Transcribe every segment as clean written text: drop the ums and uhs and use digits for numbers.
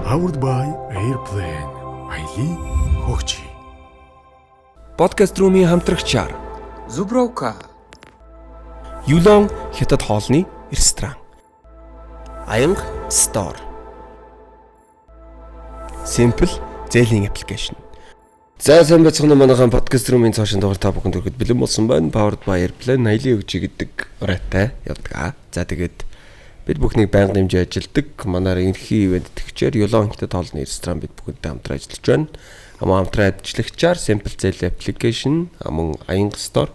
Powered by Airplane. Аялын хөгжи. Podcast Room-ийн хамтрагчаар Зубровка, Юлон хятад хоолны ресторан. Аянга Store. Simple зээлийн аппликейшн. За сайн байцгаана уу, манайхан подкаст рүүмийн цаашин дугаар та бүхэнд хүрэхэд бэлэн болсон байна. Powered by Airplane аялын өгч гэдэг ураатай явдаг. За тэгээд бид бүхнийг байнга дэмжиж ажилладаг. Манаар ерөнхий ивент тэтгэгчээр Юлон хятад хоолны ресторан бид бүхэнтэй хамтран ажиллаж байна. Аман хамтран ажиллагчаар Simple зээл аппликейшн, мөн Аянга Store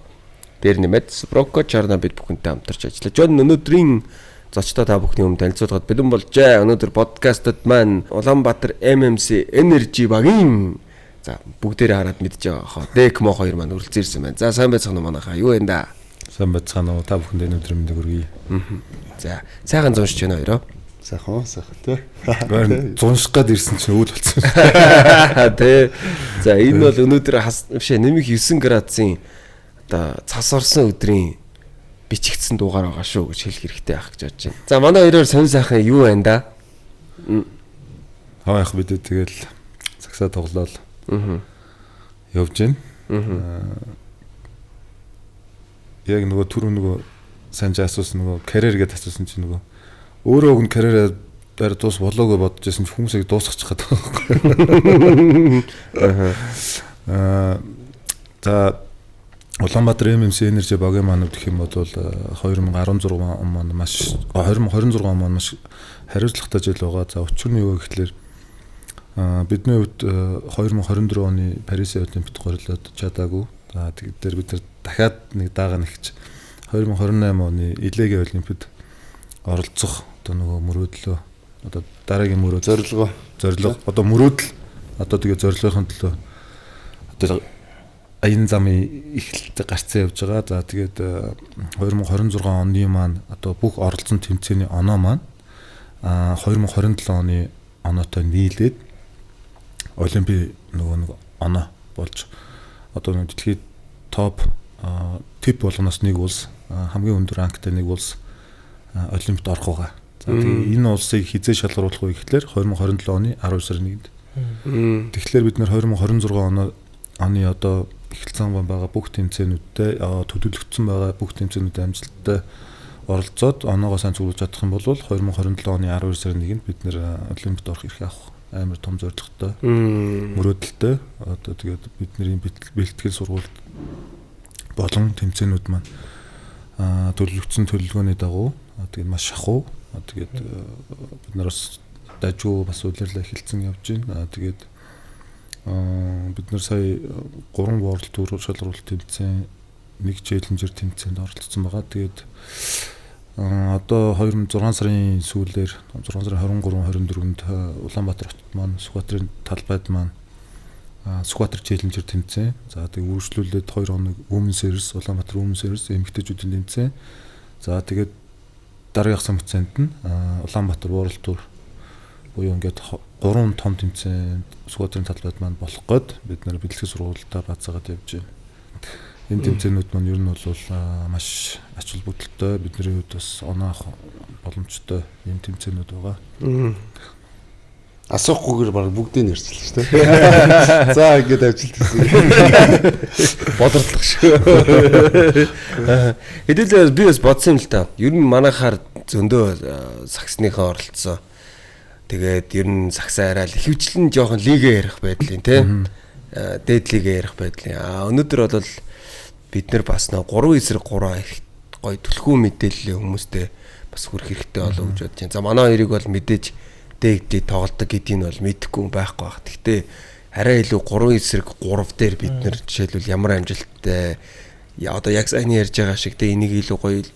дээр нэмээд Sproco Charna бид бүхэнтэй хамтарч ажиллаж байна. Өнөөдрийн зочдоо та бүхний өмнө танилцуулахад бэлэн болжээ. Өнөөдөр подкастт маань Улаанбаатар MMC Energy багийн за бүгдээрээ хараад мэдж байгаа хаа. Декмо хоёр маань үргэлж ирсэн байна. За сайн байцгаана уу манайхаа. Юу энэ да? Сайн байцгаана уу? Та бүхэнд энэ өдрийн мэндийг хүргэе. За сайхан зуншиж байна хоёроо. Сайхан сайхан тий. Зунших гад ирсэн чинь өвөл болсон. Тэ. За энэ бол өнөөдөр хас биш нэмэх 9 градусын одоо цас орсон өдрийн бичигдсэн дугаар байгаа шүү гэж хэлэх хэрэгтэй байх гэж бодож байна. За манай хоёроор сонь сайхан юу байна да? Хаа яг бид тэгэл цагсаа тоглоал явж байна. Яг нөгөө түрүү нөгөө сайн ч асуусан нөгөө карьер гэдээ асуусан чинь нөгөө өөрөө уг нь карьераа дээр дуус болоогүй бодож байсан чинь хүмүүсийг дуусгачих гээд байгаа байхгүй. За Улаанбаатар MMC Energy багийн маань гэх юм бол 2016 он маань маш 2026 он маань маш хариуцлагатай жил байгаа. За учир нь юу вэ гэхлээр бидний хувьд 2024 оны Парисын Олимпиад горлоод чадаагүй. За тэгээд дээр бид нар дахиад нэг даага нэгч 2028 оны Илээгийн Олимпиад оролцох одоо нөгөө мөрөөдлөө одоо дараагийн мөрөөдөл зорилго одоо мөрөөдөл одоо тэгээд зорилгын төлөө одоо аян замын эхлэлд гарцсан явж байгаа. За тэгээд 2026 оны маань одоо бүх оролцсон тэмцээний оноо маань 2027 оны оноотой нийлээд Олимпийн нөгөө нэг оноо болж одоо нэг дэлхийн топ тип болгоноос нэг улс хамгийн өндөр ранктай нэг улс Олимпиад орох байгаа. За тэгээд энэ улсыг хизээ шалгаруулах вэ гэхлээр 2027 оны 12 сарын 1-нд. Тэгэхээр бид нэр 2026 оны одоо эхэлсэн байгаа бүх тэмцээнүүдтэй төлөвлөгдсөн байгаа бүх тэмцээнүүдэд амжилттай оролцоод оноогоо сайн цуглуулж чадах юм бол 2027 оны 12 сарын 1-нд бид нэр Олимпиад орох эрх авах амар том зорилготой, мөрөөдөлтэй. Одоо тэгээд бидний бэлтгэл сургуульд болон тэмцээнүүд маань төлөвлөгдсөн төлөвлөгөөний дагуу тэгээд маш шахуу. Тэгээд бид нар бас дажгүй бас улирлаа эхэлсэн явж байна. Тэгээд бид нар сая 3 World Tour шалгаруулалт тэмцээн, нэг Challenger тэмцээнд оролцсон байгаа. Тэгээд одоо 6 сарын сүүлээр 6 сарын 23 24-нд Улаанбаатар хотод маань Сүхбаатарын талбайд маань Сүхбаатар Challenger тэмцээн. За тэгээд үргэлжлүүлээд 2 хоног Women Series, Улаанбаатар Women Series эмэгтэйчүүдийн тэмцээн. За тэгээд дараагийн самцээнд нь Улаанбаатар World Tour буюу ингээд 3 том тэмцээн Сүхбаатарын талбайд маань болох гээд бид нэр бэлтгэл сургуультай баацаагаад явж байна. Энэ тэмцээнүүд маань ер нь бол маш ач холбогдолтой, бидний хувьд бас оноо авах боломжтой ийм тэмцээнүүд байгаа. Асуухгүйгээр баг бүгдийг нэрчилж шүү дээ. За ингээд амжилт хүсье. Бодролох шүү. Хэдүүлээ би бас бодсон юм л та. Ер нь манайхаар зөндөө саксныхаа оролцсон. Тэгээд ер нь саксаа арай л хөвчлэн жоохон лигээ ярих байдлын тий. Дээд лигээ ярих байдлын. А өнөөдөр бол бид нар бас нөө 3-3 их гоё түлхүү мэдээлэл хүмүүстэй бас хүрэх хэрэгтэй болов гэж бодож байна. За манай хоёрыг бол мэдээж дээд тоглолдог гэдгийг нь бол мэдэхгүй байхгүй байх. Гэхдээ арай илүү 3-3 дээр бид нар жишээлбэл ямар амжилттай одоо яг сайн ярьж байгаа шиг тэ энийг илүү гоё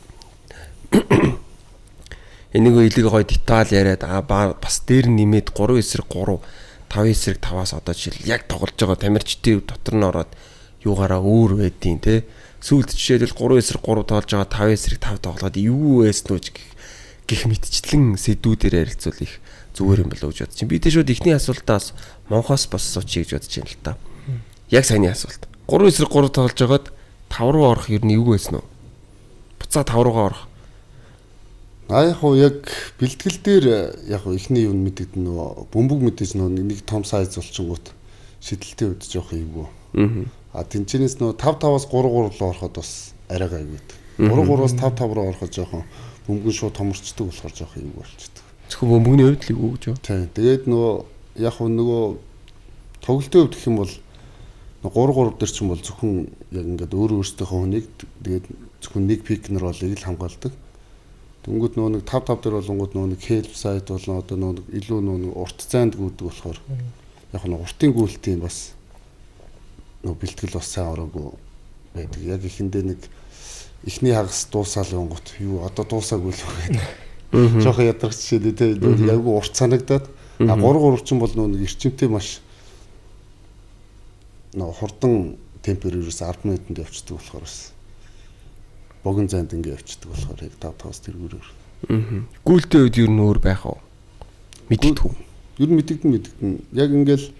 энийг илүү гоё деталь яриад бас дээр нэмээд 3-3 5-5-аас одоо жишээл яг тоглож байгаа тамирчдын дотор нь ороод юугаараа өөр байдیں۔ Тэ сүүлд жишээлбэл 3-3 тоглож байгаа 5-5 тоглоод юу байсан уу гэх мэтчлэн сэдвүүдээр ярилцвал их зүгээр юм болов гэж бодож байна. Би тэ шууд эхний асуултаас Монхоос бас асуучих гэж бодож байна л та. Яг саяны асуулт. 3-3 тоглож байгаад 5 руу орох ер нь юу байсан уу? Буцаа 5 руугаа орох. А яг хуу яг бэлтгэл дээр яг хуу эхний юм мэдэгдэн нөгөө бөмбөг мэдээж нөгөө нэг том сайз болчингууд шидэлтийн үед жоох эвгүй. А тэнчэнээс нөгөө 5-5-аас 3-3 руу ороход бас арай гайгүй. 3-3-аас 5-5 руу ороход жоохон бөмбөг шууд томорчдөг болохоор жоох эвгүй болчдөг. Зөвхөн бөмбөгний хувьд л эвгүй гэж юу? Тийм. Тэгээд нөгөө яг хуу нөгөө тоглолтын хувьд гэх юм бол 3-3 дээр ч юм бол зөвхөн яг ингээд өөр өөрсдийнхөө хүнийг тэгээд зөвхөн нэг пикнер болыг л хамгаалдаг. Тэнгүүд нөгөө нэг 5-5 дээр болонгууд нөгөө нэг help side болон одоо нөгөө илүү нөгөө нэг урт зайд гүйдэг болохоор яг нэг уртын гүйлтийн бас нөгөө бэлтгэл бас сайн ороогүй байдаг. Яг эхэндээ нэг эхний хагас дуусаал явангууд юу одоо дуусаагүй л гэдэг. Жохон ядрах жишээ тий яг урт санагдаад а 3-3 ч юм бол нөгөө нэг эрчимтэй маш нөгөө хурдан темпээр ерөөс 10 минутанд явцдаг болохоор бас богино зайд ингээ явцдаг болохоор яг 5-5-аас тэргүүрээр. Гүйлтийн үед ер нь өөр байх уу? Мэддэггүй. Ер нь мэдэгдэн. Яг ингээл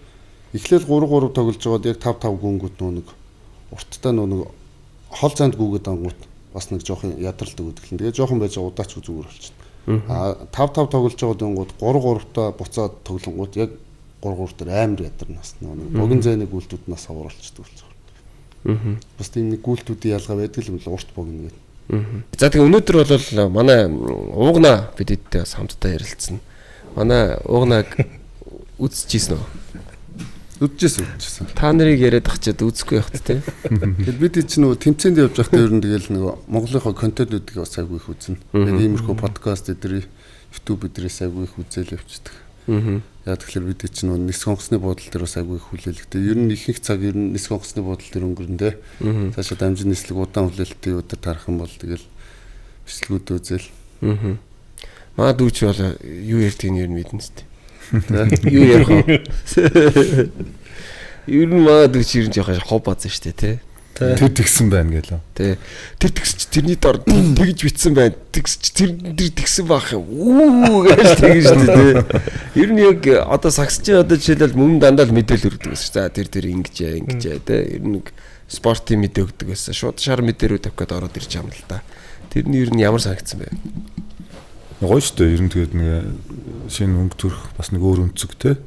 эхлээл 3-3 тоглож байгаад яг 5-5 гүнгүүд нөө нэг урттай нөө нэг хол зайд гүгээд ангууд бас нэг жоохон ядралт өгдөг л. Тэгээ жоохон байж байгаа удаачгүй зүгээр болчихно. А 5-5 тоглож байгаад ангууд 3-3-та буцаад тоглонгууд яг 3-3 дээр амар ядарна бас нөө нэг богино зайны гүйлтүүд нас хавар болчдөг болчихно. Бас тийм нэг гүйлтүүдийн ялгаа байдаг юм л урт богино гэдэг. За тэгээ өнөөдөр бол манай уугнаа бид эдтэй бас хамтдаа ярилцсан. Манай уугнааг үзчихсэн үү? Үзчихсэн. Та нарыг яриад ахчаад үзэхгүй явах тэ. Тэгэл бид чинь нөгөө тэмцээнд явж байхдаа ер нь тэгэл нөгөө Монголынхоо контентуудыг бас айгүй их үзнэ. Яг иймэрхүү подкаст эдэр YouTube эдрээс айгүй их үзэл явчихдаг. Яг тэгэхээр бид чинь нөгөө нисэх онгоцны буудал дээр бас айгүй их хүлээлгтэй. Ер нь ихэнх цаг ер нь нисэх онгоцны буудал дээр өнгөрнө тэ. Цаашаа дамжин нислэг удаан хүлээлтийн өдөр тарах юм бол тэгэл бичлэгүүд үзэл. Маа дүүч бол юу ярьдгийг нь ер нь мэднэ сте. Юу ярих вэ? Ер нь маа дүүч ер нь жоохон хов базсан штэ тий. Тэр тэгсэн байна гэлээ. Тий. Тэр тэгсч тэрний дор тэгж битсэн байна. Тэгсч тэр тэгсэн байх юм. Үү гэж тэгэн штэ тий. Ер нь яг одоо сагсчин одоо жишээлбэл мөн дандаа л мэдээлэл өгдөг байсан. За тэр ингэж ингэж тий. Ер нь нэг спортын мэдээ өгдөг байсан. Шууд шар мэдээ рүү тавих гээд ороод ирж юм л та. Тэрний ер нь ямар санагдсан бэ? Гоё шүү дээ. Ер нь тэгээд нэг шинэ өнгө төрх бас нэг өөр өнцөг те.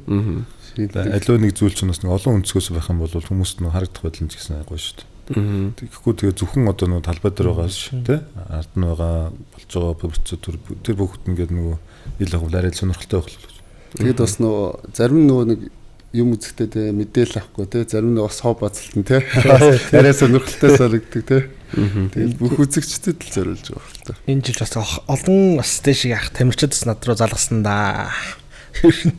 Аливаа нэг зүйл чинь бас нэг олон өнцгөөс байх юм бол хүмүүст нэг харагдах байдал нь ч гэсэн гоё шүү дээ. Тэгэхгүй тэгээд зөвхөн одоо нэг талбай дээр байгаа ш те. Ард нь байгаа болж байгаа процедур тэр бүгд ингээд нөгөө ил агуул арай сонирхолтой байх л. Тэгээд бас нөгөө зарим нөгөө нэг юм үзэхдээ те мэдээлэл авахгүй те зарим нь бас хов бацалтан те арай сонирхолтой санагддаг те. Тэгээд бүх үзэгчдэд л зориулж байгаа л та. Энэ жил бас олон бас дээш яах тамирчид бас над руу залгасан да. Ер нь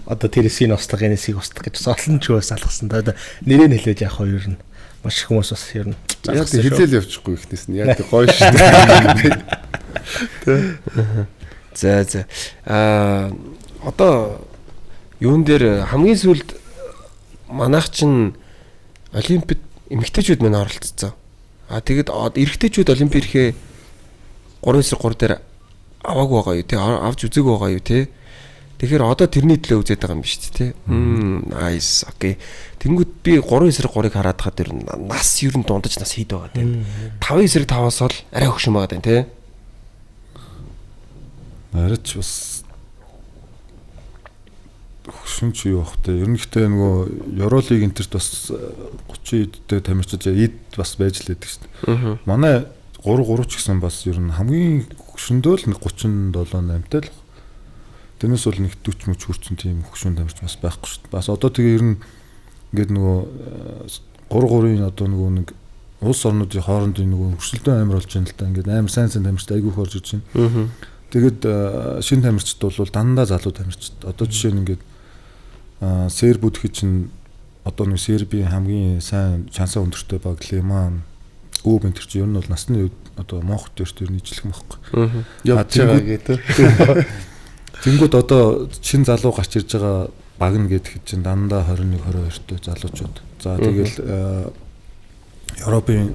одоо тэр эсийг устгах, энэ эсийг устгах гэж бас олон ч хүмүүс залгасан да. Одоо нэрээ нь хэлээд яах вэ ер нь. Маш их хүмүүс бас ер нь залгасан. Яг хэлээл явчихгүй ихнээс нь яг гоё шүү дээ. Тэ. За за. Аа одоо юун дээр хамгийн сүүлд манайх чинь олимпиад эмэгтэйчүүд мань оролцсон. А тэгэд эрэгтэйчүүд олимпиад ирэхээ 3-3 дээр аваагүй байгаа юу те авч үзээгүй байгаа юу те. Тэгэхээр одоо тэрний төлөө үзээд байгаа юм биш үү те. Nice. Окей. Тэнгүүд би 3-3-ыг хараад хаад ер нь нас ер нь дундаж нас хийд байгаа те. 5-5-аас бол арай хөгшин байгаа даа те. Арай ч бас хөгшин ч юу бах те. Ер нь гэхдээ нөгөө Евролиг энтерт бас 30 эдтэй тамирчид эд бас байж л байдаг шүү дээ. Манай 3-3 ч гэсэн бас ер нь хамгийн хөгшөндөө л 37 8-тай л. Тэрнээс бол нэг 40 мөч хүрсэн тийм хөгшин тамирч бас байхгүй шүү дээ. Бас одоо тэгээ ер нь ингээд нөгөө 3-3-ын одоо нөгөө нэг улс орнуудын хоорондын нөгөө өрсөлдөөн амар болж байна л та. Ингээд амар сайн тамирчид айгүй их орж иж байна. Тэгээд шинэ тамирчид бол дандаа залуу тамирчид. Одоо жишээ нь ингээд сербүүд хий чинь одоо нэг Сербийн хамгийн сайн шансаа өндөртэй баг Леман, Үб энэ төр чинь ер нь бол насны үед одоо Монхот дээр ер нь ижилхэн байхгүй. Явж байгаа гэдэг. Тэнгүүд одоо шин залуу гарч ирж байгаа баг нь гэхэд чинь дандаа 21 22-тэй залуучууд. За тэгэл Европын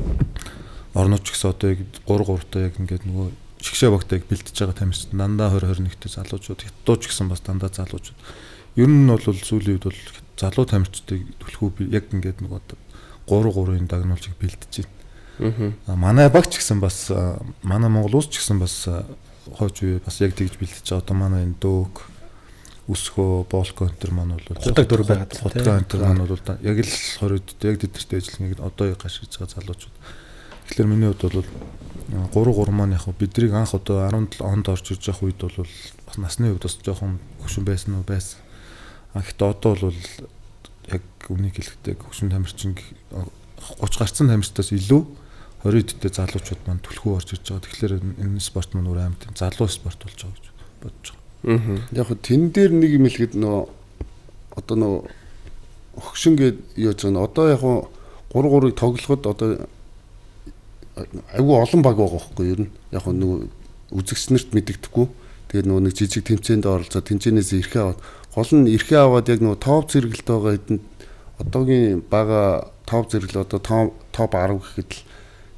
орнууд ч гэсэн одоо яг 3-3-тай яг ингээд нөгөө шигшээ багтаа яг бэлтэж байгаа тамирчид дандаа 20 21-тэй залуучууд, хятадууд ч гэсэн бас дандаа залуучууд. Ер нь бол сүүлийн үед бол залуу тамирчдыг түлхүү яг ингээд нөгөө 3-3-ын дагнуулж бэлтэж байна. Манай баг ч гэсэн бас манай Монгол улс ч гэсэн бас хойч үе бас яг тэгж бэлтэж байгаа. Одоо манай энэ Дөг, Өсгөө, Болко энэ төр маань бол Хутаг дөрөв байгаад байна. Хутаг энэ төр маань бол яг л 20-д яг тэдэртэй ажиллана одоо яг гашиж байгаа залуучууд. Тэгэхээр миний хувьд бол 3-3 маань яг бидрийг анх одоо 17 онд орж ирж явах үед бол бас насны хувьд бас жоохон хөшин байсан уу байсан. А гэхдээ одоо бол яг үнийг хэлэхдээ хөшин тамирчин 30 гарцсан тамирчдаас илүү 20 дэттэй залуучууд маань түлхүү орж ирж байгаа. Тэгэхээр энэ спорт маань өөр аим тийм залуу спорт болж байгаа гэж бодож байгаа. Яг хөө тэн дээр нэг юм хэлэхэд нөө одоо нөө хөгшин гээд юу гэж байгаа нь одоо яг хөө 3-3-ыг тоглоход одоо айгүй олон баг байгаа байхгүй юу ер нь. Яг хөө нөгөө үзэгч нарт мэдэгдэхгүй. Тэгээд нөгөө нэг жижиг тэмцээнд оролцоод тэмцээнээс эрхээ аваад гол нь эрхээ аваад яг нөгөө топ зэрэгэлт байгаа хэдэнд одоогийн бага топ зэрэгэл одоо топ 10 гэхэд л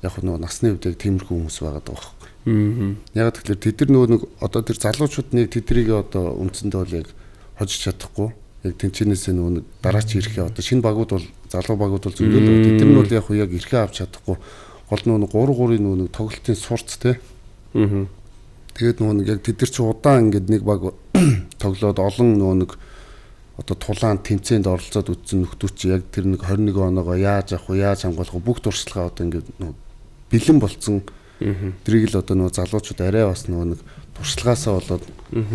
яг нөгөө насны хувьд яг тиймэрхүү хүмүүс байгаа даа байхгүй. Яг тэгэхээр тэд нар нөгөө нэг одоо тэр залуучууд нэг тэдрийг одоо үндсэндээ бол яг хожиж чадахгүй. Яг тэнцэнээсээ нөгөө нэг дараач ирэхээ одоо шинэ багууд бол залуу багууд бол зөндөө л тэд нар нь бол яг яг эрхээ авч чадахгүй. Гол нөгөө 3-3-ын нөгөө нэг тоглолтын сурц те. Тэгээд нөгөө нэг яг тэд нар чи удаан ингээд нэг баг тоглоод олон нөгөө нэг одоо тулаан тэмцээнд оролцоод үтсэн нөхдүүд чи яг тэр нэг 21 оноогоо яаж авах вэ, яаж хамгаалах вэ бүх туршлагаа одоо ингээд нөгөө бэлэн болцсон. Тэрийг л одоо нөгөө залуучууд арай бас нөгөө нэг туршлагаасаа болоод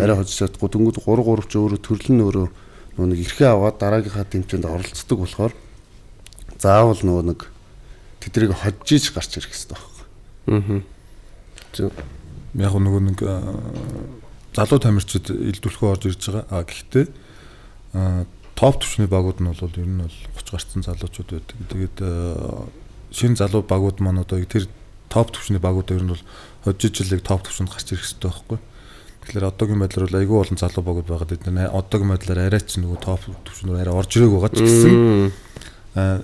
арай хожиж чадахгүй. Дөнгөж 3-3 ч өөрөө төрөл нь өөрөө нөгөө нэг эрхээ аваад дараагийнхаа тэмцээнд оролцдог болохоор заавал нөгөө нэг тэдрийг хожиж гарч ирэх хэрэгтэй байхгүй. Зөв. Яг нөгөө нэг залуу тамирчид илдүүлэхөө орж ирж байгаа. А гэхдээ топ түвшний багууд нь бол ер нь бол 30 гарцсан залуучууд байдаг. Тэгээд шинэ залуу багууд маань одоо тэр топ түвшний багууд ер нь бол хожиж жилиг топ түвшинд гарч ирэх хэрэгтэй байхгүй. Тэгэхээр одоогийн байдлаар бол айгүй олон залуу багууд байгаа. Тэд нар одоогийн байдлаар арай ч нөгөө топ түвшнээр арай орж ирээг байгаа ч гэсэн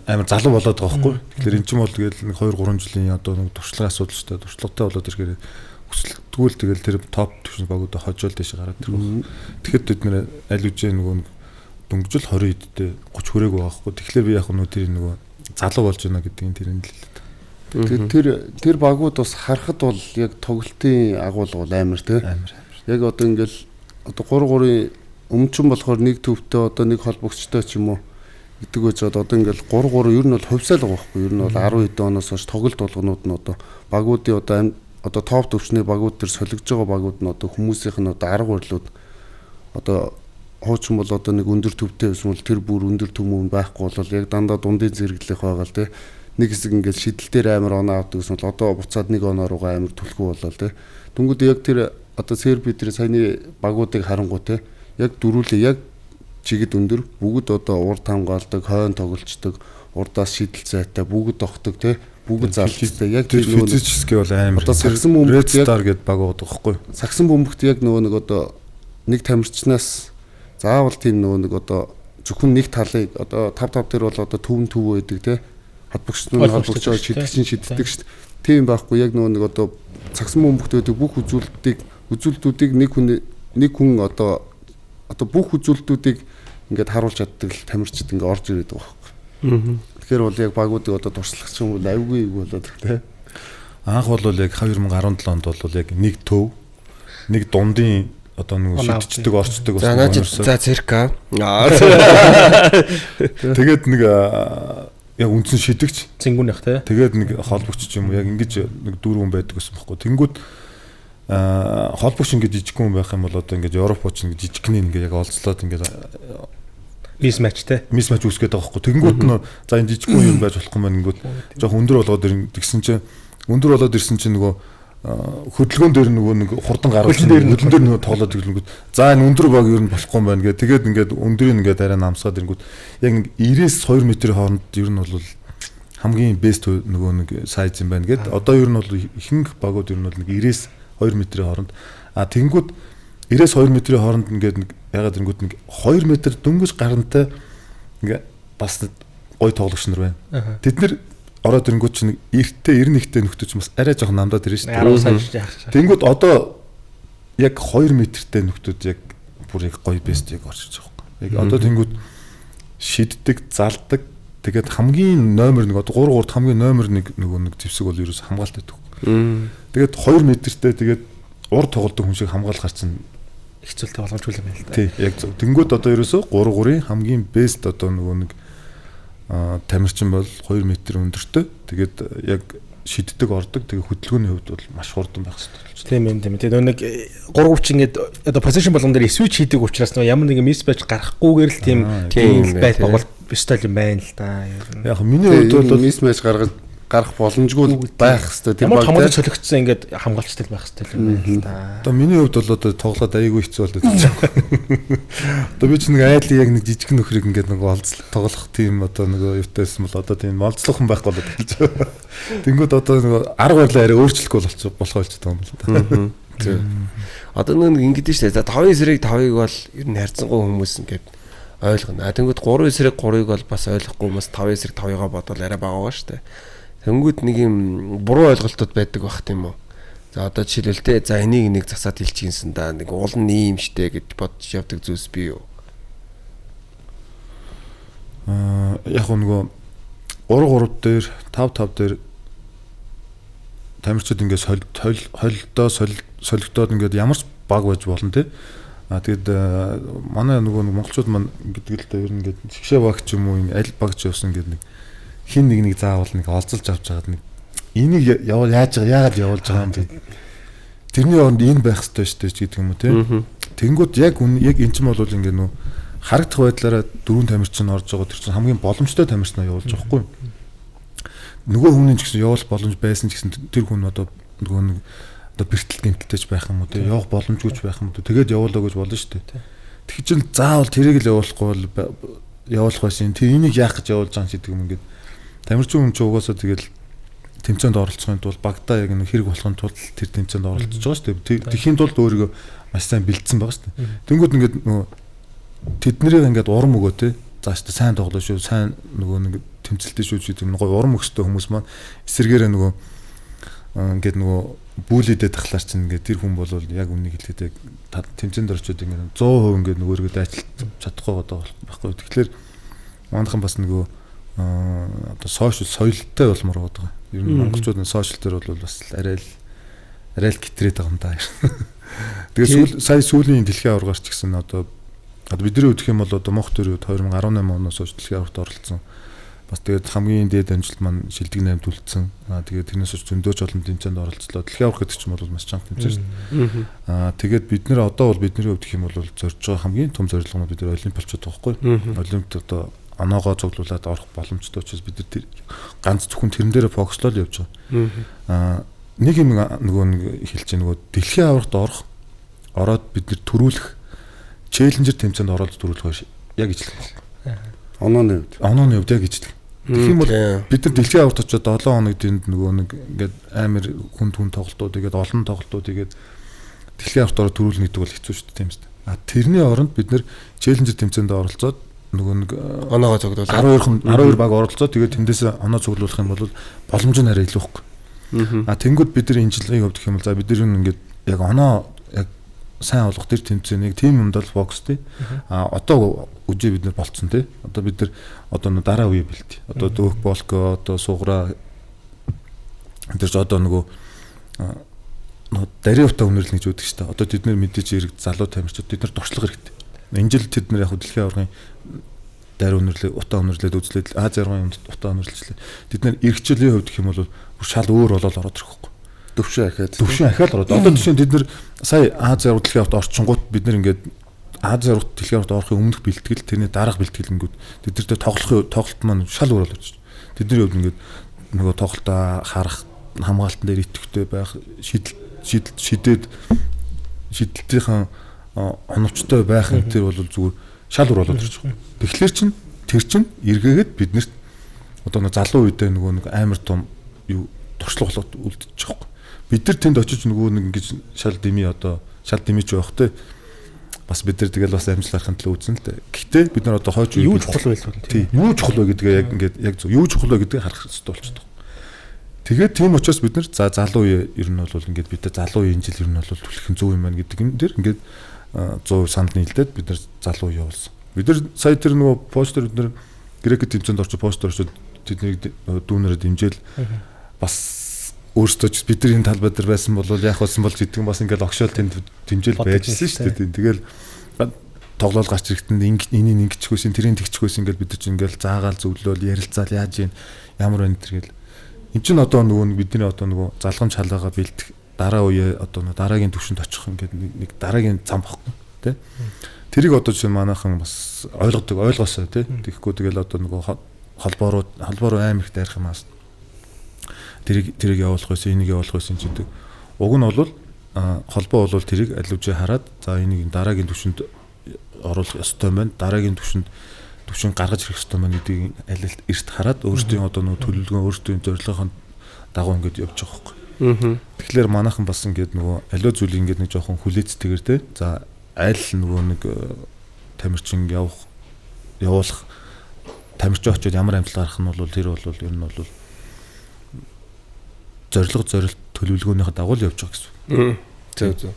амар залуу болоод байгаа байхгүй. Тэгэхээр эн чинь бол тэгэл нэг 2 3 жилийн одоо нэг туршлагын асуудал шүү дээ. Туршлагатай болоод ирэхээр өсөлтгүй л тэгэл тэр топ түвшний багуудаа хожоол дэше гараад ирэх байх. Тэгэхэд бид нэр аль үжээ нөгөө дөнгөжл 20 эдтэй 30 хүрээг байгаа байхгүй. Тэгэхээр би яг нөгөө тэр нөгөө залуу болж байна гэдгийг тэрэн л хэлээд. Тэгэхээр тэр багууд бас харахад бол яг тоглолтын агуулга бол амар тий. Амар. Яг одоо ингээл одоо 3-3-ын өмчин болохоор нэг төвтэй одоо нэг холбогчтой ч юм уу гэдэг байж байгаа. Одоо ингээл 3-3 ер нь бол хувьсаал байгаа байхгүй. Ер нь бол 10 хэдэн оноос хойш тоглолт болгонууд нь одоо багуудын одоо одоо топ төвчний багууд төр солигдож байгаа багууд нь одоо хүмүүсийнх нь одоо арга барилууд одоо хуучин бол одоо нэг өндөр төвтэй байсан бол тэр бүр өндөр төв мөн байхгүй бол яг дандаа дундын зэрэглэх байгаа л тий. Нэг хэсэг ингээл шидэл дээр амар оноо авдаг гэсэн бол одоо буцаад нэг оноо руугаа амар түлхүү болоо тий. Дөнгөд яг тэр одоо Серби дээр саяны багуудыг харангуй тий. Яг дөрүүлээ яг чигэд өндөр бүгд одоо урд хамгаалдаг, хойн тоглолцдог, урдаас шидэл зайтай бүгд огтог тий. Бүгд залцтай. Яг тэр физически бол амар. Одоо сагсан бөмбөгт яг Star гэдэг баг байгаа байхгүй. Сагсан бөмбөгт яг нөгөө нэг одоо нэг тамирчнаас заавал тийм нөгөө нэг одоо зөвхөн нэг талыг одоо 5-5 дээр бол одоо төв төв байдаг тий. Холбогч нь холбогчоо шидэгчин шиддэг шүү дээ. Тийм байхгүй яг нөгөө нэг одоо цагсан бөмбөгт байдаг бүх үзүүлэлтүүдийг нэг хүн одоо бүх үзүүлэлтүүдийг ингээд харуулж чаддаг л тамирчид ингээд орж ирээд байгаа байхгүй. Тэгэхээр бол яг багуудыг одоо туршлагч юм бол айгүй юу болоод тий. Анх бол яг 2017 онд бол яг нэг төв нэг дундын одоо нөгөө шидчихдэг орчдөг болсон. За цирка. Тэгээд нэг яг үндсэн шидэгч цэнгүүнийх тий. Тэгээд нэг холбогч юм уу яг ингэж нэг дөрвөн хүн байдаг гэсэн бохоггүй. Тэнгүүд холбогч ингэж жижигхэн хүн байх юм бол одоо ингэж Европ оч ингэ жижигхний ингэ яг олзлоод ингэ мисматч тий. Мисматч үүсгээд байгаа бохоггүй. Тэнгүүд нь за энэ жижигхэн юм байж болохгүй маань ингэнгүүт жоох өндөр болгоод ирсэн чинь өндөр болоод ирсэн чинь нөгөө хөдөлгөөн дээр нөгөө нэг хурдан гаргаж хөлн дээр нөгөө тоглоод ирлэнгүүт за энэ өндөр баг ер нь болохгүй юм байна гэ. Тэгээд ингээд өндрийг ингээд арай намсгаад ирэнгүүт яг нэг 90-2 метрийн хооронд ер нь бол хамгийн бест нөгөө нэг сайз юм байна гэд. Одоо ер нь бол ихэнх багууд ер нь бол нэг 90-2 метрийн хооронд. А тэнгүүд 90-2 метрийн хооронд ингээд нэг ягаад ирэнгүүт нэг 2 метр дөнгөж гарантай ингээ бас гой тоглогч нар байна. Тэд нар ороод ирэнгүүт чинь 90-тэй 91-тэй нөхдөж бас арай жоохон намдаад ирнэ шүү дээ. Тэнгүүд одоо яг 2 метртэй нөхдүүд яг бүр яг гоё бест яг орж ирж байгаа байхгүй. Яг одоо тэнгүүд шиддэг, залдаг. Тэгээд хамгийн номер 1 одоо 3 3-т хамгийн номер 1 нөгөө нэг зэвсэг бол ерөөс хамгаалт байдаг. Тэгээд 2 метртэй тэгээд ур тоглодог хүн шиг хамгаалахар чинь хэцүүлтэй боломжгүй юм байна л да. Тий, яг зөв. Тэнгүүд одоо ерөөсөө 3-3-ын хамгийн бест одоо нөгөө нэг тамирчин бол 2 м өндөртэй. Тэгээд яг шиддэг ордог. Тэгээ хөдөлгөөний хувьд бол маш хурдан байх хэрэгтэй болчихсон. Тийм юм тийм. Тэгээ нэг 3-3 ингээд одоо position болгон дээр switch хийдэг учраас нөгөө ямар нэгэн mismatch гарахгүйгээр л тийм байх бол ёстой юм байна л да. Яг миний хувьд бол mismatch гаргаж гарах боломжгүй байх хэрэгтэй. Тэр баг хамгаалж солигдсон ингээд хамгаалцтай байх хэрэгтэй юм байна л да. Одоо миний хувьд бол одоо тоглоод аягүй хэцүү болоод байна. Одоо би ч нэг айлын яг нэг жижиг нөхрийг ингээд нэг олзлох тоглох тийм одоо нөгөө юутайсэн бол одоо тийм олзлох хүн байхгүй болоод эхэлж байгаа. Тэнгүүд одоо нөгөө арга барилаа арай өөрчлөхгүй болох болчиход байгаа юм л да. Тийм. Одоо нэг ингэдэж штэ. За 5 эсрэг 5-ыг бол ер нь харьцангуй хүмүүс ингээд ойлгоно. А тэнгүүд 3 эсрэг 3-ыг бол бас ойлгохгүй хүмүүс 5 эсрэг 5-ыгаа бодвол арай бага байгаа штэ. Тэнгүүд нэг юм буруу ойлголтууд байдаг бах тийм үү. За одоо жишээлбэл те за энийг нэг засаад хэлчихсэн да нэг уул нь ийм штэ гэж бодож явдаг зүйлс бий юу? Яг нөгөө 3-3 дээр 5-5 дээр тамирчид ингээд холдоо солигдоод ингээд ямар ч баг байж болно те. А тэгэд манай нөгөө монголчууд маань гэдэг л дээ ер нь ингээд шигшээ баг ч юм уу аль баг ч явсан ингээд нэг хин нэг заавал нэг олзолж авч байгаад нэг энийг явуул яаж яагаад явуулж байгаа юм бэ? Тэрний оронд энэ байх ёстой шүү дээ гэдэг юм уу те. Тэнгүүд яг яг эн чинь бол ингээ нөө харагдах байдлаараа дөрвөн тамирчин орж байгаа тэр чинь хамгийн боломжтой тамирчнаа явуулж байгаа хгүй. Нөгөө хүмүүний ч гэсэн явуулах боломж байсан ч гэсэн тэр хүн одоо нөгөө нэг одоо бэртэл гэмтэлтэйч байх юм уу те явах боломжгүй ч байх юм уу тэгээд явуулаа гэж болно шүү дээ. Тэг чинь заавал тэрийг л явуулахгүй бол явуулах байсан. Тэр энийг яах гэж явуулж байгаа юм гэдэг юм ингээд тамирчин хүн ч угаасаа тэгэл тэмцээнд оролцохын тулд багтаа яг нэг хэрэг болохын тулд тэр тэмцээнд оролцож байгаа шүү дээ. Тэхийн тулд өөрийгөө маш сайн бэлдсэн байгаа шүү дээ. Тэнгүүд ингээд нөгөө тэднэрийг ингээд урам өгөө те. За шүү дээ сайн тоглоо шүү. Сайн нөгөө нэг тэмцэлтэй шүү гэдэг юм гоё урам өгстэй хүмүүс маань эсэргээрээ нөгөө ингээд нөгөө бүүлийдээ тахлаар чинь ингээд тэр хүн бол яг үннийг хэлэхэд яг тэмцээнд орчод ингээд 100% ингээд нөгөө өөрийгөө дайчилж чадахгүй байгаа байхгүй. Тэгэхээр манайхан бас нөгөө одоо сошиал соёлтой болмоор байгаа. Ер нь монголчууд нь сошиал дээр бол бас арай л гитрээд байгаа юм да. Тэгээд сая сүүлийн дэлхийн аваргаар ч гэсэн одоо бидний хувьд гэх юм бол одоо Мох төрийн хувьд 2018 оноос хойш дэлхийн аваргт оролцсон. Бас тэгээд хамгийн дээд амжилт маань шилдэг 8-д үлдсэн. Тэгээд тэрнээс хойш зөндөөч олон тэмцээнд оролцлоо. Дэлхийн аварга гэдэг чинь бол маш чанга тэмцээн шүү дээ. Тэгээд бид нэр одоо бол бидний хувьд гэх юм бол зорж байгаа хамгийн том зорилго нь бид нар олимп болчиход байгаа байхгүй. Олимпт одоо оноогоо цуглуулад орох боломжтой учраас бид нар ганц зөвхөн тэрэн дээрээ фокуслол явж байгаа. Нэг юм нөгөө нэг хэлж байгаа нөгөө дэлхийн аваргт орох ороод бид нар төрүүлэх челленжер тэмцээнд ороод төрүүлэх хоёр яг ижилхэн. Онооны хувьд. Онооны хувьд яг ижилхэн. Тэгэх юм бол бид нар дэлхийн аваргт очоод 7 хоног тэнд нөгөө нэг ингээд амар хүнд тоглолтууд тэгээд олон тоглолтууд тэгээд дэлхийн аваргт ороод төрүүлнэ гэдэг бол хэцүү шүү дээ тийм үү. А тэрний оронд бид нар челленжер тэмцээнд оролцоод нөгөө нэг оноогоо цуглуулаад 12 баг оролцоо тэгээд тэндээс оноо цуглуулах юм бол боломж нь арай илүү ихгүй. А тэнгүүд бид нар энэ жилийн хувьд гэх юм бол за бид нар ингээд яг оноо яг сайн олгох тэр тэмцээнийг тим юмд бол фокус тий. А одоо үжи бид нар болцсон тий. Одоо бид нар одоо нөө дараа үе бэлт. Одоо Дөөх Болко одоо Суграа тэр ч одоо нөгөө дарийн утаа үнэрлэн гэж үүдэг шүү дээ. Одоо тэд нар мэдээж эрг залуу тамирчид тэд нар туршлага хэрэгтэй. Энэ жил тэд нар яг дэлхийн аваргын дараа үнэрлээ, утаа үнэрлээд үзлээд Ази аргын юмд утаа үнэрлжлээ. Тэд нар эргчлийн хувьд гэх юм бол бүр шал өөр болоод ороод ирэх байхгүй. Төвшин ахиад. Төвшин ахиад ороод. Одоо жишээ нь тэд нар сая Ази арга дэлхийн аваргт орчингууд бид нар ингээд Ази арга дэлхийн аваргт орохын өмнөх бэлтгэл, тэрний дараах бэлтгэл ингүүд тэд нартэй тоглохын тоглолт маань шал өөр болоод ирж. Тэдний хувьд ингээд нөгөө тоглолтоо харах, хамгаалтан дээр идэвхтэй байх, шидэл шидээд шидэлтийн оновчтой байх энэ төр бол зүгээр шал өөр болоод ирж байгаа. Тэгэхээр чин тэр чин эргээгээд биднэрт одоо нэг залуу үедээ нөгөө нэг амар том юу туршлага болоод үлдчих واخ. Бид нар тэнд очиж нөгөө нэг ингэж шал дими одоо шал димич байх те. Бас бид нар тэгэл бас амжилт гарахын төлөө үзнэ л дээ. Гэхдээ бид нар одоо хойч юу чухал вэ тийм. Юу чухал вэ гэдгээ яг ингээд яг зөв юу чухал вэ гэдгийг харах хэрэгтэй болчихдог. Тэгээд тийм учраас бид нар за залуу үе ер нь бол ингээд бид нар залуу үеийн жил ер нь бол түлхэн зөв юм байна гэдэг юм дээр ингээд 100% санал нийлдээд бид нар залуу явуулсан. Бид нар сая тэр нөгөө постэр бид нар грек тэмцээнд орчих постэр орчод тэднийг дүүнэрээ дэмжээл бас Өөрсдөө ч бид нар энэ талбай дээр байсан бол яах болсон бол гэдэг нь бас ингээл огшоол тэнд дэмжил байжсэн шүү дээ. Тэгэл тоглоол гарч ирэхэд энийг ингэчихгүйсэн, тэрийг тэгчихгүйсэн ингээл бид нар ч ингээл заагаал зөвлөөл ярилцаал яаж юм ямар байна тэр гэл. Энд чинь одоо нөгөө бидний одоо нөгөө залгамж халаагаа бэлдэх дараа үе одоо нөгөө дараагийн түвшинд очих ингээд нэг дараагийн зам баггүй тий. Тэрийг одоо чинь манайхан бас ойлгодог, ойлгосоо тий. Тэгэхгүй тэгэл одоо нөгөө холбоо руу амар их дайрах юм аа. Тэрийг явуулах байсан, энийг явуулах байсан гэдэг. Уг нь бол холбоо бол тэрийг аль үжи хараад за энийг дараагийн түвшинд оруулах ёстой байна. Дараагийн түвшин гаргаж ирэх ёстой байна гэдгийг аль аль эрт хараад өөрсдийн одоо нөгөө төлөвлөгөө, өөрсдийн зорилгын дагуу ингээд явж байгаа байхгүй. Тэгэхээр манайхан бас ингээд нөгөө аливаа зүйлийг ингээд нэг жоохон хүлээцтэйгэр те. За аль нөгөө нэг тамирчин явуулах тамирчин очиод ямар амжилт гаргах нь бол тэр бол ер нь бол зорилго төлөвлөгөөнийхөө дагуу л явж байгаа гэсэн. Зөв зөв.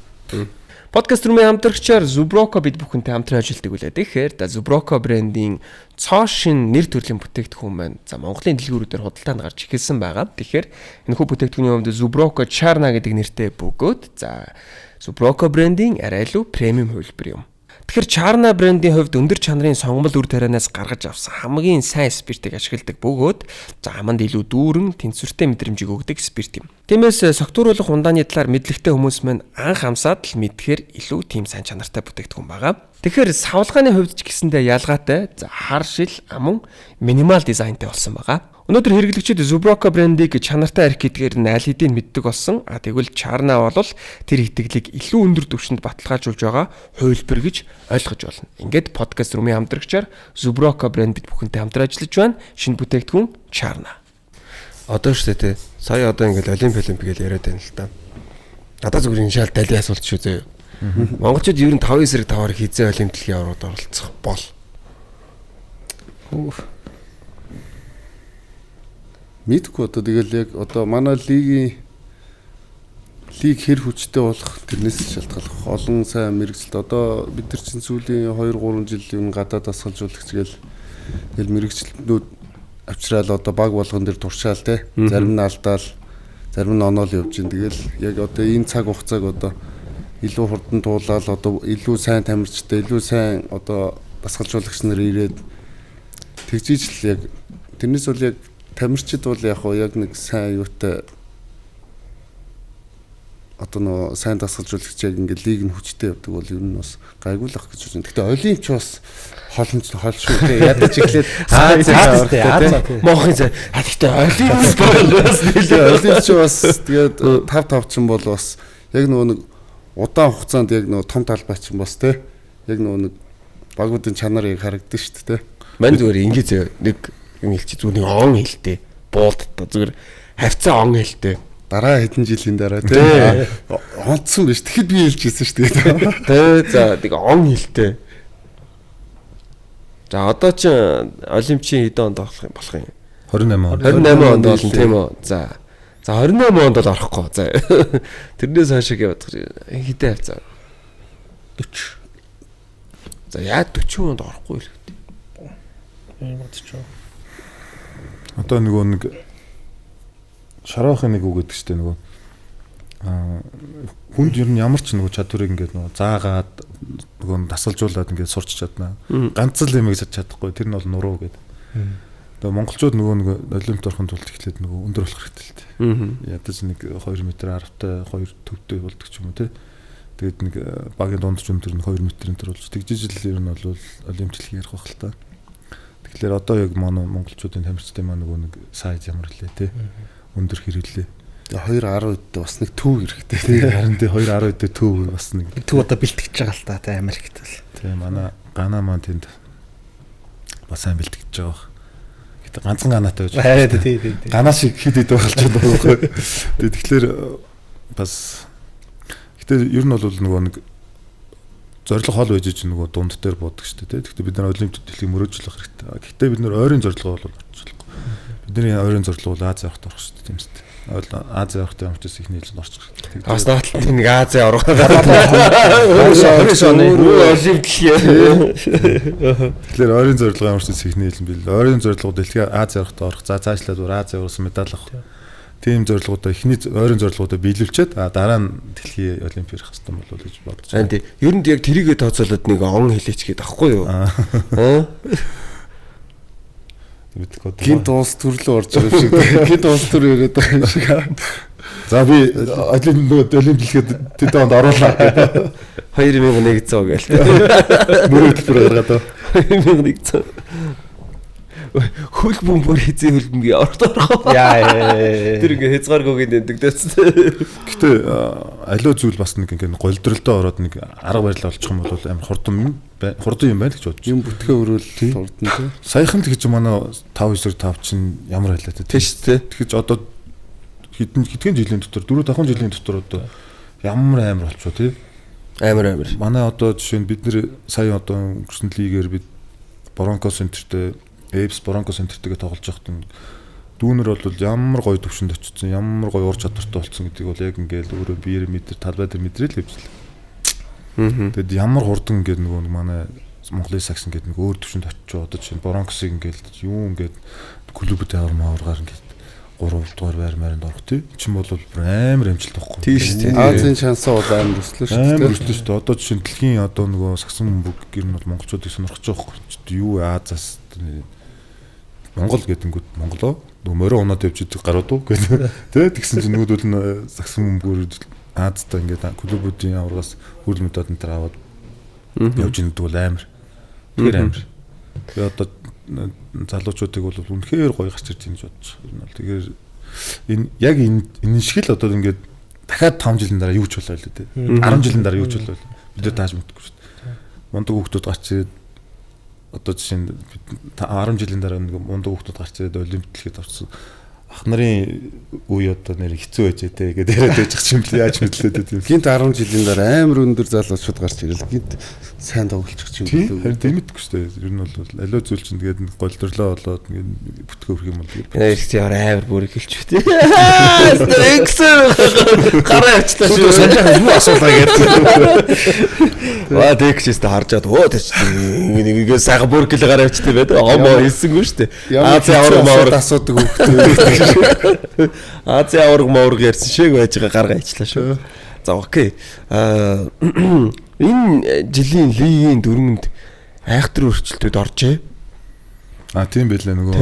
Подкаст рүүмийн хамтрагчаар Zubrocco бид бүхэнтэй хамтран ажилладаг үлээ. Тэгэхээр Zubrocco брендийн цоо шин нэр төрлийн бүтээгдэхүүн маань за Монголын дэлгүүрүүдээр худалдаанд гарч эхэлсэн байгаа. Тэгэхээр энэхүү бүтээгдэхүүний хувьд Zubrocco Charna гэдэг нэртэй бөгөөд за Zubrocco брендийн арай илүү премиум хувилбар юм. Тэгэхээр Charna брендийн хувьд өндөр чанарын сонгомол үр тарианаас гаргаж авсан хамгийн сайн спиртийг ашигладаг бөгөөд за аманд илүү дүүрэн тэнцвэртэй мэдрэмжийг өгдөг спирт юм. Тиймээс согтууруулах ундааны талаар мэдлэгтэй хүмүүс маань анх амсаад л мэдхээр илүү тийм сайн чанартай бүтээгдэхүүн байгаа. Тэгэхээр савлгааны хувьд ч гэсэндээ ялгаатай за хар шил амун минимал дизайнтай болсон байгаа. Өнөөдөр хэрэглэгчид Zubrocco брендийг чанартай арх гэдгээр нь аль хэдийн мэддэг болсон. А тэгвэл Charna бол тэр итгэлийг илүү өндөр түвшинд баталгаажуулж байгаа хувилбар гэж ойлгож байна. Ингээд подкаст рүүмийн хамтрагчаар Zubrocco брэнд бид бүхэнтэй хамтран ажиллаж байна. Шинэ бүтээгдэхүүн Charna. Одоо шүү дээ. Сая одоо ингээд олимп гэж яриад байна л та. Надад зүгээр энэ шал дали асуулт шүү зөө. Монголчууд ер нь 5 эсрэг 5-аар хизээ олимп дэлхийн аваргад оролцох бол. Мэдгүй одоо тэгэл яг одоо манай лигийн лиг хэр хүчтэй болох тэрнээс шалтгааллах. Олон сайн мэрэгчлэлт одоо бид нар чинь сүүлийн 2 3 жил юм гадаад дасгалжуулагч гээл тэгэл мэрэгчлэлтнүүд авчраал одоо баг болгон дээр туршаал те. Зарим нь алдаал, зарим нь оноол явж гин. Тэгэл яг одоо энэ цаг хугацааг одоо илүү хурдан туулаад одоо илүү сайн тамирчтай, илүү сайн одоо дасгалжуулагч нар ирээд тэгжиж л яг тэрнээс бол яг тамирчид бол яг уу яг нэг сайн юутай одоо нөө сайн дасгалжуулагч яг ингээд лиг нь хүчтэй явдаг бол ер нь бас гайгүй л ах гэж байна. Гэхдээ олимпч бас холомж хол шүү дээ. Ядаж эхлээд Аз Монхын зай. А гэхдээ олимпч бол бас нэлээ олимпч бас тэгээд 5 5 ч юм бол бас яг нөгөө нэг удаан хугацаанд яг нөгөө том талбай ч юм бас те. Яг нөгөө нэг багуудын чанар яг харагдсан шүү дээ. Мань зүгээр ингэ зөө нэг юм хэлчих зүгээр нэг он хэлтэй буулдтаа зүгээр хавцаа он хэлтэй дараа хэдэн жилийн дараа тий онцсон биш тэгэхэд би хэлж ирсэн шүү дээ тий за нэг он хэлтэй. За одоо чи олимпийн хэдэн онд болох юм 28 он 28 онд болно тийм үү. За 28 онд бол орохгүй. За тэрнээс хойш явах хэдэн хавцаа 40. За яа 40 онд орохгүй хэрэгтэй юм бодчихоо. Одоо нөгөө нэг шараахын нэг үг гэдэг чинь нөгөө хүнд ер нь ямар ч нөгөө чадварыг ингээд нөгөө заагаад нөгөө дасгалжуулаад ингээд сурч чадна. Ганц л юмыг чадахгүй тэр нь бол нуруу гэдэг. Тэгээ монголчууд нөгөө нэг олимпиад орохын тулд эхлээд нөгөө өндөр болох хэрэгтэй л дээ. Ядаж нэг 2 м 10-тай 2 төвтэй болдог ч юм уу те. Тэгээд нэг багийн дунд ч өндөр нь 2 м энэ төр болж тэгжиж л ер нь бол олимп дэлхий ярих байх л та. Тэгэхээр одоо яг манай монголчуудын тамирчдын маань нөгөө нэг сайз ямар лээ те. Өндөр хэрэглээ. Тэгээ 2.10-д бас нэг төв хэрэгтэй те. Харин те 2.10-д төв бас нэг. Төв одоо бэлтгэж байгаа л та те Америкт бол. Тэ манай Гана маань тэнд бас сайн бэлтгэж байгаа бах. Гэтэ ганцхан ганатай байж. Харин тий тий. Ганаа шиг хэд хэд байх болчиход байгаа байхгүй. Тэгээ тэгэхээр бас гэтэ ер нь бол нөгөө нэг зорилго хол байж ч нөгөө дунд дээр буудаг шүү дээ. Тэгэхдээ бид нар олимп дэлхийг мөрөөдлөх хэрэгтэй. Гэхдээ бид нар ойрын зорилгоо бол очих. Бидний ойрын зорилго бол Ази аврахт орох шүү дээ, тийм үү? Ази аврахт ямар ч зүйл ихний хэлж орчих хэрэгтэй. Бас наатал нэг Ази аврах. 29 оны олимп дэлхий. Тэгэхээр ойрын зорилго ямар ч зүйл ихний хэлэн бил. Ойрын зорилго дэлхий Ази аврахт орох. За цаашлаад бүр Ази аврахсан медаль авах. Тийм зорилгоудаа эхний ойрын зорилгоудаа биелүүлчихэд дараа нь дэлхийн олимп ярих хэвээр болов гэж бодож байна. Тийм. Ер нь яг тэрийгэ тооцоолоод нэг он хэлээч гээд ахгүй юу? Аа. Мэдгүй. Гинт улс төрлөө орж байгаа юм шиг. Гинт улс төр яриад байгаа юм шиг. За би олимп олимп дэлхийд тэд онд оруулаа гэдэг. 2100 гээл. Мөрөө төлбөр гаргаад. 2100. Хөл бөмбөр хизээ хөл бөмбөгийн орд орох. Яа. Тэр ингээ хязгааргүйг нэмдэгдээсэн. Гэтэ аливаа зүйл бас нэг ингээ голдролдоо ороод нэг арга барил олчих юм бол амар хурдан хурдан юм байна л гэж бодож. Юм бүтгэ өрөөл хурдан тий. Саяхан л гэж манай 595 чинь ямар байлаа те. Тийш тий. Тэгэж одоо хэдэн хэдхэн жилийн дотор 4 5 жилийн дотор одоо ямар амар болчихоо тий. Амар амар. Манай одоо жишээ нь бид нэр сая одоо өнгөрсөн лигээр бид Бронко центртэй Эвс Бронко центртэйгээ тоглож байхад дүүнер бол ямар гоё төвшөнд очсон, ямар гоё ур чадвартай болсон гэдгийг бол яг ингээл өөрөө биеэр мэдэр талбай дээр мэдрэл явжлаа. Тэгэд ямар хурдан ингээд нөгөө манай Монголын сакс ингээд нэг өөр төвшөнд очиж одоо чинь Бронкосыг ингээд юу ингээд клубд авар мааваргаар ингээд 3 дугаар байр майранд орох тий. Чин бол бүр амар амжилт байхгүй. Тийм шүү дээ. Азийн шансаа бол амар өслөө шүү дээ. Амар өслөө шүү дээ. Одоо жишээ нь дэлхийн одоо нөгөө сагсан бөмбөг гэр нь бол монголчуудыг сонирхож байгаа байхгүй. Юу Азаас Монгол гэдэнгүүд Монголоо нөгөө морин унаад явж идэг гарууд уу гэдэг. Тэ тэгсэн чинь нөгөөдөл нь сагсан бөмбөгөөр Азтай ингээд клубүүдийн аваргаас хүрэл медаль энэ төр аваад явж идэг бол амар. Тэгэхээр амар. Би одоо залуучуудыг бол үнэхээр гоё гарч ирж байна гэж бодож байна. Ер нь бол тэгэхээр энэ яг энэ энэ шиг л одоо ингээд дахиад 5 жилийн дараа юу ч болоо л дээ. 10 жилийн дараа юу ч болоо. Бид нар тааж мэдгүй шүү дээ. Мундаг хүүхдүүд гарч ирээд одоо жишээ нь 10 жилийн дараа нэг мундаг хүүхдүүд гарч ирээд олимп дэлхийд орсон. Ах нарын үе одоо нэр хэцүү байж тээ гэдэг яриад байж ах юм бэл яаж мэдлээ дээ тийм. Гинт 10 жилийн дараа амар өндөр залуучууд гарч ирэл гинт сайн тоглолчих юм билүү. Харин тийм мэдгүй шүү дээ. Ер нь бол аливаа зүйл чинь тэгээд голдрлоо болоод ингээд бүтгэх өрх юм бол тэгээд. Эрх ямар амар бүрийг хэлчих тий. Ингэсэн гараа явчлаа шүү. Санжаа юу асуулаа гэдэг. Ваа тэгчээс та харж чад өө тийч нэг нэг сайхан бүр гэл гараа явчихсан байт. Омоо хэлсэнгүй шүү дээ. Азийн аварга мавар асуудаг хүүхдээ. Азийн аварга маварга ярьсан шиг байж байгаа гаргаа ичлаа шүү. За окей. Энэ жилийн лигийн дөрөнд айхтар өөрчлөлтүүд оржээ. А тийм байлаа нөгөө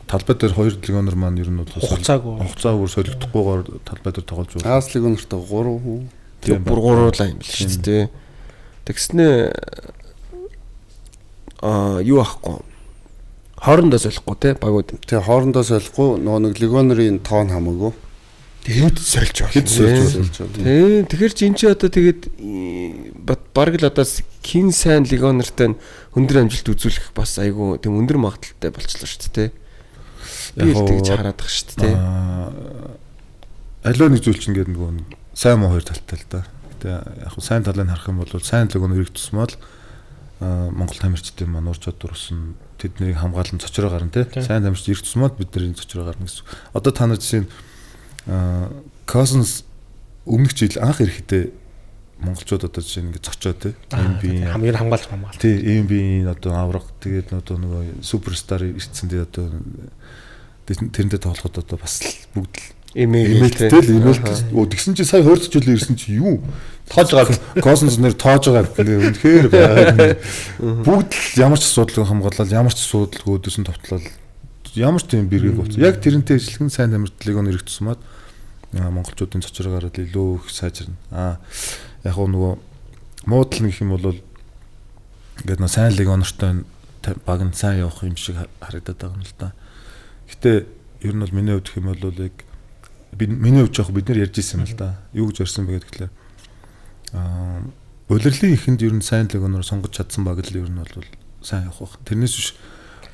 талбай дээр хоёр легионер маань ер нь бол хугацаагүй солигдохгүйгээр талбай дээр тоглож байна. Аас легионертай 3 тийм бүр 3-уулаа юм л шүү дээ. Тэгснэ юу ахгүй хоорондоо солихгүй те багууд. Тий хоорондоо солихгүй нөгөө нэг легионерын тоон хамаагүй. Хэд сольж байна. Хэд сольж байна. Тий тэгэхээр чи эн чи одоо тэгээд бараг л одоо хин сайн легионертай өндөр амжилт үзүүлэх бас айгүй тийм өндөр магадлалтай болчихлоо шүү дээ. Би л тэгж хараад байгаа шүү дээ. Аливаа нэг зүйл чинь ингээд нөгөө сайн муу хоёр талтай л да. Гэтэ яг сайн талыг харах юм бол сайн легионер ирэх тусмаа л Монгол тамирчдын маань ур чадвар өснө. Тэднийг хамгаалan цочроо гарна тий. Сайн тамирч ирэх тусмаа бидний цочроо гарна гэсэн. Одоо та нар жишээ нь Cousins өмнөх жил анх ирэхдээ монголчууд одоо жишээ нь ингээд цочоо тий. NBA хамгийн хамгаалж хамгаал. Тий, NBA-ийн одоо авраг тэгээд одоо нөгөө суперстар ирсэн тий одоо тэрнтэй тоглоход одоо бас бүгд л имэйлтэй л имэйлтэй. Өө тэгсэн чи сая 20 жил ирсэн чи юу? Тоож байгаа. Cousins нэр тоож байгаа үнэхээр байна. Бүгд л ямар ч асуудалгүй хамгаалал, ямар ч асуудалгүй өдөрсөн товтлол ямар ч тийм бэргээг болсон. Яг тэрнтэй ижилхэн сайн тамиртлыг өн ирэх тусмаад монголчуудын цочроо гараад илүү их сайжирна. Аа яг гоо нөгөө муудал гэх юм бол ингээд нөө сайн легионертой баг нь сайн явах юм шиг харагдаад байгаа юм л да. Гэтэ ер нь бол миний хувьд гэх юм бол яг миний хувьд жоох бид нэр ярьж ирсэн юм л да. Юу гэж ярьсан бэ гэхээр улирлын эхэнд ер нь сайн легионер сонгож чадсан баг л ер нь бол сайн явах байх. Тэрнээс биш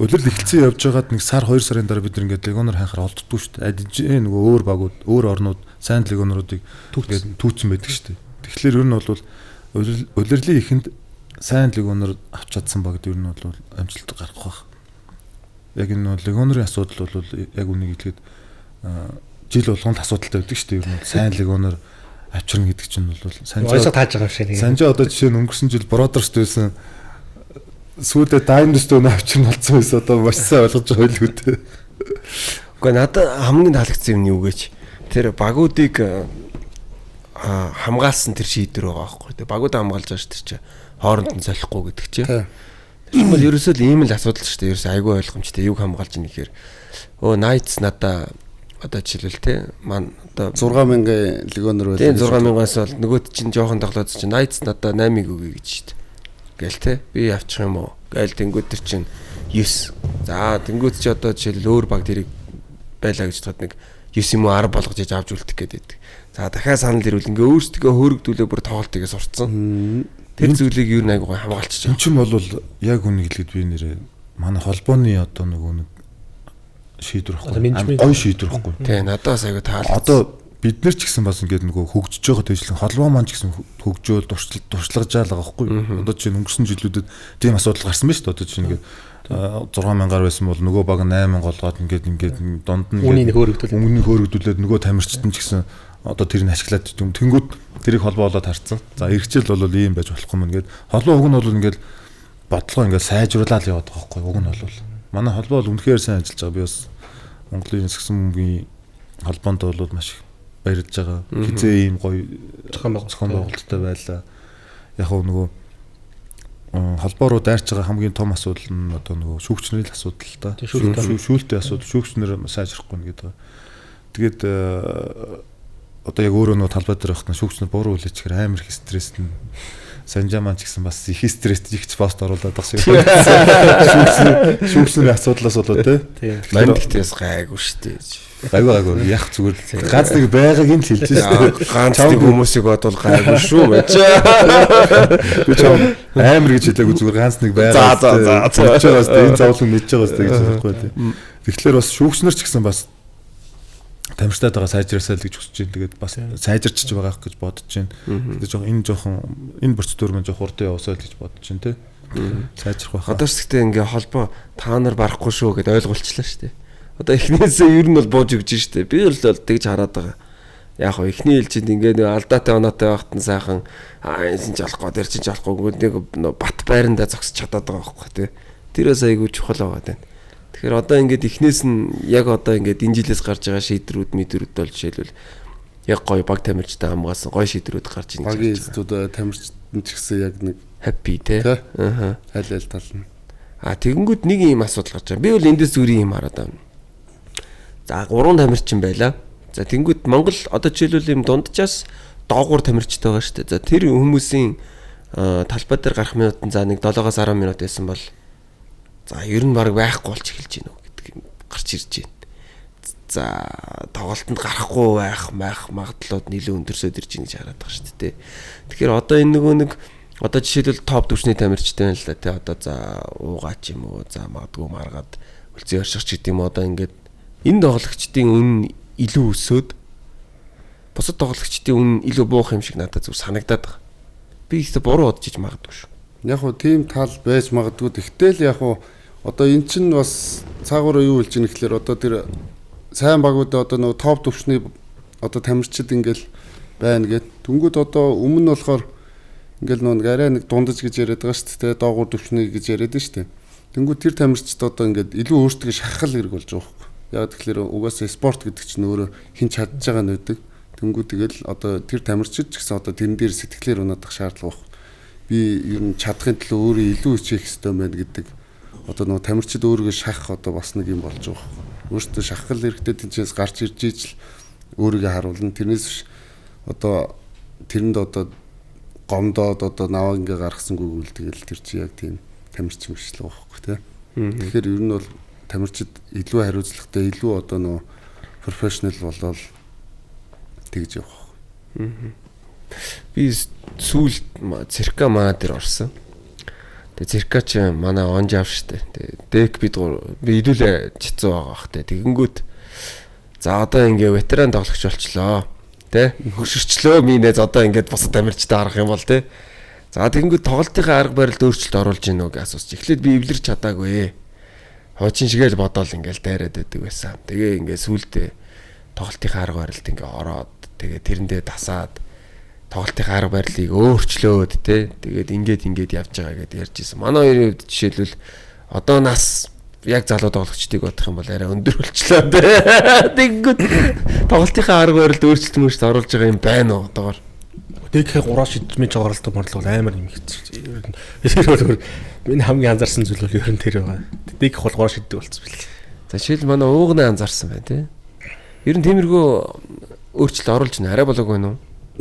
улирал эхэлсэн явж байгаад нэг сар 2 сарын дараа бид нар ингээд легионер хайхаар олддгүй шүү дээ. Адижээ нөгөө өөр багууд, өөр орнууд сайн легионеруудыг ингээд түүцэн байдаг шүү дээ. Тэгэхээр ер нь бол улирлын эхэнд сайн легионер авч чадсан багт ер нь бол амжилт гаргах байх. Яг энэ легионерын асуудал бол яг үнийг хэлэхэд жил болгонд асуудалтай байдаг шүү дээ. Ер нь сайн легионер авчирна гэдэг чинь бол санжаа тааж байгаа юм шиг нэг. Санжаа одоо жишээ нь өнгөрсөн жил Brothers байсан сүүлдээ Diamond Stone авчирна болсон байсан одоо маш сайн ойлгож байгаа байлгүй дээ. Гэхдээ надад хамгийн таалагдсан юм нь юу гэж тэр багуудыг хамгаалсан тэр шийдвэр байгаа байхгүй. Тэгээ багууд хамгаалж байгаа шүү дээ чи хооронд нь солихгүй гэдэг чи. Тэр чинь бол ерөөсөө л ийм л асуудал шүү дээ. Ерөөсөө айгүй ойлгомжтой. Юг хамгаалж ийн гэхээр өө Knights надаа одоо жишээлбэл те ман одоо 6000 легионер байлаа. Тийм 6000-аас бол нөгөөт чинь жоохон тоглоод чинь Knights надаа 8-ыг өгье гэж шүү дээ. Гээл те би авчих юм уу? Гээл тэнгүүд тэр чинь 9. За тэнгүүд чи одоо жишээлбэл өөр баг тэрийг байлаа гэж бодоход нэг 9 юм уу 10 болгож яж авч үлдэх гээд байдаг. За дахиад санал ирвэл ингээ өөрсдөө хөөрөгдүүлээ бүр тоглолтыг сурцсан. Тэр зүйлийг юу нэг айгуу хамгаалчих. Энэ чинь бол яг үнийг хэлэхэд би нэрээ манай холбооны одоо нөгөө нэг шийдвэр байхгүй. Гой шийдвэр байхгүй. Тий, надад бас айгуу таалагдсан. Одоо бид нар ч гэсэн бас ингээд нөгөө хөгжиж байгаа дэвшлэн холбоо маань ч гэсэн хөгжөөл туршлагажаал байгаа байхгүй. Одоо чинь өнгөрсөн жилүүдэд тийм асуудал гарсан байна шүү дээ. Одоо чинь ингээд 6000-аар байсан бол нөгөө баг 8000 болгоод ингээд дунд нь үнийг хөөрөгдүүлээд нөгөө тамирчид нь ч гэсэн одоо тэрийг ашиглаад тэнгүүд тэрийг холбоо болоод харцсан. За эргэжэл бол ийм байж болохгүй мэн гээд холбоо уг нь бол ингээд бодлогоо ингээд сайжруулаад яваад байгаа байхгүй. Уг нь бол манай холбоо бол үнэхээр сайн ажиллаж байгаа. Би бас Монголын сэгсэн бөмбөгийн холбоонд бол маш их баярлж байгаа. Хизээ ийм гоё зохион байгуулалттай байлаа. Яг хөө нөгөө холбоо руу дайрч байгаа хамгийн том асуудал нь одоо нөгөө шүүгчнэрийн асуудал л та. Шүүлтийн асуудал, шүүгчнэр сайжрахгүй гэдэг. Тэгээд одоо яг өөрөө нөгөө талбай дээр байхдаа шүүгчнэр буруу үлээчихээр амар их стресс нь Санжаа маань ч гэсэн бас их стресстэй их ч пост оруулаад байгаа шиг. Шүүгчнэрийн асуудлаас болоо тий. Манд гэхдээ гайгүй шүү дээ. Гайгүй яг зүгээр ганц нэг байгааг нь л хэлж шүү дээ. Ганц нэг хүмүүсийг бодвол гайгүй шүү мэж. Би ч амар гэж хэлээгүй зүгээр ганц нэг байгаа. За. Мэдж байгаа сте энэ зовлон мэдж байгаа сте гэж хэлэхгүй тий. Тэгэхээр бас шүүгчнэр ч гэсэн бас тамирчдад байгаа сайжраасаа л гэж хүсэж байна. Тэгээд бас сайжирч байгаа гэж бодож байна. Тэгээд жоохон энэ жоохон энэ процедур маань жоохон хурдан яваасаа л гэж бодож байна тий. Сайжрах байх. Одоо ч гэхдээ ингээ холбоо та нар барахгүй шүү гэдээ ойлгуулчлаа шүү дээ. Одоо эхнээсээ ер нь бол бууж өгч штэ. Би бол тэгж хараад байгаа. Яг хоо эхний ээлжинд ингээ нэг алдаатай оноотой байхад нь сайхан аа энэ чинь жалахгүй тэр чинь жалахгүй нэг бат байрандаа зогсож чадаад байгаа байхгүй тий. Тэрээс айгүй чухал байгаа тань. Тэгэхээр одоо ингээд эхнээс нь яг одоо ингээд энэ жилээс гарч байгаа шийдвэрүүд мэдвэрүүд бол жишээлбэл яг гоё баг тамирчтай хамгаалсан гоё шийдвэрүүд гарч ийн. Багийн эзэдүүд тамирчид нь ч гэсэн яг нэг happy тий. Аа. Аль аль тал нь. А тэгэнгүүт нэг юм асуудал гарч байгаа. Би бол эндээс зүрийн юм хараад байна. За 3 тамирчин байлаа. За тэнгүүт Монгол одоо жишээлбэл юм дунджаас доогуур тамирчтай байгаа шүү дээ. За тэр хүмүүсийн талбай дээр гарах минут нь за нэг 7-оос 10 минут байсан бол за ер нь баг байхгүй болж эхэлж байна уу гэдэг юм гарч ирж байна. За тоглолтод гарахгүй байх магадлалууд нэлээд өндөрсөд ирж байна гэж хараад байгаа шүү дээ. Тэгэхээр одоо энэ нөгөө нэг одоо жишээлбэл топ түвшний тамирчтай байна л да тий. Одоо за уугаач юм уу за магадгүй маргаад үлзий орших ч гэдэг юм одоо ингээд энэ тоглогчдын үн илүү өсөөд бусад тоглогчдын үн илүү буух юм шиг надад зүг санагдаад байгаа. Би ихтэй буруу бодож иж магадгүй шүү. Яг хуу тийм тал байж магадгүй. Тэгтэл яг хуу одоо эн чинь бас цаагаараа юу хэлж ийн гэхлээр одоо тэр сайн багууд одоо нөгөө топ түвшний одоо тамирчид ингээл байна гэд. Тэнгүүд одоо өмнө нь болохоор ингээл нөгөө арай нэг дундаж гэж яриад байгаа шүү дээ. Доогуур түвшний гэж яриад шүү дээ. Тэнгүүд тэр тамирчид одоо ингээд илүү өөртөө шахах хэрэг болж байгаа байхгүй. Яг тэгэхээр угаасаа спорт гэдэг чинь өөрөө хэн чадж байгаа нь байдаг. Тэнгүү тэгэл одоо тэр тамирчид ч гэсэн одоо тэрэн дээр сэтгэлээр унадах шаардлага баг. Би ер нь чадахын төлөө өөрөө илүү хичээх ёстой байна гэдэг одоо нөгөө тамирчид өөрийгөө шахах одоо бас нэг юм болж байгаа байхгүй. Өөртөө шахах хэрэгтэй тэнцээс гарч ирж ижил өөрийгөө харуулна. Тэрнээс биш одоо тэрэнд одоо гомдоод одоо наваа ингээ гаргасангүй үйл тэгэл тэр чи яг тийм тамирчин биш л байгаа байхгүй тий. Тэгэхээр ер нь бол тамирчид илүү хариуцлагатай, илүү одоо нөгөө профешнл болоод тэгж явах. Би сүүл цирка манай дээр орсон. Тэгээ цирка ч манай онж ав штэ. Тэгээ дек бид би хэдүүлээ чицүү байгаа бах те. Тэгэнгүүт за одоо ингээ ветеран тоглогч болчлоо. Тэ хөшөрчлөө ми нэ одоо ингээд бусад тамирчтай харах юм бол тэ. За тэгэнгүүт тоглолтынхаа арга барилд өөрчлөлт оруулж гин үү гэж асууж. Эхлээд би эвлэрч чадаагүй. Хуучин шигээл бодоол ингээл дайраад байдаг байсан. Тэгээ ингээ сүулдэ тоглолтынхаа арга барилд ингээ ороод тэгээ тэрэндээ дасаад тоглолтынхаа арга барилыг өөрчлөөд тэ. Тэгээд ингээд ингээд явж байгаа гэдээ ярьж ирсэн. Манай хоёрын хувьд жишээлбэл одоо нас Яг залуу тоглогчдыг бодох юм бол арай өндөр болчлоо те. Тэгэнгүүт тоглолтынхаа арга барилд өөрчлөлт мөрчлөлт оруулж байгаа юм байна уу одоогор? Дэгхээ 3 шидмэж оролдог морлол амар юм хэцүү. Тэр бол миний хамгийн анзаарсан зүйл бол ер нь тэр байгаа. Дэгх бол 3 шиддэг болсон бэл. За жишээл манай уугнаа анзаарсан байна те. Ер нь тиймэрхүү өөрчлөлт оруулж байна. Арай болоогүй нү?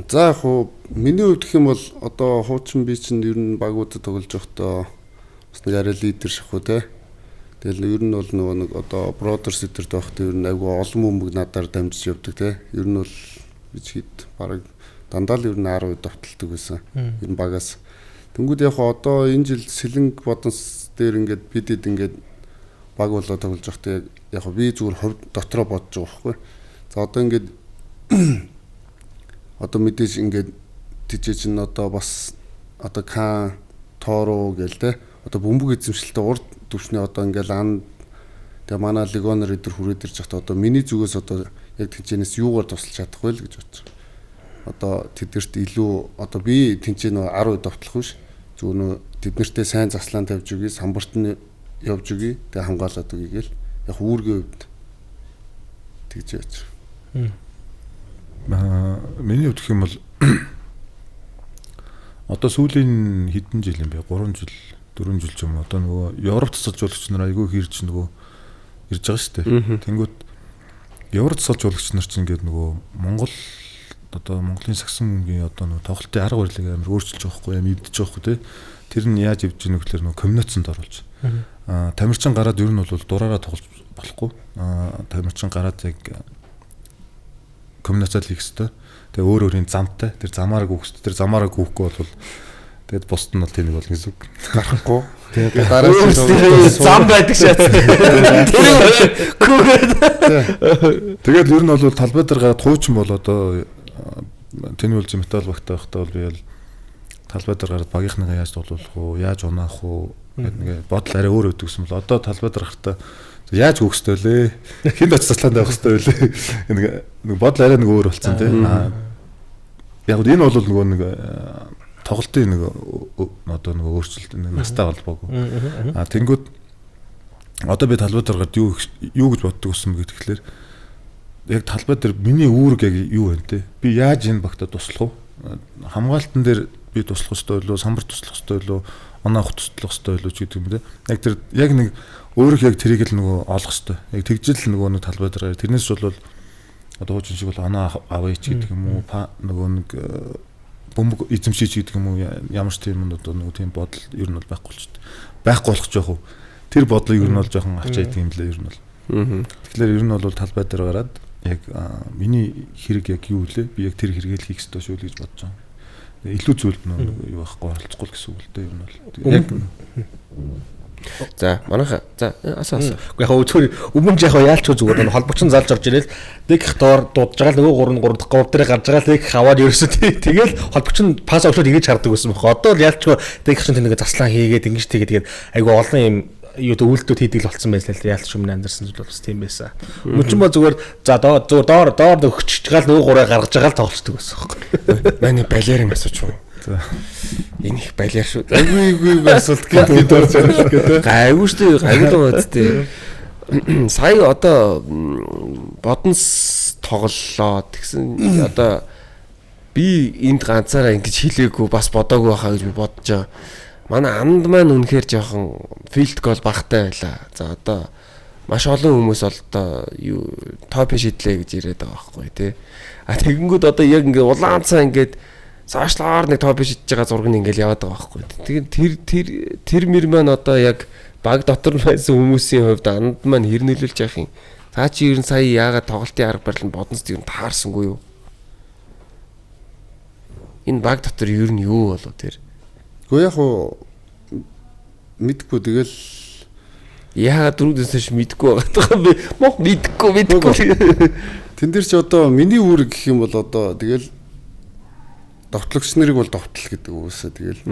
За яг хуу миний хувьд гэх юм бол одоо хуучин би чинь ер нь багуудад тоглож байхдаа бас нэг арай лидер шахуу те. Тэгэл ер нь бол нөгөө нэг одоо Brothers эдэрт байхдаа ер нь айгүй олон бөмбөг надаар дамжиж явдаг те. Ер нь бол би ч хэд бараг дандаа л ер нь 10% довтолдог байсан. Ер нь багаас. Тэнгүүд яг одоо энэ жил Сэлэнг Бодонс дээр ингээд бидэд ингээд баг болоо тоглож байхдаа яг би зүгээр хувь дотроо бодож байгаа байхгүй. За одоо ингээд одоо мэдээж ингээд тийч чинь одоо бас одоо Кан Торо гээл те. Одоо бөмбөг эзэмшилтээ урд төвшний одоо ингээл ан тэгээ манай легионер эдэр хүрээд ирж байхдаа одоо миний зүгээс одоо яг тэнцэнээс юугаар тусалж чадах вэ л гэж бодож байгаа. Одоо тэднэрт илүү одоо би тэнцэн 10% довтлох биш. Зүгээр нөө тэднэртээ сайн заслаан тавьж өгье, самбарт нь явж өгье, тэгээ хамгаалаад өгье гээл яг үүргийн хувьд тэгж яаж. Миний хувьд гэх юм бол одоо сүүлийн хэдэн жил юм бэ? 3 жил 4 жил ч юм уу одоо нөгөө Европ тасалжуулагч нар айгүй хэрж нөгөө ирж байгаа шүү дээ. Тэнгүүт Европ тасалжуулагч нар чинь ингээд нөгөө Монгол одоо Монголын сагсан мөнгөний одоо нөгөө тоглолтын арга барилыг амар өөрчилж байгаа хгүй юм эвдэж байгаа хгүй те. Тэр нь яаж эвдэж гэнэ гэхээр нөгөө комбинацид оруулж. Тамирчин гараад ер нь бол дураараа тоглож болохгүй. Тамирчин гараад яг комбинацид хийх ёстой. Тэгээ өөр өөрийн замтай. Тэр замаараа гүйх ёстой. Тэр замаараа гүйхгүй бол тэгээд бусд нь бол тэнэг болно гэсэн үг. Гарахгүй. Тэгээд дараа нь зам байдаг шат. Тэр гүгээд. Тэгээд ер нь бол талбай дээр гараад хуучин бол одоо тэнэг үлз металл багтаа байхдаа бол би бол талбай дээр гараад багийнхныгаа яаж тоглуулах уу, яаж унаах уу гэдэг нэг бодол арай өөр өгдөг гэсэн бол одоо талбай дээр гарахтаа яаж гүйх ёстой вэ? Хүнд очиж заслаанд явах ёстой вэ? Нэг бодол арай нэг өөр болсон тийм. Яг энэ бол нөгөө нэг тоглолтын нэг одоо нэг өөрчлөлт нэг настай холбоогүй. Тэнгүүд одоо би талбай дээр гараад юу гэж боддог болсон бэ гэхээр яг талбай дээр миний үүрэг яг юу вэ те? Би яаж энэ багтаа туслах вэ? Хамгаалтан дээр би туслах ёстой вэ? Самбар туслах ёстой вэ? Оноо авах туслах ёстой вэ гэдэг юм те. Яг тэр яг нэг өөрөх яг тэрийг л нөгөө олох ёстой. Яг тэгжил нөгөө нэг талбай дээр гараад тэрнээс бол одоо хуучин шиг бол оноо авъя ч гэдэг юм уу нөгөө нэг бөмбөг эзэмшиж гэдэг юм уу ямар ч тийм одоо нөгөө тийм бодол ер нь бол байхгүй болчиход. Байхгүй болох жоох уу. Тэр бодлыг ер нь бол жоохон авч яадаг юм лээ ер нь бол. Тэгэхээр ер нь бол талбай дээр гараад яг миний хэрэг яг юу лээ? Би яг тэр хэрэгэл хийх ёстой шүү л гэж бодож байгаа. Илүү зүйлд нөгөө юу байхгүй оролцохгүй л гэсэн үг л дээ ер нь бол. Яг За манайха за асаа. Уу яг зүгээр өмнө яг яалч зүгээр нэг холбогч нь залж орж ирэл нэг их доор дуудаж байгаа л нөгөө 3 3 3 дээр гарч байгаа л нэг их аваад ерөөсөө тэгэл холбогч нь пас өгчөөд ингэж хардаг байсан бохоо. Одоо л яалч нэг их чинь нэг заслан хийгээд ингэж тэгээд айгу олон юм юу үйлдэлүүд хийдэг л болсон байсан л яалч өмнө анзаарсан зүйл бас тийм байсан. Өмнө чинь бол зүгээр за зүгээр доор өгчөж байгаа л нөгөө 3-ыг гаргаж байгаа л тоглолцдог байсан байхгүй. Манай балиар юм асууч уу? Энэ их балиар шүү. Айгүй асуулт гээд орж ирэх гэдэг. Гайгүй шүү дээ. Гайгүй л байгаа зү. Сая одоо Бодонс тоглолоо тэгсэн одоо би энд ганцаараа ингэж хэлээгүй бас бодоогүй байхаа гэж би бодож байгаа. Манай анд маань үнэхээр жоохон филд гол багтай байлаа. За одоо маш олон хүмүүс бол одоо юу топи шидлээ гэж яриад байгаа байхгүй тий. А тэгэнгүүт одоо яг ингээ улаан цаа ингээд саашлаар нэг топи шидэж байгаа зураг нь ингээл яваад байгаа байхгүй. Тэгээд тэр тэр тэр мэр маань одоо яг баг дотор байсан хүмүүсийн хувьд анд маань хэр нөлөөлж яах юм. Цаа чи ер нь сая яагаад тоглолтын арга барил нь Бодонс ер нь таарсангүй юу? Энэ баг дотор ер нь юу болов тэр? Гэхдээ яг уу мэдгүй тэгэл яагаад дөрөвдөөс хойш мэдгүй байгаа юм бэ? Мох мэдгүй. Тэн дээр чи одоо миний үүрэг гэх юм бол одоо тэгэл довтлогч нарыг бол довтол гэдэг угаасаа тэгэл.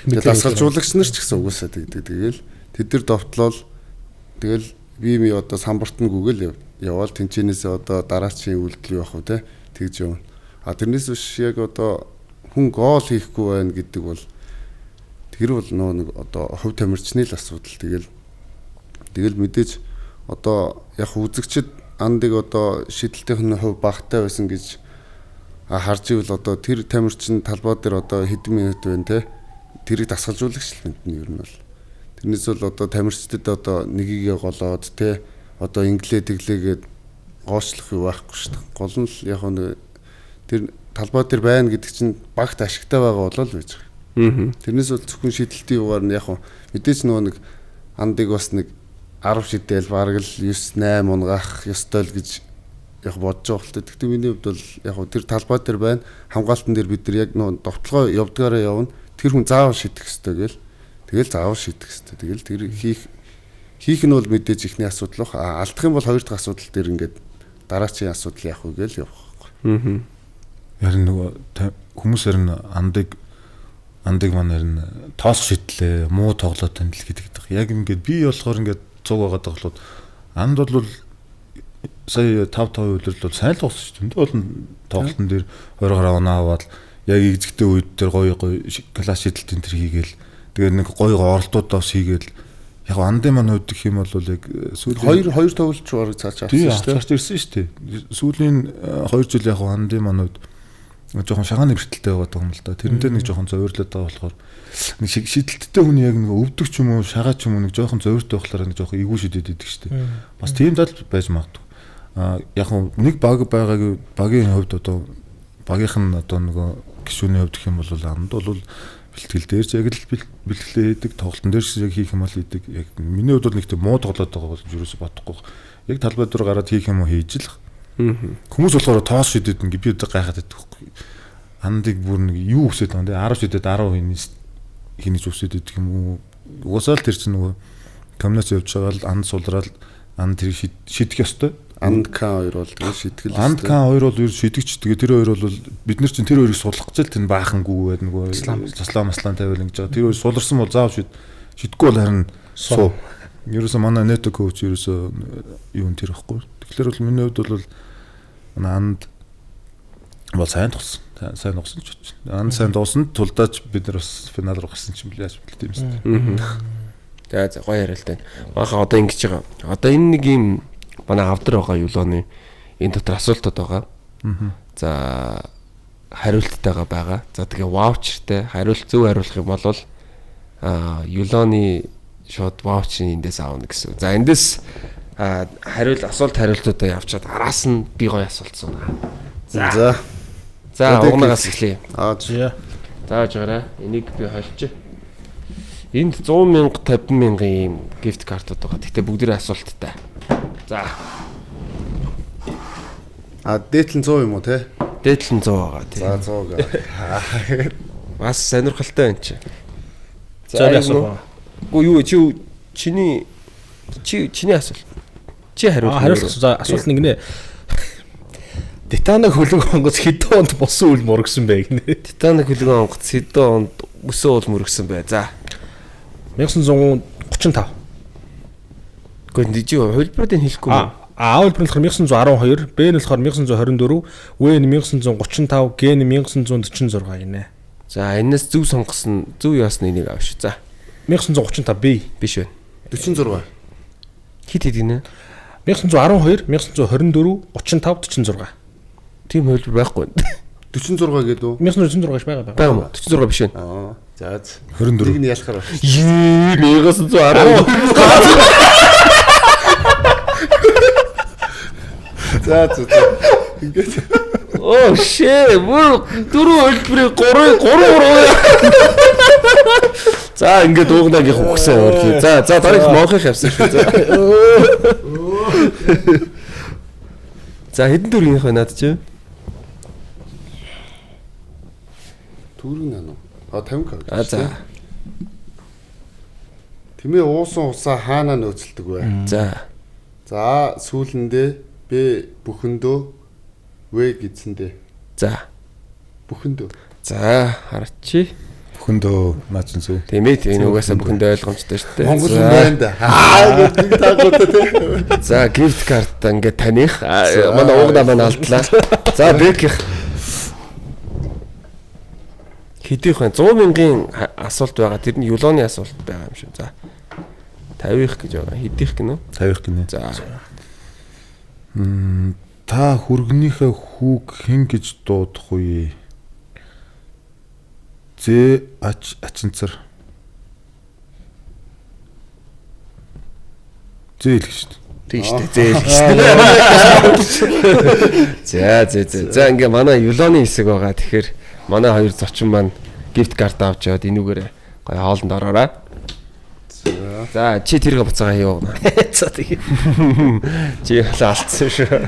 Дасгалжуулагч нар ч гэсэн угаасаа тэгдэг. Тэгэл тэд нар довтлол тэгэл би ми одоо самбарт нь гүгэл яваал тэнчэнээсээ одоо дараачийн үйлдэл явах уу те тэгж явна. А тэрнээс биш яг одоо хүн гол хийхгүй байна гэдэг бол тэр бол нөө нэг одоо хувь тамирчны л асуудал. Тэгэл Тэгэл мэдээж одоо яг үзэгчд андыг одоо шидэлтийн хувь багтай байсан гэж харж ивэл одоо тэр тамирчин талбай дээр одоо хэдэн минут байна те тэрийг дасгалжуулагч л мэднэ ер нь бол. Тэрнээс бол одоо тамирчдад одоо нэгийгээ голоод те одоо инглээ тэглээгээд гоочлох юу байхгүй шүү дээ. Гол нь л яг нэг тэр талбай дээр байна гэдэг чинь багт ашигтай байгаа болол л байж байгаа. Тэрнээс бол зөвхөн шидэлтийн югаар нь яг мэдээж нөгөө нэг андыг бас нэг 10 шидэл бараг л 9 8 унгаах ёстой л гэж яг бодож байгаа л та. Гэхдээ миний хувьд бол яг тэр талбай дээр байна. Хамгаалтан дээр бид нар яг нөгөө довтлогоо явдгаараа явна. Тэр хүн заавал шидэх ёстой гээл. Тэгэл заавал шидэх ёстой. Тэгэл тэр хийх нь бол мэдээж ихний асуудал бах. Алдах юм бол хоёр дахь асуудал дээр ингээд дараачийн асуудал яах вэ гээл явах байхгүй. Харин нөгөө хүмүүс харин андыг маань харин тоос шидлээ, муу тоглоод тань л гэдэг. Яг ингээд би болохоор ингээд цуг байгаад тоглоод анд бол сая 5-5 үлрэл бол сайн л тоглосон шүү дээ. Тэнд бол тоглолтын дээр 20 гаруй оноо аваад яг игзэгтэй үед дээр гоё гоё класс шидэлт энэ төр хийгээл тэгээд нэг гоё гоё оролтуудаа бас хийгээл яг андын маань хувьд гэх юм бол яг сүүлийн хоёр тоглолч бараг цааш авсан шүү дээ. Ирсэн шүү дээ. Сүүлийн 2 жил яг андын маань хувьд жоохон шагааны бэрхтэлтэй байгаа юм л да. Тэрнтэй нэг жоохон зовирлоод байгаа болохоор нэг шидэлттэй хүн яг нэг өвдөг ч юм уу шагаа ч юм уу нэг жоохон зовиртой болохоор нэг жоохон эвгүй шидэд идэг шүү дээ. Бас тийм тал байж магадгүй. Яг нэг баг байгааг багийн хувьд одоо багийнх нь одоо нөгөө гишүүний хувьд гэх юм бол анд бол бэлтгэл дээр ч яг л бэлтгэлээ хийдэг, тоглолтын дээр ч яг хийх юм бол хийдэг. Яг миний хувьд бол нэг тийм муу тоглоод байгаа бол юусоо бодохгүй. Яг талбай дээр гараад хийх юм уу хийж л. Хүмүүс болохоор тоос шидэд ингээ би одоо гайхаад байдаг байхгүй. Андыг бүр нэг юу өсөд байгаа юм те 10 шидэд 10 хинэж өсөд идэх юм уу? Угаасаа л тэр чинь нөгөө комбинац явж байгаа л анд сулраал анд тэр шидэх ёстой. Анд К2 бол тэгээ шитгэл. Анд К2 бол ер шидэгч тэгээ тэр хоёр бол бид нар чинь тэр хоёрыг суллах гэж л тэр баахан гүү гэдэг нөгөө заслаа маслан тавиал ингэж байгаа. Тэр хоёр суларсан бол заав шидэхгүй бол харин суу. Ерөөсөө манай нето коуч ерөөсөө юу н тэр ихгүй. Тэгэхээр бол миний хувьд бол манай анд бол сайн тоглосон. Сайн тоглосон ч бодчих. Анд сайн тоглосон тулдаач бид нар бас финал руу гарсан ч юм л яаж бэлт юм бэ. За гоё яриалт байна. Баахан одоо ингэж байгаа. Одоо энэ нэг юм манай авдар байгаа юлооны энэ дотор асуултууд байгаа. За хариулттайгаа байгаа. За тэгээ ваучертэй хариулт зөв хариулах юм бол юлооны шууд ваучерын эндээс аавна гэсэн. За эндээс хариул асуулт хариултуудаа явчаад араас нь би гоё асуулт сууна. За. За угнагаас эхлэе. За. За жаарай. Энийг би холчих. Энд 100 мянга 50 мянган ийм гифт картууд байгаа. Гэхдээ бүгдээрээ асуулттай. За. А дээдл нь 100 юм уу те? Дээдл нь 100 байгаа тий. За 100 гээ. Бас сонирхолтой юм чи. За би асуух. Үгүй юу чи чиний чиний асуулт. Чи хариулах. Хариулах. За асуулт нэг нэ. Титаник хөлөг онгоц хэдэн онд босон үл мөргсөн бэ гинэ. Титаник хөлөг онгоц хэдэн онд өсөн үл мөргсөн бэ? За. 1935. Гэхдээ чи хувилбарыг хэлэхгүй юм. А хувилбар нь болохоор 1912, Б нь болохоор 1924, В нь 1935, Г нь 1946 гинэ. За энэс зөв сонгосон, зөв яасны энийг авш. За. 1935 Б биш байна. 46. Хэд хэд гинэ? 1912, 1924, 35, 46. Тийм хувилбар байхгүй. 46 гэдэг үү? 1946 гэж байгаа. Байгаа юм уу? 46 биш байна. Аа. За. 24. Нэг нь ялахаар байна. Ее 1910. За за. Ингээд. Оо шээ, бүр дөрөв хувилбарыг 3 3 3. За ингээд уугнаагийн хөгсөн өөрхий. За за дараагийнх монхих явсан шүү. За. За хэдэн төгрөгийн вэ наад чи? Төгрөг наа. А 50 к. А за. Тэмээ уусан усаа хаанаа нөөцлөдөг вэ? За. За сүүлэндээ Б бүхэндөө В гэдсэндээ. За. Бүхэндөө. За харчи. Бүхэндөө наа чинь зү. Тийм ээ энэ угаасаа бүхэндөө ойлгомжтой шүү дээ. Монгол хүн байна да. Аа гэдэг таагуудаа тий. За gift card ингээд таних. Манай уугнаа маань алдлаа. За Беких. Хэдийнх вэ? 100 мянган асуулт байгаа. Тэр нь юлооны асуулт байгаа юм шүү. За. 50-х гэж байгаа. Хэдийнх гинэ? 50-х гинэ. За. Та хүргэнийхээ хүүг хэн гэж дуудах вэ? Зэ ач ачинцар. Зэ л гэж шүү дээ. Тийм шүү дээ. Зээл шүү дээ. За зэ зэ. За ингээ манай Юлоны хэсэг байгаа. Тэгэхээр манай хоёр зочин маань gift card авч яваад энүүгээр гоё хоолнд ороорой. За чи тэргээ буцаага явуулна. За тэгээ. Чи алдсан шүү.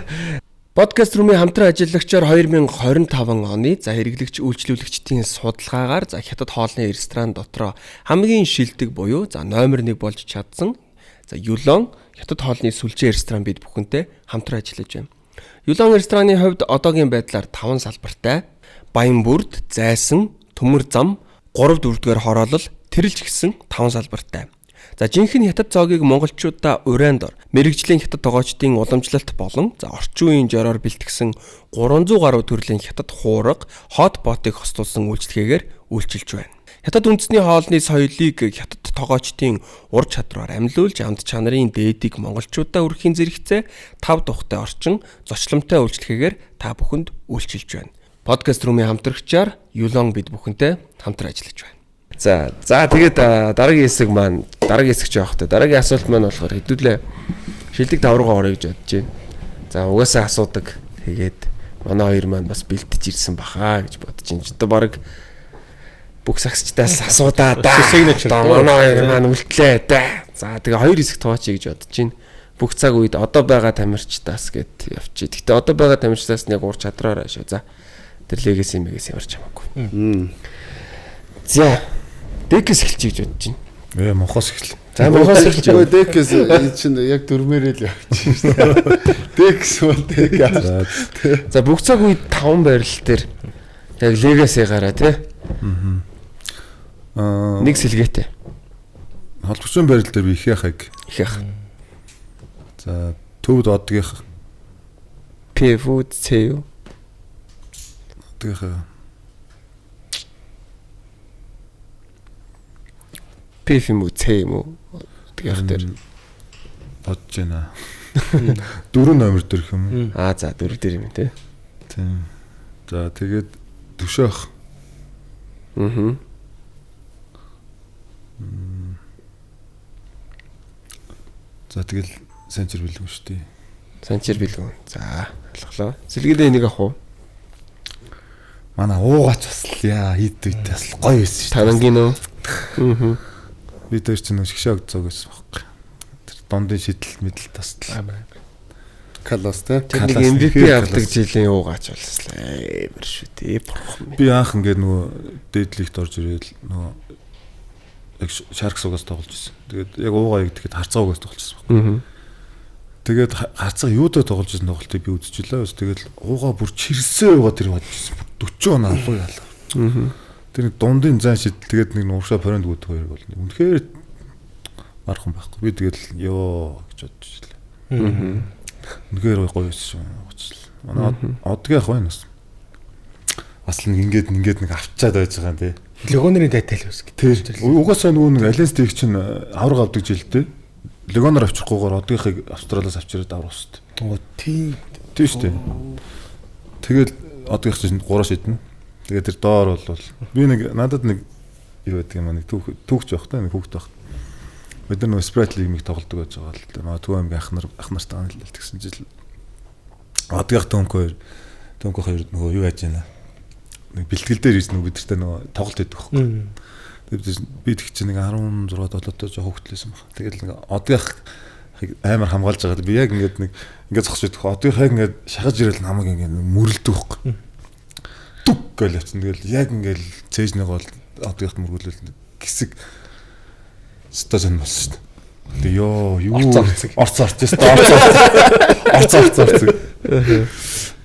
Подкаст рүүмийн хамтран ажиллагчаар 2025 оны за хэрэглэгч үйлчлүүлэгчдийн судалгаагаар за хятад хоолны ресторан дотроо хамгийн шилдэг буюу за номер 1 болж чадсан за Юлон хятад хоолны сүлжээ ресторан бид бүхэнтэй хамтран ажиллаж байна. Юлон рестораны хувьд одоогийн байдлаар 5 салбартай Баянбүрд, Зайсан, Төмөр зам, 3 4-р хороолол тэрэлж гисэн 5 салбартай. За жинхэнэ хятад зоогийг монголчуудаа урайн дор мэрэгжлийн хятад тогоочдын уламжлалт болон за орчин үеийн жороор бэлтгэсэн 300 гаруй төрлийн хятад хуурга, хот ботыг хостуулсан үйлчлэгээгээр үйлчилж байна. Хятад үндэсний хоолны соёлыг хятад тогоочдын ур чадвараар амьлуулж амт чанарын дээдийг монголчуудаа өрхийн зэрэгцээ тав тухтай орчин зочломтой үйлчлэгээгээр та бүхэнд үйлчилж байна. Подкаст рүүмийн хамтрагчаар Юлон бид бүхэнтэй хамтран ажиллаж байна. За за тэгээд дараагийн хэсэг маань дараагийн хэсэг ч явах та. Дараагийн асуулт маань болохоор хэдүүлээ шилдэг 5 руугаа орё гэж бодож байна. За угаасаа асуудаг. Тэгээд манай хоёр маань бас бэлтэж ирсэн баха гэж бодож байна. Одоо баг бүх сагсчдаас асуудаа да. Манай хоёр маань үлтлээ да. За тэгээ хоёр хэсэг тооч гэж бодож байна. Бүх цаг үед одоо байгаа тамирчдаас гэд явчих. Гэхдээ одоо байгаа тамирчдаас нь яг ур чадраараа шүү. За тэр легас юм эгээс ямарч хамаагүй. За Дэкэс эхэлчих гэж бодож байна. Монхоос эхэл. За монхоос эхэлж. Өө Дэкэс энэ чинь яг дөрмээрээ л явчих шүү дээ. Дэкэс бол Дэк. За бүх цаг үед 5 байрлал дээр яг легасээ гараа тий. Нэг сэлгээтэй. Холбогчийн байрлал дээр би их яхаг. Их ях. За төвд одгийнх. PF C юу? Одгийнх. PF юм уу C юм уу? Одгийнх дээр бодож байна. 4 номер дээр юм уу? Аа за 4 дээр юм тий. Тийм. За тэгээд төшөөх. Аа. За тэгэл Санчир бэлгүн шүү дээ. Санчир бэлгүн. За ойлголоо. Сэлгээдээ энийг авах уу? Манай уугаач бас л яа хийд үед бас гоё байсан шүү дээ. Танангийн нөө. Аа. Би тэр чинь нэг шгшээ огцоог байсан байхгүй. Тэр дундын шидэл мэдэл тасдал. Калас те. Тэр нэг MVP авдаг жилийн уугаач болсон амар шүү дээ. Бурхан. Би анх ингээд нөгөө дээдлэгт орж ирээд нөгөө яг Sharks угаас тоглож ирсэн. Тэгээд яг уугаа яг тэгэхэд харцгаа угаас тоглож ирсэн байхгүй. Тэгээд харцгаа юудаа тоглож ирсэн тоглолтыг би үзчихлээ. Тэгээд уугаа бүр чирсээ уугаа тэр бодож ирсэн. Бүр 40 он алуу ялаа. Тэр нэг дундын зайн шидэл тэгээд нэг нууршаа парент гүйдэг хоёр бол үнэхээр мархан байхгүй. Би тэгэл ёо гэж бодож ирлээ. Үнэхээр гоё байсан шүү. Манай одгийнх байна бас. Бас л нэг ингээд нэг авчаад байж байгаа юм тий. Легонерийн дайтай л бас гэдэг. Угаасаа нөгөө нэг Альянс дэх чинь авраг авдаг жилдээ. Легонер авчирхгүйгээр одгийнхыг Австралиас авчираад аврах шүү дээ. Оо тийм. Тийм шүү дээ. Тэгэл одгийнх чинь 3 шиднэ. Тэгээд тэр доор бол би нэг надад нэг юу байдаг юм аа нэг түүхч байх та нэг хүүхэд байх. Бид нар нөгөө Sprite League-ийг тоглодог байж байгаа л да. Манай Төв аймгийн ах нартайгаа нийлэл тэгсэн жил одгийнх Төнкө хоёр нөгөө юу яаж байна. Нэг бэлтгэл дээр ирсэн нөгөө бидэртэй нөгөө тоглолт хийдэг байхгүй. Тэгээд би тэг чинь нэг 16 7-той жоо хүүхдлээсэн баг. Тэгэл нэг одгийнх амар хамгаалж байгаа. Би яг ингээд нэг ингээд зогсож идэх. Одгийнх яг ингээд шахаж ирэл намайг ингээд мөрөлдөг байхгүй. Түк гэл явчихсан. Тэгэл яг ингээд цээжнийг бол одгийнх мөргүүлэл гисэг өстой зэн болсон шүү дээ. Тэгээ ёо юу орц орц.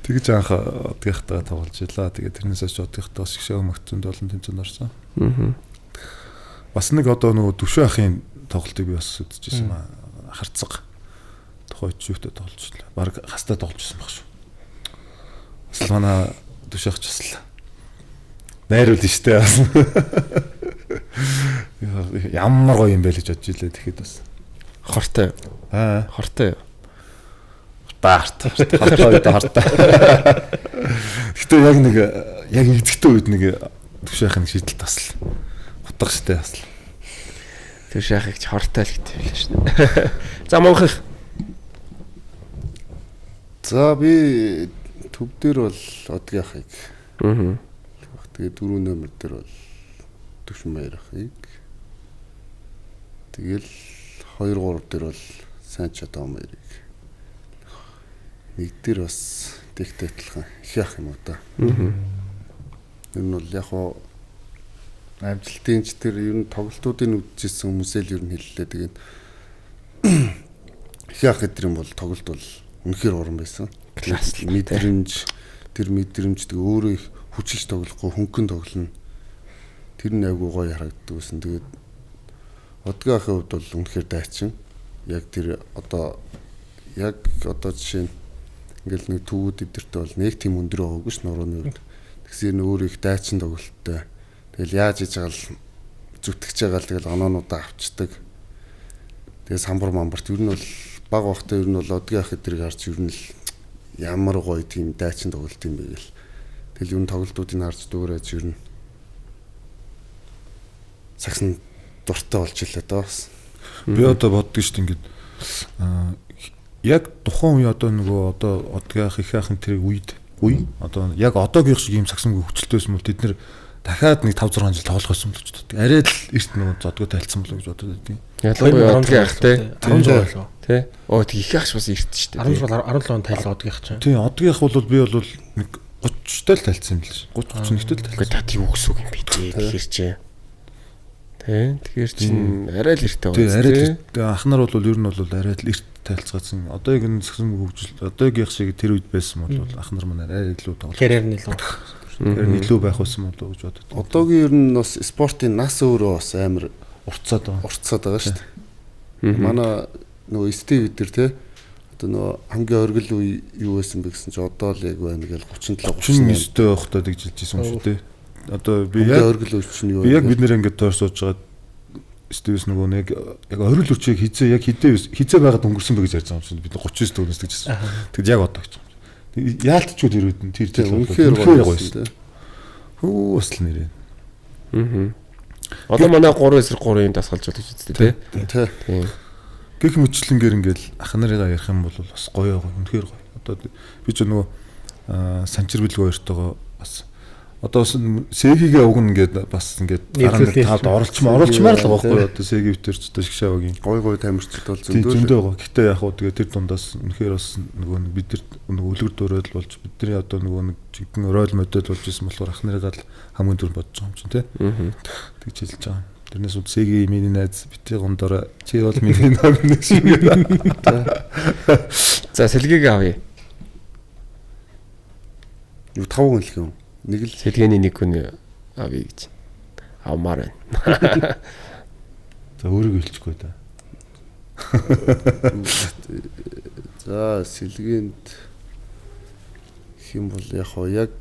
Тэгж анх одгийнхтайгаа тоглож илаа. Тэгээ тэрнээс хойш одгийнхтайгаа шгшээ мөгцөнд олон тэмцээнд орсон. Бас нэг одоо нөгөө Төвшөө ахын тоглолтыг би бас үзчихсэн аа. Харцаг тухай юутай тоглож илаа. Бараг хастай тоглож ирсэн баг шүү. Бас л манай Төвшөө ах ч бас л найруулна штэ бас. Ямар гоё юм бэ л гэж бодож илээ тэгэхэд бас. Хортой. Аа. Хортой. Баарт. Хортой үед хортой. Гэтэ яг нэг яг эзэгтэй үед нэг төвшөөх нэг шийдэл бас л утга штэ бас л. Тэр шахыг ч хортой л гэдэг юм лээ шнэ. За мөнхөх. За би төв дээр бол Одгийн ахыг. Аа. Тэгээ 4 номер дээр бол Төвшин баяр ахыг. Тэгэл 2 3 дээр бол Сайн Чадан баярыг. Нэг дээр бас тэгтэй адилхан их яах юм уу да. Аа. Ер нь бол яг хуу амжилтын ч тэр ер нь тоглолтуудыг үзчихсэн хүмүүсээ л ер нь хэллээ. Тэгээд их яах гэдэг юм бол тоглолт бол үнэхээр уран байсан. Класс л мэдрэмж тэр мэдрэмж тэг өөрөө их хүчилж тоглохгүй хөнгөн тоглоно. Тэр нь айгүй гоё харагддаг байсан. Тэгээд Одгийн ахын хувьд бол үнэхээр дайчин. Яг тэр одоо яг одоо жишээ нь ингээл нэг төвүүд эдэртэй бол нэг тийм өндөр байгаагүй ш нурууны хувьд. Тэгсээр нь өөрөө их дайчин тоглолттой. Тэгэл яаж хийж байгаа л зүтгэж байгаа л тэгэл оноонуудаа авчдаг. Тэгээ самбар мамбарт ер нь бол баг багтаа ер нь бол Одгийн ах эдрийг харж ер нь л ямар гоё тийм дайчин тоглолт юм бэ гэл. Тэгэл ер нь тоглолтуудыг харж дуурайж ер нь сагсан дуртай болж илээ доо бас. Би одоо боддог шүү дээ ингээд яг тухайн үе одоо нөгөө одоо Одгийн ах их ахын тэр үед үе одоо яг одоогийнх шиг ийм сагсангүй хүчлтэй байсан бол тэд нэр дахиад нэг 5 6 жил тоглох байсан болов ч боддог. Арай л эрт нөгөө зодгоо тайлцсан болов гэж бодод байдаг. Ялангуяа Одгийн ах те. 16 болов. Тэ. Оо тэг их ахш бас эрт шүү дээ. 16 17 он тайлсан Одгийн ах чинь. Тийм Одгийн ах бол би бол нэг 30-тай л тайлцсан юм л ш. 30 31-тэй л Үгүй тайлцсан. та тийм үгс үг юм би тий. Тэгэхээр чи. Тэ. Тэгэхээр чин арай л эрт Тийм байгаа. арай л эрт. Ах нар бол ер нь бол арай л эрт тайлцгаасан. Одоо яг энэ сагсан хөгжил одоогийнх шиг тэр үед байсан бол ах нар маань арай илүү тоглох. Карьер нь илүү. Тэр нь илүү байх байсан болов уу гэж бодод. Одоогийн ер нь бас спортын нас өөрөө бас амар Уртцаад байгаа. уртсаад байгаа шүү дээ. Манай нөгөө Стив өдр те одоо нөгөө хамгийн оргил үе юу байсан бэ гэсэн чи одоо л яг байна гэл 37 39 дэх байхдаа тэгж хэлж исэн юм шүү дээ. Одоо би хамгийн яг оргил үе чинь юу би яг вэ? бид нэр ингээд тойр сууж байгаа Стивс нөгөө нэг яг оргил үрчийг хизээ яг хидээ хизээ байгаад өнгөрсөн бэ гэж ярьж байгаа юм шиг бид 39 дөрөвс гэж хэлсэн. Тэгэд яг одоо гэж байгаа юм. Яалтчгүй тэр үед нь тэр Тийм, жил бол үнэхээр үнэхээр гоё гоё байсан байсан. те. Хөө бас л нэрээ. Аа. Одоо манай 3 эсрэг 3-ын дасгалжуулж үзтээ тий. Тэ. Тийм. Гэх мэтлэнгээр ингээл ах нарыгаа ярих юм бол бас гоё гоё үнэхээр гоё. Одоо би ч нөгөө Санчир бэлэг хоёртойгоо бас одоо бас Сегигээ уг нь ингээд бас ингээд дараа Нийлүүлээ. нь тавд оролцмоор л байгаа байхгүй юу? Одоо Сеги битэр ч одоо шгшаавгийн Гой гой тамирчид бол Тийм зөндөө л зөндөө байгаа. Гэтэ яг хуу тэгээ тэр дундаас үнэхээр бас нөгөө нэг бид нар нөгөө үлгэр дуурайл болж бидний одоо нөгөө нэг жинхэнэ рол модель болж исэн болохоор ах нарыгаа л хамгийн түрүүнд бодож байгаа юм чинь тий. Аа. Тэгж хэлж байгаа. Тэрнээс үд Сеги миний найз бити гондороо чи бол миний номин шиг. За сэлгийг авъя. юу тав хүн л юм. Нэг л Сэлгээний нэг хүн авъя гэж. Авмаар байна. За өөрийгөө хэлчихгүй да. за сэлгээнд хэм бол яг хоо яг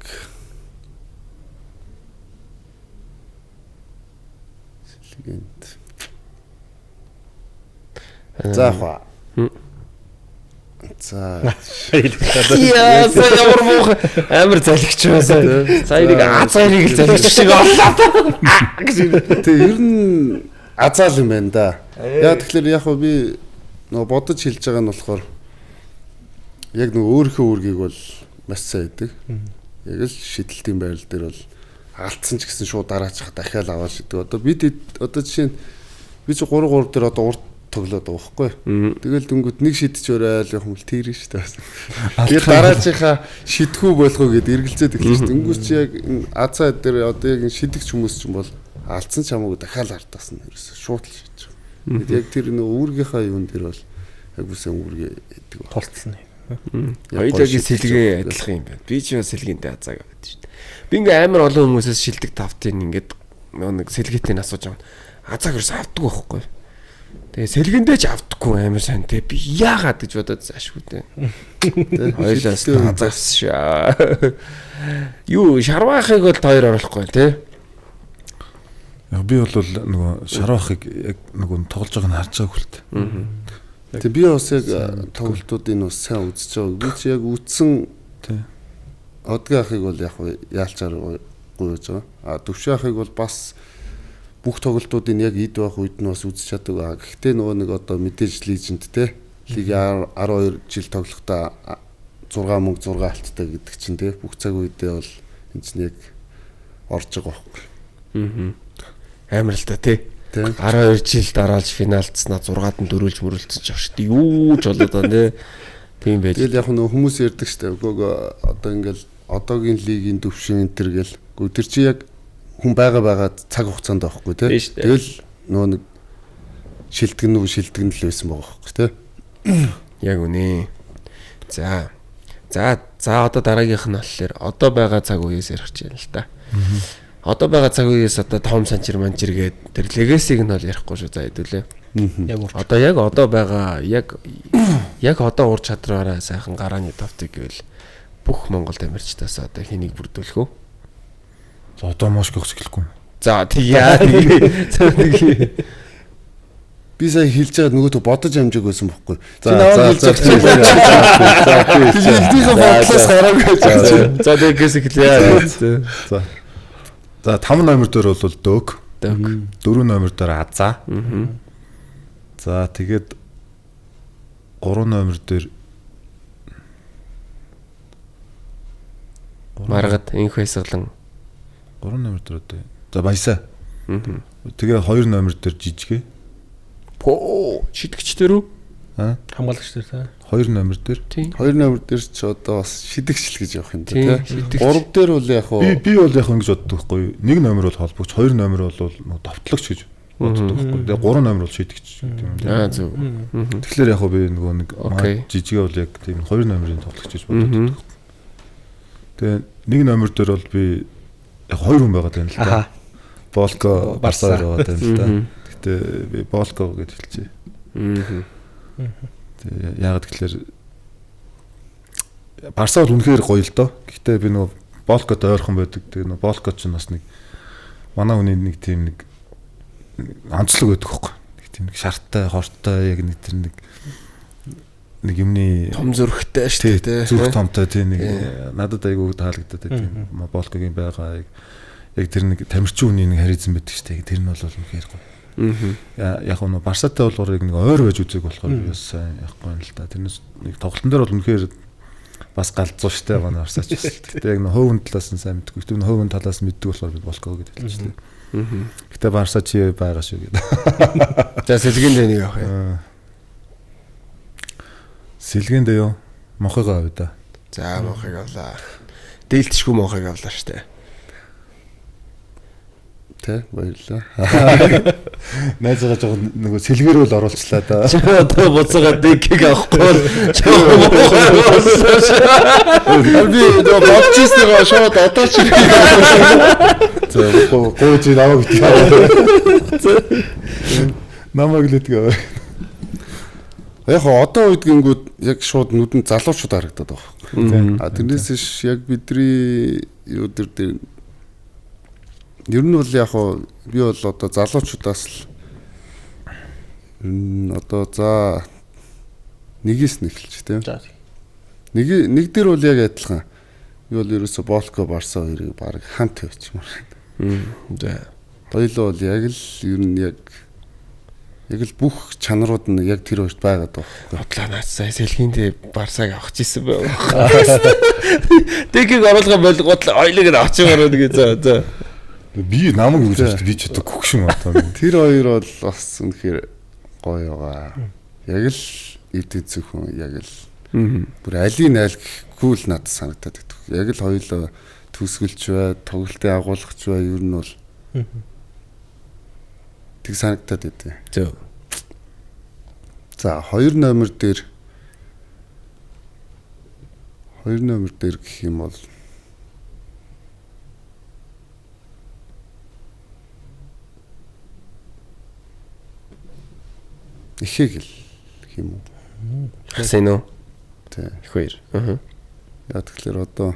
сэлгээнд за хаа. За Яа, сая ямар муух амар залхич байсан. Сая нэг аз хоёрыг л залхич шиг боллоо. Тэг ер нь азаал юм байна да. Яг тэгэхээр яг хөө би нөгөө бодож хэлж байгаа нь болохоор яг нөгөө өөрийнхөө үүргийг бол маш сайн хийдэг. Яг л шидэлтийн байрал дээр бол алдсан ч гэсэн шууд дараачих дахиад аваад шидэг. Одоо бид одоо жишээ нь би чи 3 3 дээр одоо урд тоглоод байгаа байхгүй. Тэгэл дөнгөд нэг шидэж өрөөл явах юм л тэр шүү дээ. Тэгээд дараачихаа шидэхүү болох уу гэд эргэлзээд эхэлж шүү. Дөнгөж чи яг энэ азаа дээр одоо яг энэ шидэгч хүмүүс чинь бол алдсан ч хамаагүй дахиад ардаас нь ерөөсөө шууд л шидэж байгаа. Тэгээд яг тэр нөө үүргийнхаа юун дээр бол яг бүсэн үүргээ хийдэг баг. Тулцсан. Яг Хоёулаагийн гоё шидэж сэлгээ байгаа. адилхан юм байна. Би ч бас сэлгээндээ азааг аваад шүү дээ. Би ингээ амар олон хүмүүсээс шилдэг тавтыг ингээд нөгөө нэг сэлгээтэй нь асууж байгаа. Азааг ерөөс авдаггүй байхгүй. Тэгээ сэлгэндээ ч авдаггүй амар сайн те. Би яагаад гэж бодоод заашгүй те. Хоёулаас азаас шаа. Юу шарваахыг бол хоёр оруулахгүй те. Яг би бол нөгөө Шаруахыг яг нөгөө тоглож байгааг нь харж байгаагүй л дээ. Тэг би бас яг тоглолтуудыг бас сайн үзэж байгааг. Би чи яг үтсэн Тий. Одгийн ахыг бол яг яалчаар гуйж байгаа. А Төвшин ахыг бол бас бүх тоглолтуудыг яг эд байх үед нь бас үзэж чаддаг. А гэхдээ нөгөө нэг одоо мэдээж леженд те лигийн 12 жил тоглохдоо 6 мөнгө 6 алттай гэдэг чинь те бүх цаг үедээ бол энэ чинь яг орж байгаа байхгүй. Амар л та тий. Тий. 12 жил дараалж финалдснаа 6-ад нь дөрүүлж мөрөлдсөн ч авш. Юу ч болоод байгаа тий. Тийм байж. Тэгэл яг нөгөө хүмүүс ярьдаг штэ. Үгүй одоо ингээл одоогийн лигийн төвшин энэ төр гэл. Үгүй тэр чи яг хүн байгаа цаг хугацаанд байхгүй Тийм тий. штэ. Тэгэл нөгөө нэг шилтгэн нүг шилтгэн л байсан байгаа байхгүй тий. Яг үнэ. За. За за одоо дараагийнх нь болохоор одоо байгаа цаг үеэс ярих гэж байна л да. Одоо байгаа цаг үеэс одоо Том Санчир манчир гээд тэр легасиг нь бол ярихгүй шүү за хэдүүлээ. Яг урт. Одоо яг одоо байгаа яг яг одоо ур чадвараараа сайхан гарааны тавтыг гэвэл бүх Монгол тамирчдаас одоо хэнийг бүрдүүлэх үү? За одоо Мошкогч гэлэхгүй. За тэгье тэгье. За тэгье. Би сая хэлж байгаа нөгөөдөө бодож амжааг байсан бохгүй. За Чи намайг за хэлж байгаа за чи. за Эхнийхээ бодлоос гараагүй гэж байна. За тэгээс эхлэе. За. За 5 номер дээр бол Дөг, Дөг. 4 номер дээр Аза. За тэгээд 3 номер дээр Маргад инх баясгалан. 3 номер дээр одоо за Баясаа. Тэгээ 2 номер дээр Жижигэ. Пөө шидэгч дээр үү? Аа Хамгаалагч дээр тий. 2 номер дээр Тийм. Хоёр номер дээр ч одоо бас шидэгчл гэж явах юм да Тийм, тий. шидэгч. Гурав дээр бол яг би уу би бол яг ингэж боддог байхгүй юу? Нэг номер бол холбогч, хоёр номер бол нөгөө довтлогч гэж боддог байхгүй юу? Тэгээ 3 номер бол шийдэгч гэдэг юм тийм. Аа зөв. Тэгэхээр яг хөө би нөгөө нэг Окей. маа жижигэ бол яг тийм хоёр номерын тоглогч гэж боддог. Тэгээ нэг номер дээр бол би яг хоёр хүн байгаа юм л Аха. да. Болко Барса. Барса байгаа юм л да. Гэтэ би Болко гэж хэлчихье. Тэгээ яагаад гэхлээр Барса бол үнэхээр гоё л доо. Гэтэ би нөгөө Болкот ойрхон байдаг. Тэгээ нөгөө Болко ч бас нэг манай хүний нэг тийм нэг онцлог байдаг хөөхгүй. Нэг тийм нэг шарттай, хортой яг нэг тэр нэг нэг юмны Том зүрхтэй шүү дээ. Тий, зүрх томтой тий нэг надад айгүй таалагдаад тийм Болкогийн байгаа яг яг тэр нэг тамирчин хүний нэг харизм байдаг шүү дээ. Тэр нь бол үнэхээр гоё. Яг нь Барсатай болохоор яг нэг ойр байж үзег болохоор би бас сайн яахгүй юм л да. Тэрнээс нэг тоглолтын дээр бол үнэхээр бас галзуу штэ манай Барсач бас. Гэтэ яг нэг хувийн талаас нь сайн мэдгүй. Гэтэ хувийн талаас нь мэддэг болохоор би Болко гэж хэлчихлээ. Гэтэ Барса чи байгаа шүү гэдэг. За сэлгэн дээр нэг авах юм. Сэлгэн дээр юу? Монхойгоо авъя да. За монхыг авлаа. Дээлтшгүй монхыг авлаа штэ. тий баярлалаа. Найзгаа жоохон нөгөө сэлгэрүүл оруулчлаа да. Чи одоо буцаага декийг авахгүй бол жоохон муухай болсон шүү. Би нөгөө бодож ирснийг шууд одоо ч За гуйж намайг битгий. Намайг л битгий. Яг хоо одоо үед гингүүд яг шууд нүдэнд залуучууд харагдаад байгаа байхгүй. А тэрнээс ш яг бидний юу дэр дээр ер нь бол яг хоо би бол одоо залуучуудаас л ер нь одоо за нэгээс нь эхэлж тийм. За. Нэг нэг дээр бол яг адилхан. Би бол ерөөсө Болко Барса хоёрыг баг хамт тавьчихмаар. За. Хоёулаа бол яг л ер нь яг яг л бүх чанарууд нь яг тэр хоёрт байгаад байгаа байхгүй. Бодлоо наац сая сэлгийн дээр Барсаг авах гэсэн байв. Декийг оруулах болгоод ойлыг нь авчимаар байна гэ за за. Би намайг юу гэж би ч одоо гүгшин одоо. Тэр хоёр бол бас үнэхээр гоё байгаа. Яг л эдийн зөвхөн яг л бүр алийг айл гэхгүй л надад санагдаад байдаг. Яг л хоёулаа төсгөлч бай, тоглолтын агуулгач бай, ер нь бол тэг санагдаад байдаг. Зөв. За, хоёр номер дээр хоёр номер дээр гэх юм бол ихийг л гэх юм уу? Хасан уу? Тий. Их хоёр. Аа. Яг тэгэхээр одоо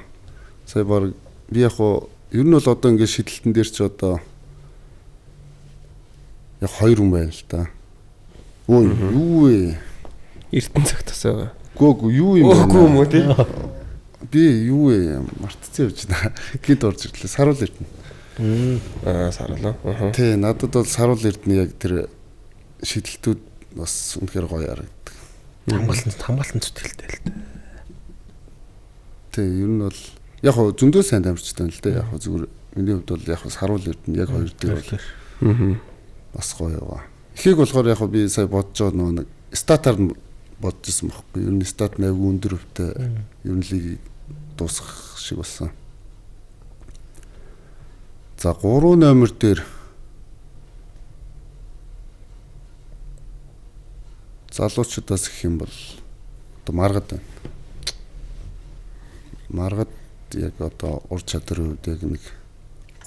сая баг би яг уу ер нь бол одоо ингээд шидэлтэн дээр чи одоо Яг хоёр хүн байна л да. Өө юу вэ? Эрдэнэ цагт бас байгаа. Гүү юу юм бэ? Үгүй юм уу тий? Би юу вэ? Мартцсан явж байна. Гинт орж ирлээ. Саруул Эрдэнэ. Аа саруулаа. Аа. Тий, надад бол Саруул Эрдэнэ яг тэр шидэлтүүд бас үнэхээр гоё харагддаг. Хамгаалсан зүтгэлтэй л дээ. Тий, ер нь бол яг хөө зөндөө сайн тамирчтай байна л дээ. Яг хөө зүгээр миний хувьд бол яг хөө Саруул Эрдэнэ яг хоёр дээр бол бас гоё байгаа. Эхийг болохоор яг хөө би сая бодож байгаа нөгөө нэг статаар нь бодож исэн байхгүй. Ер нь стат айгүй өндөр өвтэй ер нь лигийг дуусгах шиг болсон. За 3 номер дээр залуучуудаас гэх юм бол одоо Маргад байна. Маргад яг одоо ур чадрын хувьд яг нэг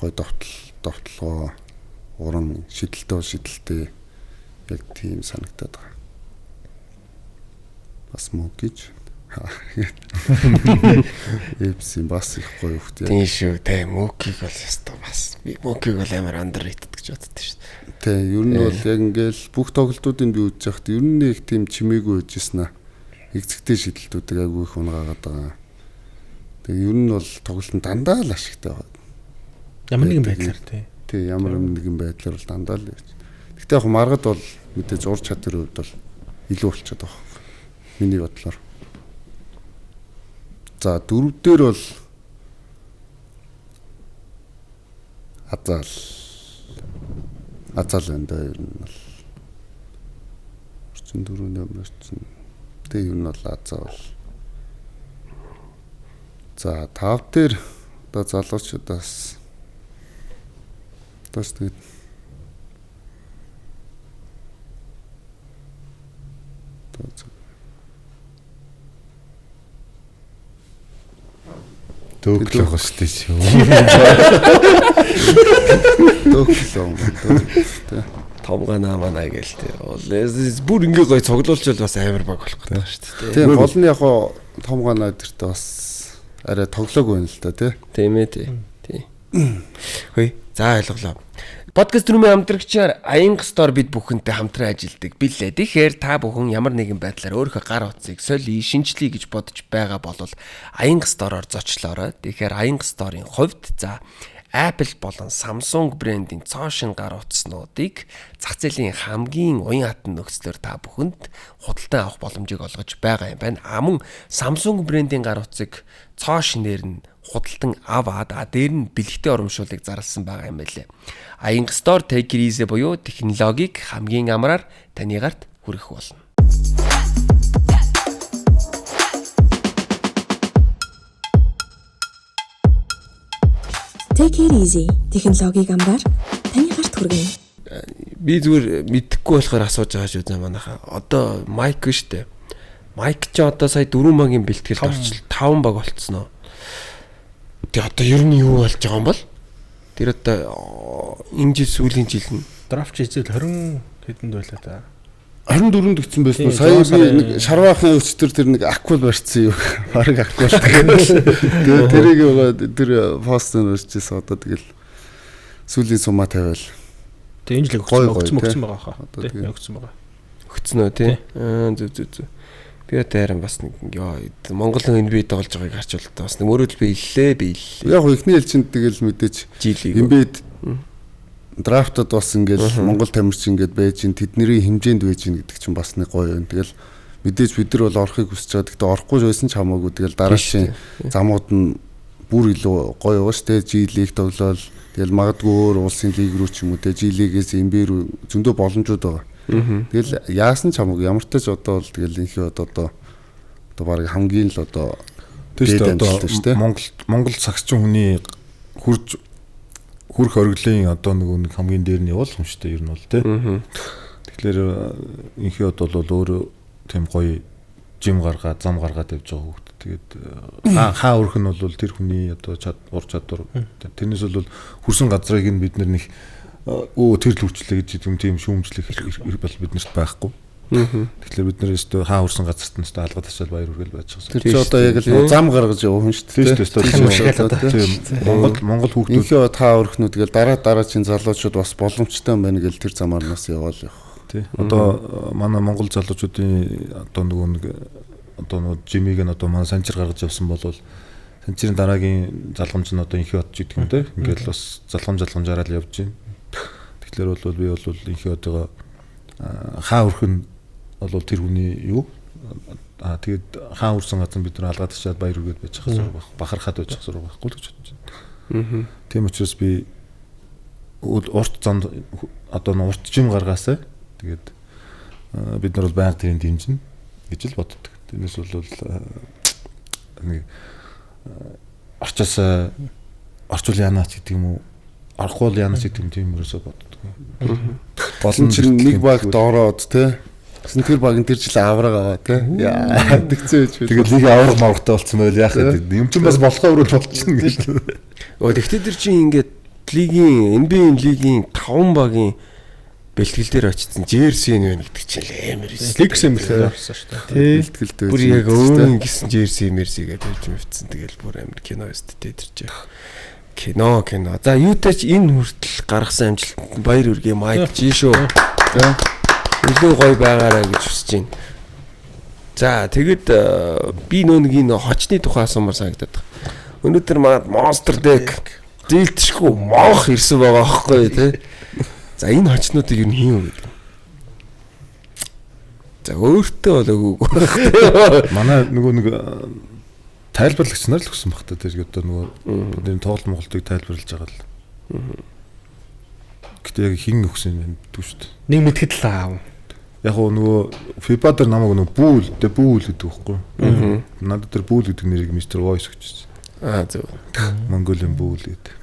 гой довтлогоо уран шидэлтэй бол шидэлтэй яг тийм санагдаад байгаа. Бас мөн гэж. Эпсийн бас их гоё хөхт. Тийм шүү. Тэ Мөкийг бол ястаа бас би Мөкийг бол амар underrated гэж боддоо шүү. Тэ ер нь бол яг ингээл бүх тоглолтуудыг би үзэж байхад ер нь нэг тийм чимээгүй байжсэн аа. Эцэгтэй шидэлтүүдийг айгүй их унгаагаад байгаа. Тэгээ ер нь бол тоглолт нь дандаа л ашигтай байгаа. Ямар нэгэн байдлаар тий. Тий, ямар нэгэн байдлаар бол дандаа л байж. Гэхдээ яг Маргад бол мэдээж ур чадрын хувьд бол илүү болчиход байгаа. Миний бодлоор. За дөрөв дээр бол Азаал байна да ер нь бол 34 номер чинь тэг ер нь бол Азаал. За тав дээр одоо залуучуудаас тас тэгээд Дөөглөх шүү дээ. Дөөглөө. Томганаа манаа гээл тий. Бүр ингээ гоё цоглуулчвал бас амар баг болох гэдэг шүү дээ. Тийм гол нь яг томганаа тэртээ бас арай тоглоог байна л да тий. Тийм ээ тий. Тий. Хөөе. За ойлголоо. Подкаст рүүмийн хамтрагчаар Аянга Store бид бүхэнтэй хамтран ажилладаг билээ. Тэгэхээр та бүхэн ямар нэгэн байдлаар өөрийнхөө гар утсыг солиё, шинжлэе гэж бодож байгаа бол Аянга Store-оор зочлоорой. Тэгэхээр Аянга Store-ын хувьд за Apple болон Samsung брендийн цоо шинэ гар утаснуудыг зах зээлийн хамгийн уян хатан нөхцлөөр та бүхэнд худалдан авах боломжийг олгож байгаа юм байна. А мөн Samsung брендийн гар утсыг цоо шинээр нь худалдан аваад дээр нь бэлэгтэй урамшууллыг зарласан байгаа юм байлээ. Аянга Store Take It Easy буюу технологиг хамгийн амраар таны гарт хүргэх болно. Take it easy. Технологиг амраар таны гарт хүргэнэ. Би зүгээр мэдэхгүй болохоор асууж байгаа шүү дээ манайхаа. Одоо Майк шүү дээ. Майк ч одоо сая 4 багийн бэлтгэлд орчил 5 баг болцсон уу? Тэгээ одоо ер нь юу болж байгаа юм бол? Тэр одоо энэ жил сүүлийн жил нь драфт хийzэл 20 хэдэнд байлаа да. 24-нд өгсөн байсан уу? Сая би нэг шарваахын өчтөр тэр нэг аквал барьсан юу? Бараг аквал. Тэгээ тэрийг тэр пост нь барьчихсан. Одоо тэгэл сүүлийн сумаа тавиал. Тэгээ энэ жил өгсөн байгаа хаа. Тэгээ өгсөн байгаа. Өгсөн үү тий? Аа зү зү зү. Би одоо харин бас нэг ёо Монгол NBA тоглож байгааг харж бол бас нэг мөрөөдөл би иллээ би иллээ. Яг эхний ээлжинд тэгэл мэдээж NBA драфтад бас ингээл Монгол тамирч ингээд байж ин тэдний хэмжээнд байж ин гэдэг чинь бас нэг гоё юм. Тэгэл мэдээж бид нар бол орохыг хүсэж байгаа. Гэхдээ орохгүй байсан ч хамаагүй. Тэгэл дараагийн замууд нь бүр илүү гоё байгаа шүү дээ. G League тоглоол тэгэл магадгүй өөр улсын лиг рүү ч юм уу те G League-ээс NBA рүү зөндөө боломжууд байгаа. Тэгэл яасан ч хамаагүй ямар ч тач одоо бол тэгэл инхий одоо баг хамгийн л одоо тийм шүү дээ. Монгол сагсчин хүний хурж хүрх оргилын одоо нөгөө нэг хамгийн дээр нь явуул юм шүү дээ ер нь бол тий. Тэгэхээр инхий од бол өөрөө тийм гоё жим гаргаад зам гаргаад явж байгаа хүүхд. Тэгээд хаа өрх нь бол тэр хүний одоо ур чадвар тэрнээс бол хүрсэн газрыг нь бид нэг тэр л хүрчлээ гэж юм тийм шүүмжлэх бол биднэрт байхгүй. Тэгэхээр бид нэр өстө хаа хүрсэн газарт нь өстө алга ташаал баяр хүргээл байж байгаа. Тэр чи одоо яг л зам гаргаж явах хүн шүү дээ. Тийм шүү. Монгол хүүхдүүд инхээ та өрхнүүд гэл дараа дараагийн залуучууд бас боломжтой юм байна гэл тэр замаар нас яваал явах. Тий. Одоо манай монгол залуучуудын одоо нөгөө нэг одоо нөгөө жимийг нь одоо манай Санчир гаргаж явсан бол Санчирын дараагийн залгамж нь одоо инхээ хот гэдэг юм те. Ингээл бас залгамжаараа л явж байна. Тэгэхээр бол би бол инхээ хотыгоо хаа өрхөн бол тэр хүний юу тэгээд хаан үрсэн газар бид нар алгаад ташаад баяр үргээд байж хах сураг байх, бахархаад байж хах сураг байхгүй л гэж бодож байна. Тийм учраас би урт замд одоо урт жим гаргаасаа тэгээд бид нар бол байнга тэрийг дэмжинэ гэж л боддог. Тэрнээс бол нэг орчоос орчуул яанаач гэдэг юм уу, орохгүй бол яанаач гэдэг юм тийм ерөөсөө боддог. Болон чинь нэг баг доороод те. Гэсэн тэр баг нь тэр жил авраг аваа тий. Яа тэгцэн байж. Тэгээд лиг авраг маргатай болсон байл яах вэ? Юм чинь бас болохоо өрөөл болчихно гэж. Өө тэгтээ тэр чинь ингээд лигийн NBA лигийн 5 багийн бэлтгэл дээр очсон Джерси нь байна гэдэг чинь амар юм. Лигс юм бэлтгэл орсон шүү дээ. Бэлтгэлтэй. Бүр яг өөр ингэсэн Джерси Мерси гэдэг тавьж мөвцсөн. Тэгэл бүр амар кино өст тэ тэр чинь. Кино. За юутай ч энэ хүртэл гаргасан амжилтанд баяр хүргэе Майк Жи шүү. Илүү гоё байгаарай гэж хүсэж байна. За тэгэд би нөө нэг энэ хочны тухай асуумар санагдаад байна. Өнөөдөр манад Monster Deck зээлтшгүй монх ирсэн байгаа аахгүй тий. За энэ хочнуудыг юу хийв гэдэг. За өөртөө бол үгүй. Манай нөгөө нэг тайлбарлагч нар л өгсөн баг та тэр одоо нөгөө бидний тоглолт Монголтыг тайлбарлаж байгаа л. Гэтэ яг хин өгсөн юм мэдгүй шүү дээ. Нэг мэдхэд л аав. Яг гоо нөгөө FIBA дээр намайг нөгөө бүүл дэ бүүл гэдэг байхгүй. Надад тэр бүүл гэдэг нэрийг Mr. Voice өгчээсэн. Аа зөв. Mongolian бүүл гэдэг.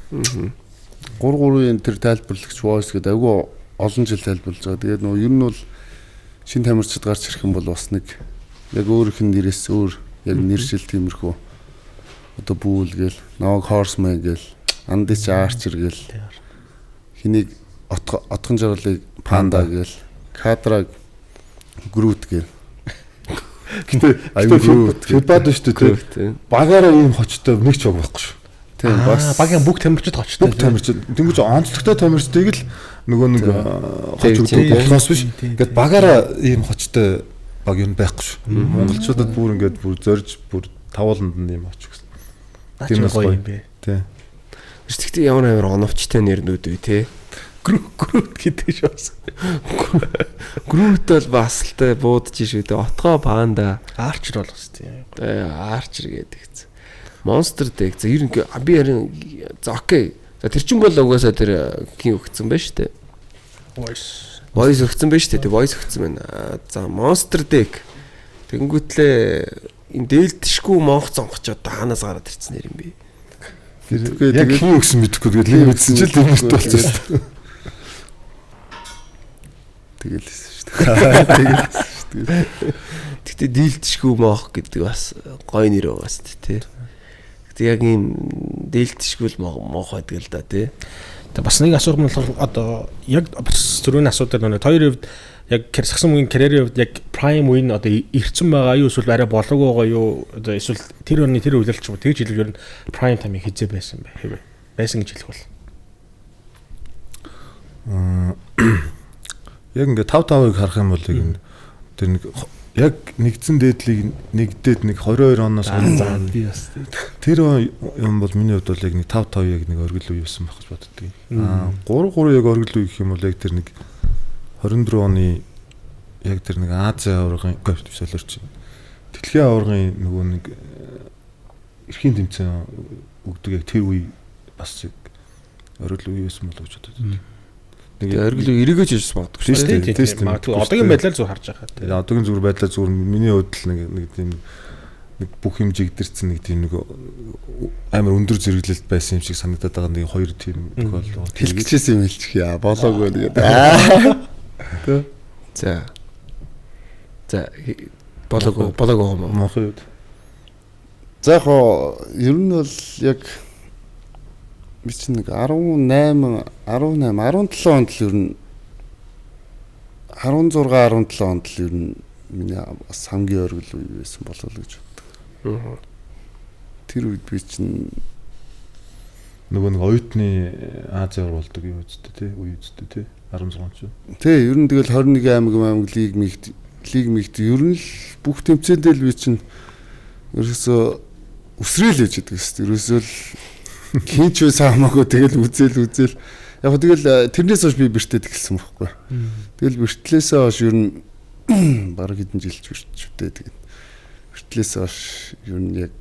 3-3-ын тэр тайлбарлагч Voice гэдэг айгүй олон жил тайлбарлаж байгаа. Тэгээд нөгөө ер нь бол шин тамирчид гарч ирэх юм бол бас нэг яг өөрийнх нь нэрээс өөр яг нэршил тиймэрхүү одоо бүүл гээл, Nog Horseman гээл, Andich Archer гээл, хэнийг отхон жаргалыг Panda гээл, Кадра Groot гээл. Гэтэ FIBA-д шүү дээ. Багаараа ийм хочтой нэг ч баг байхгүй шүү. Тийм бас багийн бүх тамирчид хочтой. Бүх тамирчид дөнгөж онцлогтой тамирчдыг л нөгөө нэг хоч өгдөг болохоос биш. Ингээд багаараа ийм хочтой баг юм байхгүй шүү. Монголчуудад бүр ингээд бүр зорж бүр тавууланд нь ийм хоч өгсөн. Тийм гоё юм бэ. Тийм. Тэгтээ ямар амар оновчтой нэрнүүд вэ те? Groot гэдэг шүү бас. Groot бол бас л те буудаж шүү дээ. Отгоо панда. Archer бол бас тийм. Archer гэдэг хэвчээ. Monster Deck. За ер нь би харин за окей. За тэр чин бол угаасаа тэр хин өгцөн байна шүү дээ. Voice өгцөн байна шүү дээ. Voice өгцөн байна. За Monster Deck. Тэгэнгүүтлээ энэ дээлтшгүй монх зонгоч одоо хаанаас гараад ирсэн нэр юм бэ? Тэр яг хин өгсөн мэдэхгүй. Тэгээд л мэдсэн чинь л юмт болсон шүү дээ. Тэгэл хэлсэн шүү дээ. Тэгэл хэлсэн шүү дээ. Тэгтээ дийлтшгүй моох гэдэг бас гоё нэр байгаа шүү дээ, тий. Гэтэ яг ийм дийлтшгүй л моох байдаг л да, тий. Тэгээ бас нэг асуух юм болохоор одоо яг бас зөрүүний асуудал нэг хоёрын хувьд яг сагсан мөнгөний карьерийн хувьд яг prime үе нь одоо ирсэн байгаа юу эсвэл арай болоогүй байгаа юу одоо эсвэл тэр оны тэр үйлдэл ч юм уу тэгж хэлбэл ер нь prime time-ыг хизээ байсан бэ хэвээ байсан гэж хэлэх бол. Яг ингээ 5-5-ыг харах юм бол яг тэр нэг яг нэгдсэн дээдлийг нэгдээд нэг 22 оноос би бас тэр юм бол миний хувьд бол яг нэг 5-5 яг нэг оргил үе байсан байх гэж боддог. Аа 3-3 яг оргил үе гэх юм бол яг тэр нэг 24 оны яг тэр нэг Азийн аваргын солиорч дэлхийн аваргын нөгөө нэг эрхийн тэмцээн өгдөг яг тэр үе бас яг оргил үе байсан болов уу гэж боддог. Нэг оргил эргэж ирж магадгүй шүү дээ. Тийм шүү. Магадгүй одоогийн байдлаар зүгээр харж байгаа. Тийм одоогийн зүгээр байдлаар зүгээр миний хувьд л нэг тийм нэг бүх юм жигдэрсэн нэг тийм нэг амар өндөр зэрэглэлт байсан юм шиг санагдаад байгаа нэг хоёр тийм тохиолдол. Хэлчихсэн юм хэлчих яа. Болоогүй тэгээд. Тэ. За. За болоогүй болоогүй юм уу? Монхон хувьд. За яг хоо ер нь бол яг би чинь нэг 18 17 онд л ер нь 16 17 онд л ер нь миний бас хамгийн оргил үе байсан болов уу гэж боддог. Тэр үед би чинь нөгөө нэг оюутны Ази уралдаг юу үсттэй тий үе үсттэй тий 16 ч. Тий, ер нь тэгэл 21 аймаг лиг мигт ер нь л бүх тэмцээндээ л би чинь ерөөсөө өсрөөл яж гэдэг өст. Ерөөсөө л хин ч байсан хамаагүй тэгэл үзэл. Яг тэгэл тэрнээс хойш би бэртээд эхэлсэн байхгүй. Тэгэл бэртлээсээ хойш ер нь бараг хэдэн жил ч бэртчвдээ тэгээд бэртлээсээ хойш ер нь яг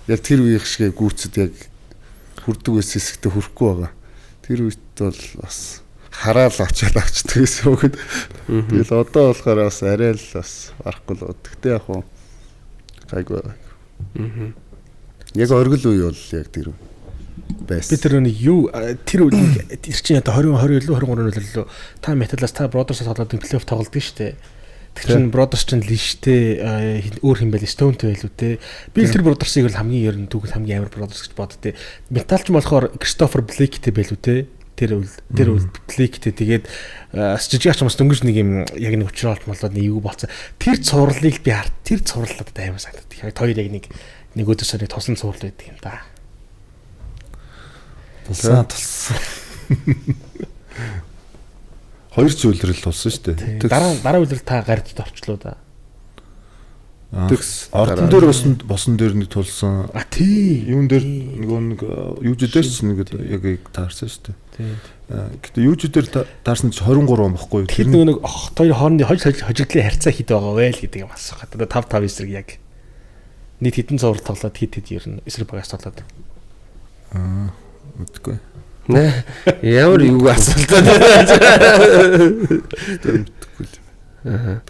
тэр үеийнх шиг гүйцэд яг хүрдэг байсан хэсэгтээ хүрэхгүй байгаа. Тэр үед бол бас хараал очиад авчдаг гэсэн үг. Тэгэл одоо болохоор бас арай л бас барахгүй л. Тэгтээ яг хуу гайгүй байгаа. Яг оргил үе бол яг тэр байсан. Би тэр нэг юу тэр үеийг тэр чинь одоо 20 20 илүү 23 илүү та Metal-аас та Brothers-аас тоглоод плей-офф тоглодог шүү дээ. Тэр чинь Brothers чинь Лиштэй өөр юм байл Stone-тэй байлуу те. Би тэр Brothers-ыг бол хамгийн ер нь түүхэл хамгийн амар Brothers гэж боддөө. Metal ч болохоор Christopher Blake-тэй байлуу те. Тэр үл Blake-тэй тэгээд бас жижиг ач бас дөнгөж нэг юм яг нэг учраа олж молоод нэг юу болцсон. Тэр цувралыг би харт тэр цуврал надад амар санагддаг. Яг хоёр яг нэг өдөр сарын тусан цуврал байдаг юм да. Тулсан. Хоёр ч үлрэл тулсан шүү дээ. Дараа үлрэл та гард орчлоо да. Тэгс. Ордон дээр босон дээр нэг тулсан. А тий. Юун дээр нөгөө нэг юуж дээр ч нэг яг таарсан шүү дээ. Тий. Гэтэ юуж дээр таарсан чи 23 он бохгүй юу? Тэр нөгөө нэг хоёр хоорондын хожигдлын харьцаа хэд байгаа вэ л гэдэг юм асуух. Одоо 5 5 эсрэг яг нийт хэдэн цуврал тоглоод хэд хэд ер нь эсрэг багаас тоглоод. Аа мэдгүй. Нэ ямар юу асуултаа. Мэдгүй л. Аа.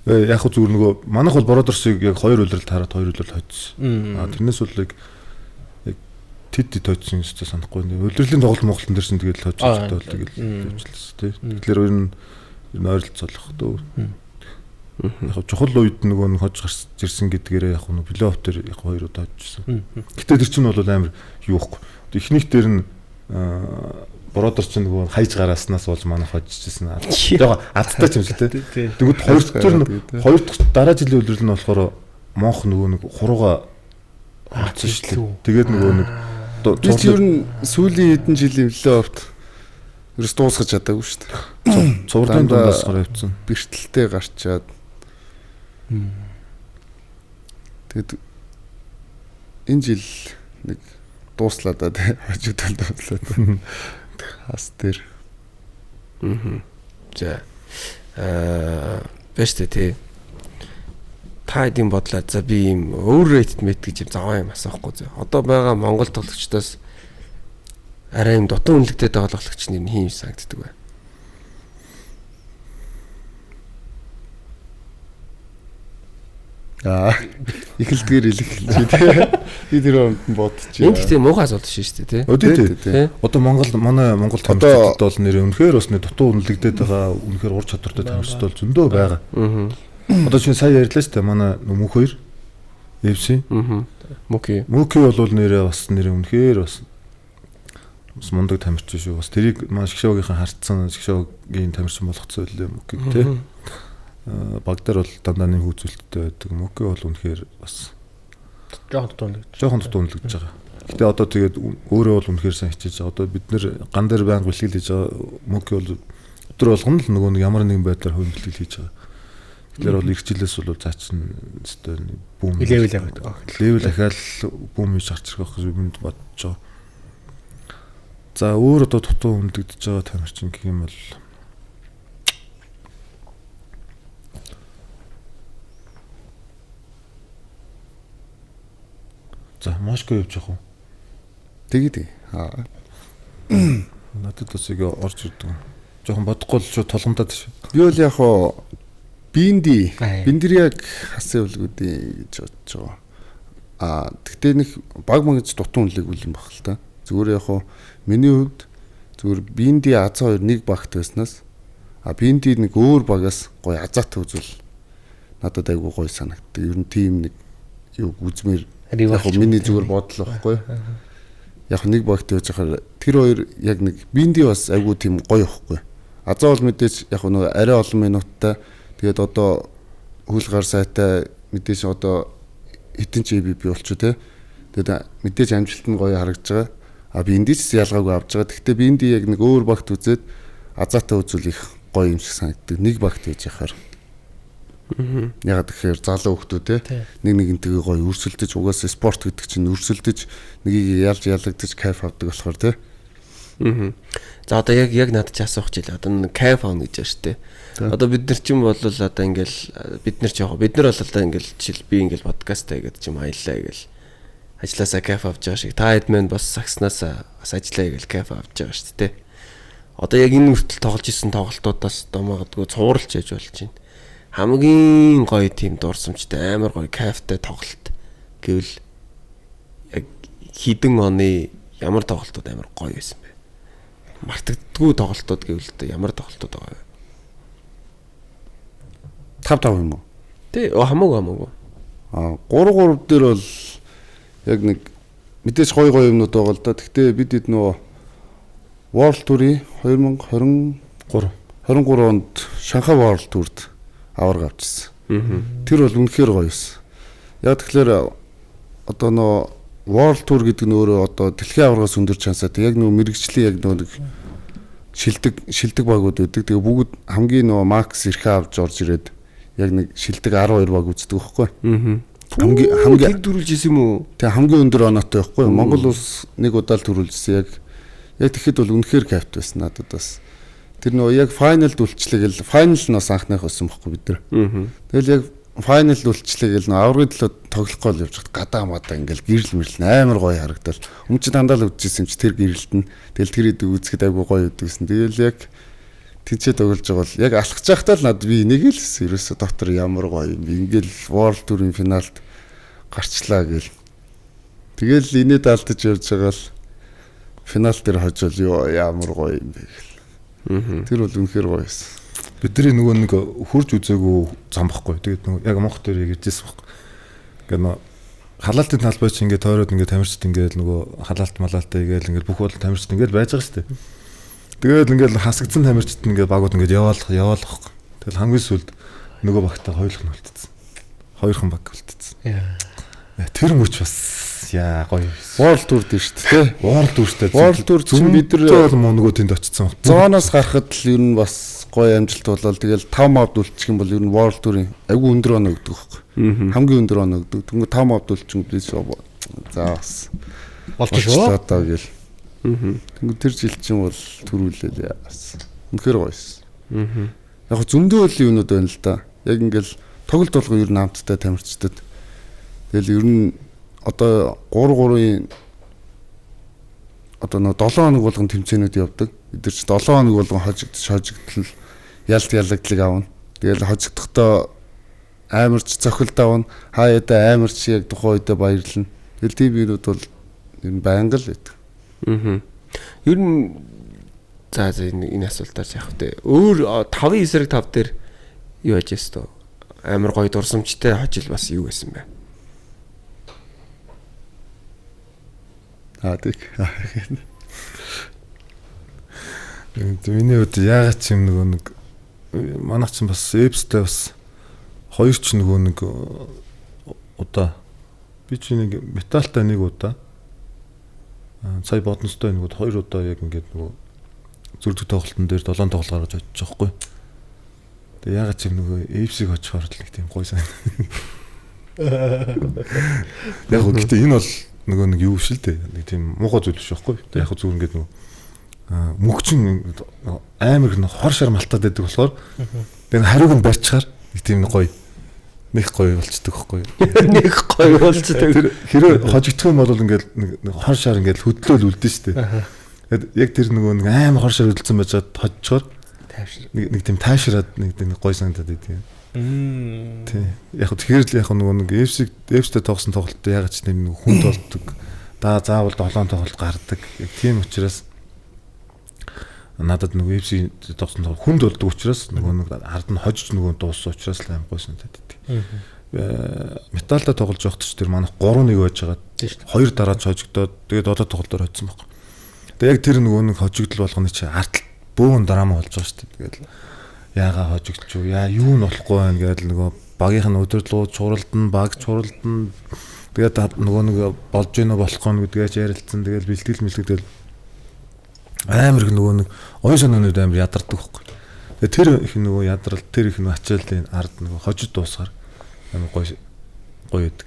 Яг хөө зүгээр нөгөө манайх бол Brothers-ыг яг хоёр үлрэл таарад хоёр үлрэл хоцсон. Аа тэрнээс бол яг тэд хоцсон юм шиг санахгүй. Үлрэлийн тоглолт Монголын дээр чинь тэгэл хоцсон бол тэгэл явчихлаа тий. Тэгэхээр ер нь ойролцоолох дөө. Яг чухал үед нөгөө нэг хож гарч ирсэн гэдгээрээ яг нөгөө плей-офф дээр яг хоёр удаа хоцсон. Гэтэ тэр чинь бол амар юу ихгүй. Эхнийх дээр нь Brothers чинь нөгөө хайж гарааснаас болж манайх хожижсэн. Яг алдтай ч юм шиг тий. Тэгвэл хоёр дахь нь хоёр дахь дараа жилийн үлрэл нь болохоор Монх нөгөө нэг хурууга орсон шүү дээ. Тэгээд нөгөө нэг би ч ер нь сүүлийн хэдэн жилийн плей-оффт ерөөс дуусгаж чадаагүй шүү дээ. Цувралын дундаас гараа явцсан. Бэртэлтэй гарчаад. Тэгээд энэ жил нэг дууслаа да тий. Хожигдол дууслаа да. Хас дээр. За. Бэш тий. Та хэдийн бодлоо за би ийм overrated мэт гэж юм заваа юм асуухгүй зөө. Одоо байгаа Монгол тоглогчдоос арай юм дутуу үнэлэгдээд байгаа тоглогч нэр нь хин юм санагддаг бай. Аа эхэлдгээр илэх хэлж тий. Би тэр өмд нь бодчих. Энэ гэхдээ муухай асуулт шүү дээ тий. Тий. Одоо Монгол манай Монгол тамирчдад бол нэр үнэхээр бас нэг дутуу үнэлэгдээд байгаа үнэхээр ур чадвартай тамирчид бол зөндөө байгаа. Одоо чинь сая ярьлаа шүү дээ манай мөнх хоёр FC. Мөки. Мөки бол нэрээ бас нэр үнэхээр бас мундаг тамирчин шүү. Бас тэрийг манай шгшөөгийнхэн хардсан шгшөөгийн тамирчин болгоцсон байлээ Мөкиг тий. Баг дээр бол дандаа нэм хүүцүүлэлттэй байдаг. Мөки бол үнэхээр бас жоохон дутуу үнэлэгдэж байгаа. Гэтэ одоо тэгээд өөрөө бол үнэхээр сайн хичээж байгаа. Одоо бид нэр ган дээр байнга бэлтгэл хийж байгаа. Мөки бол өдөр болгоно л нөгөө нэг ямар нэгэн байдлаар хувь бэлтгэл хийж байгаа. Тэгэхээр бол эх жилээс бол цаа чин өстой бүүм левел аваад. Левел ахаал бүүм хийж гарч ирэх байх гэж би бодож байгаа. За өөр одоо дутуу үнэлэгдэж байгаа тамирчин гэх юм бол за Мошко явж явах уу? Тэгээ. Аа. Надад бас яг орж ирдэг. Жохон бодохгүй л шууд толгомдоод шүү. Би бол яг хоо Бинди Биндэр яг хасан өвлгүүдийн гэж бодож байгаа. Аа тэгтээ нэг баг мангаж дутуу үнэлэг үл юм баг л та. Зүгээр яг хоо миний хувьд зүгээр Бинди Азаа хоёр нэг багт байснаас а Бинди нэг өөр багаас гоё азаатай үзвэл надад айгүй гоё санагддаг. Ер нь тийм нэг юу үзмээр яг миний зүгээр бодол байхгүй. Яг нэг багт явж байхаар тэр хоёр яг нэг Бинди бас айгүй тийм гоё байхгүй. Азаа бол мэдээж яг нөгөө арай олон минуттай тэгээд одоо хөл гар сайтай мэдээж одоо хитэн ч ABB болчих те. Тэгээд мэдээж амжилт нь гоё харагдаж байгаа. А би эндий ч ялгаагүй авч байгаа. Гэхдээ би эндий яг нэг өөр багт үзээд азаатай үзвэл их гоё юм шиг санагддаг. Нэг багт хийж яхаар. Яг тэгэхээр залуу хүмүүс те нэг нэгнтэйгээ гоё өрсөлдөж угаасаа спорт гэдэг чинь өрсөлдөж нэгийг ялж ялагдаж кайф авдаг болохоор те. За одоо яг надад ч асуух чил. Одоо нэг кайф авна гэж байна шүү дээ. Одоо бид нар ч юм бол одоо ингээл бид нар ч яг бид нар бол одоо ингээл жишээл би ингээл подкастаа гэдэг ч юм аяллаа гэл ажилласаа кайф авч байгаа шиг та хэд мэн бас сагснаасаа бас ажиллаа гэл кайф авч байгаа шүү дээ. Одоо яг энэ хүртэл тоглож исэн тоглолтуудаас одоо магадгүй цувралж яж болж байна. Хамгийн гоё тийм дурсамжтай амар гоё кайфтай тоглолт гэвэл яг хэдэн оны ямар тоглолтууд амар гоё байсан бэ? Мартагддаггүй тоглолтууд гэвэл одоо ямар тоглолтууд байгаа вэ? 5-5 юм уу? Тий, хамаагүй. Аа 3-3 дээр бол яг нэг мэдээж гоё гоё юмнууд байгаа л да. Гэхдээ бид хэд нөгөө World Tour-ийн 2023 онд Шанхай World Tour-д аварга авчихсан. Тэр бол үнэхээр гоё байсан. Яг тэгэхээр одоо нөгөө World Tour гэдэг нь өөрөө одоо дэлхийн аваргаас өндөр чансаатай яг нөгөө мэрэгжлийн яг нөгөө нэг шилдэг багууд байдаг. Тэгээ бүгд хамгийн нөгөө макс эрхээ авч орж ирээд яг нэг шилдэг 12 баг үздэг байхгүй. Хамгийн төрүүлж исэн юм уу? Тэгээ хамгийн өндөр оноотой байхгүй. Монгол улс нэг удаа л төрүүлжсэн. Яг тэгэхэд бол үнэхээр кайфт байсан надад бас. Тэр нөгөө яг файналд үлчлээ гэл файнал нь бас анхных байсан байхгүй бид нар. Тэгэл яг файналд үлчлээ гэл нөгөө аврагын төлөө тоглох гол явж хат гадаа мадаа ингээл гэрэл мэрэл амар гоё харагдал. Өмнө чи дандаа л үзчихсэн юм чи тэр гэрэлт нь. Тэгэл тэр идэг үзэхэд айгүй гоё өгдөгсэн. Тэгэл яг тэнцээ тоглож байгаа бол яг алхаж байхдаа л над би энийг л хэлсэн. Ерөөсө дотор ямар гоё юм. Ингээл World Tour-ын финалд гарчлаа гэл. Тэгэл инээд алдаж явж байгаа л финал дээр хожвол ёо ямар гоё юм бэ гэл. Тэр бол үнэхээр гоё байсан. Бидний нөгөө нэг хурж үзээгүй зам байхгүй. Тэгээд нөгөө яг Монх дээр яг иржсэн байхгүй. Ингээд нөгөө халаалтын талбай чи ингээд тойроод ингээд тамирчид ингээд нөгөө халаалт малаалтаа игээл ингээд бүх бол тамирчид ингээд байж байгаа шүү дээ. Тэгээд ингээд хасагдсан тамирчид ингээд багууд ингээд яваал байхгүй. Тэгэл хамгийн сүүлд нөгөө багтаа хоёулах нь үлдсэн. Хоёрхан баг үлдсэн. Тэр мөч бас яа гоё. World Tour дээр шүү дээ. World Tour-тэй. World Tour чинь бид нар бол нөгөө тэнд очсон. Зооноос гарахад л ер нь бас гоё амжилт болол. Тэгэл 5 мавд үлдчих юм бол ер нь World Tour-ын айгүй өндөр оноо өгдөг байхгүй. Хамгийн өндөр оноо өгдөг. Тэнгүү 5 мавд үлдчих юм биш үү? За бас болчихлоо одоо гэл. Тэнгүү тэр жил чинь бол төрүүлээл яа бас. Үнэхээр гоё байсан. Яг зөндөө л юмнууд байна л да. Яг ингээл тоглолт болгоо ер нь амттай тамирчдад. Тэгэл ер нь одоо 3-3-ын одоо нөгөө 7 хоног болгон тэмцээнүүд явдаг. Бид нар ч 7 хоног болгон хожигдтал ялт ялагдлыг авна. Тэгэл хожигдохдоо амарч цохилд авна. Хаяадаа амарч яг тухайн үедээ баярлна. Тэгэл тийм юмнууд бол ер нь байнга л байдаг. Ер нь за энэ асуултаар яах вэ? Өөр 5-ын эсрэг 5 дээр юу яаж яасан вэ? Амар гоё дурсамжтай хожил бас юу байсан бэ? Аа тэг. Миний хувьд яагаад ч юм нөгөө нэг манайх ч бас эпстэй бас хоёр ч нөгөө нэг удаа би чи нэг металтай нэг удаа сая бодностой нэг удаа хоёр удаа яг ингээд нөгөө зүрдэг тоглолтын дээр 7 тоглолт гаргаж очиж байгаа хгүй. Тэгээ яагаад ч юм нөгөө эпсийг очихоор л нэг тийм гоё сан. Яг гоо гэтээ энэ бол нөгөө нэг юу биш л дээ. Нэг тийм муухай зүйл биш байхгүй. Тэгээ яг зүгээр ингээд нөгөө мөгчин амар их хор шар малтаад байдаг болохоор тэгээ хариуг нь барьчихаар нэг тийм гоё нэг гоё болчдөг байхгүй. Нэг гоё болчдөг. Тэр хэрэг хожигдох юм бол ингээд нэг хор шар ингээд хөдлөөл үлдэн штэ. Тэгээд яг тэр нөгөө нэг амар хор шар хөдөлсөн байж байгаад хожчихоор нэг тийм таашраад нэг тийм гоё санагдаад байдаг юм. Тий. Яг тэгэхээр л яг нөгөө нэг FC-тэй тоглосон тоглолтод яг ч нэг хүнд болдог. Да заавал 7 тоглолт гардаг. Яг тийм учраас надад нөгөө FC тоглосон тоглолт хүнд болдог учраас нөгөө нэг ард нь хожиж нөгөө дууссан учраас л аим гоё санагдаад байдаг. Металлаа тоглож байхад ч тэр манайх 3-1 байж байгаад хоёр дараач хожигдоод тэгээд одоо тоглолтоор хоцсон байхгүй. Тэгээд яг тэр нөгөө нэг хожигдол болгоно чи ард Бөөн драма болж байгаа шүү дээ. Тэгэл яага хожигдчих уу? Яа юу нь болохгүй байна гэдэл нөгөө багийнх нь удирдлагууд чуралдана, баг чуралдана. Тэгээд нөгөө нэг болж гинэ болохгүй нь гэдгээ ч ярилцсан. Тэгэл бэлтгэл мэлтгэл амар их нөгөө нэг оюун санаанууд амар ядардаг байхгүй. Тэгээд тэр их нөгөө ядрал, тэр их нөгөө ачааллын ард нөгөө хожид дуусгаар амар гоё гоё байдаг.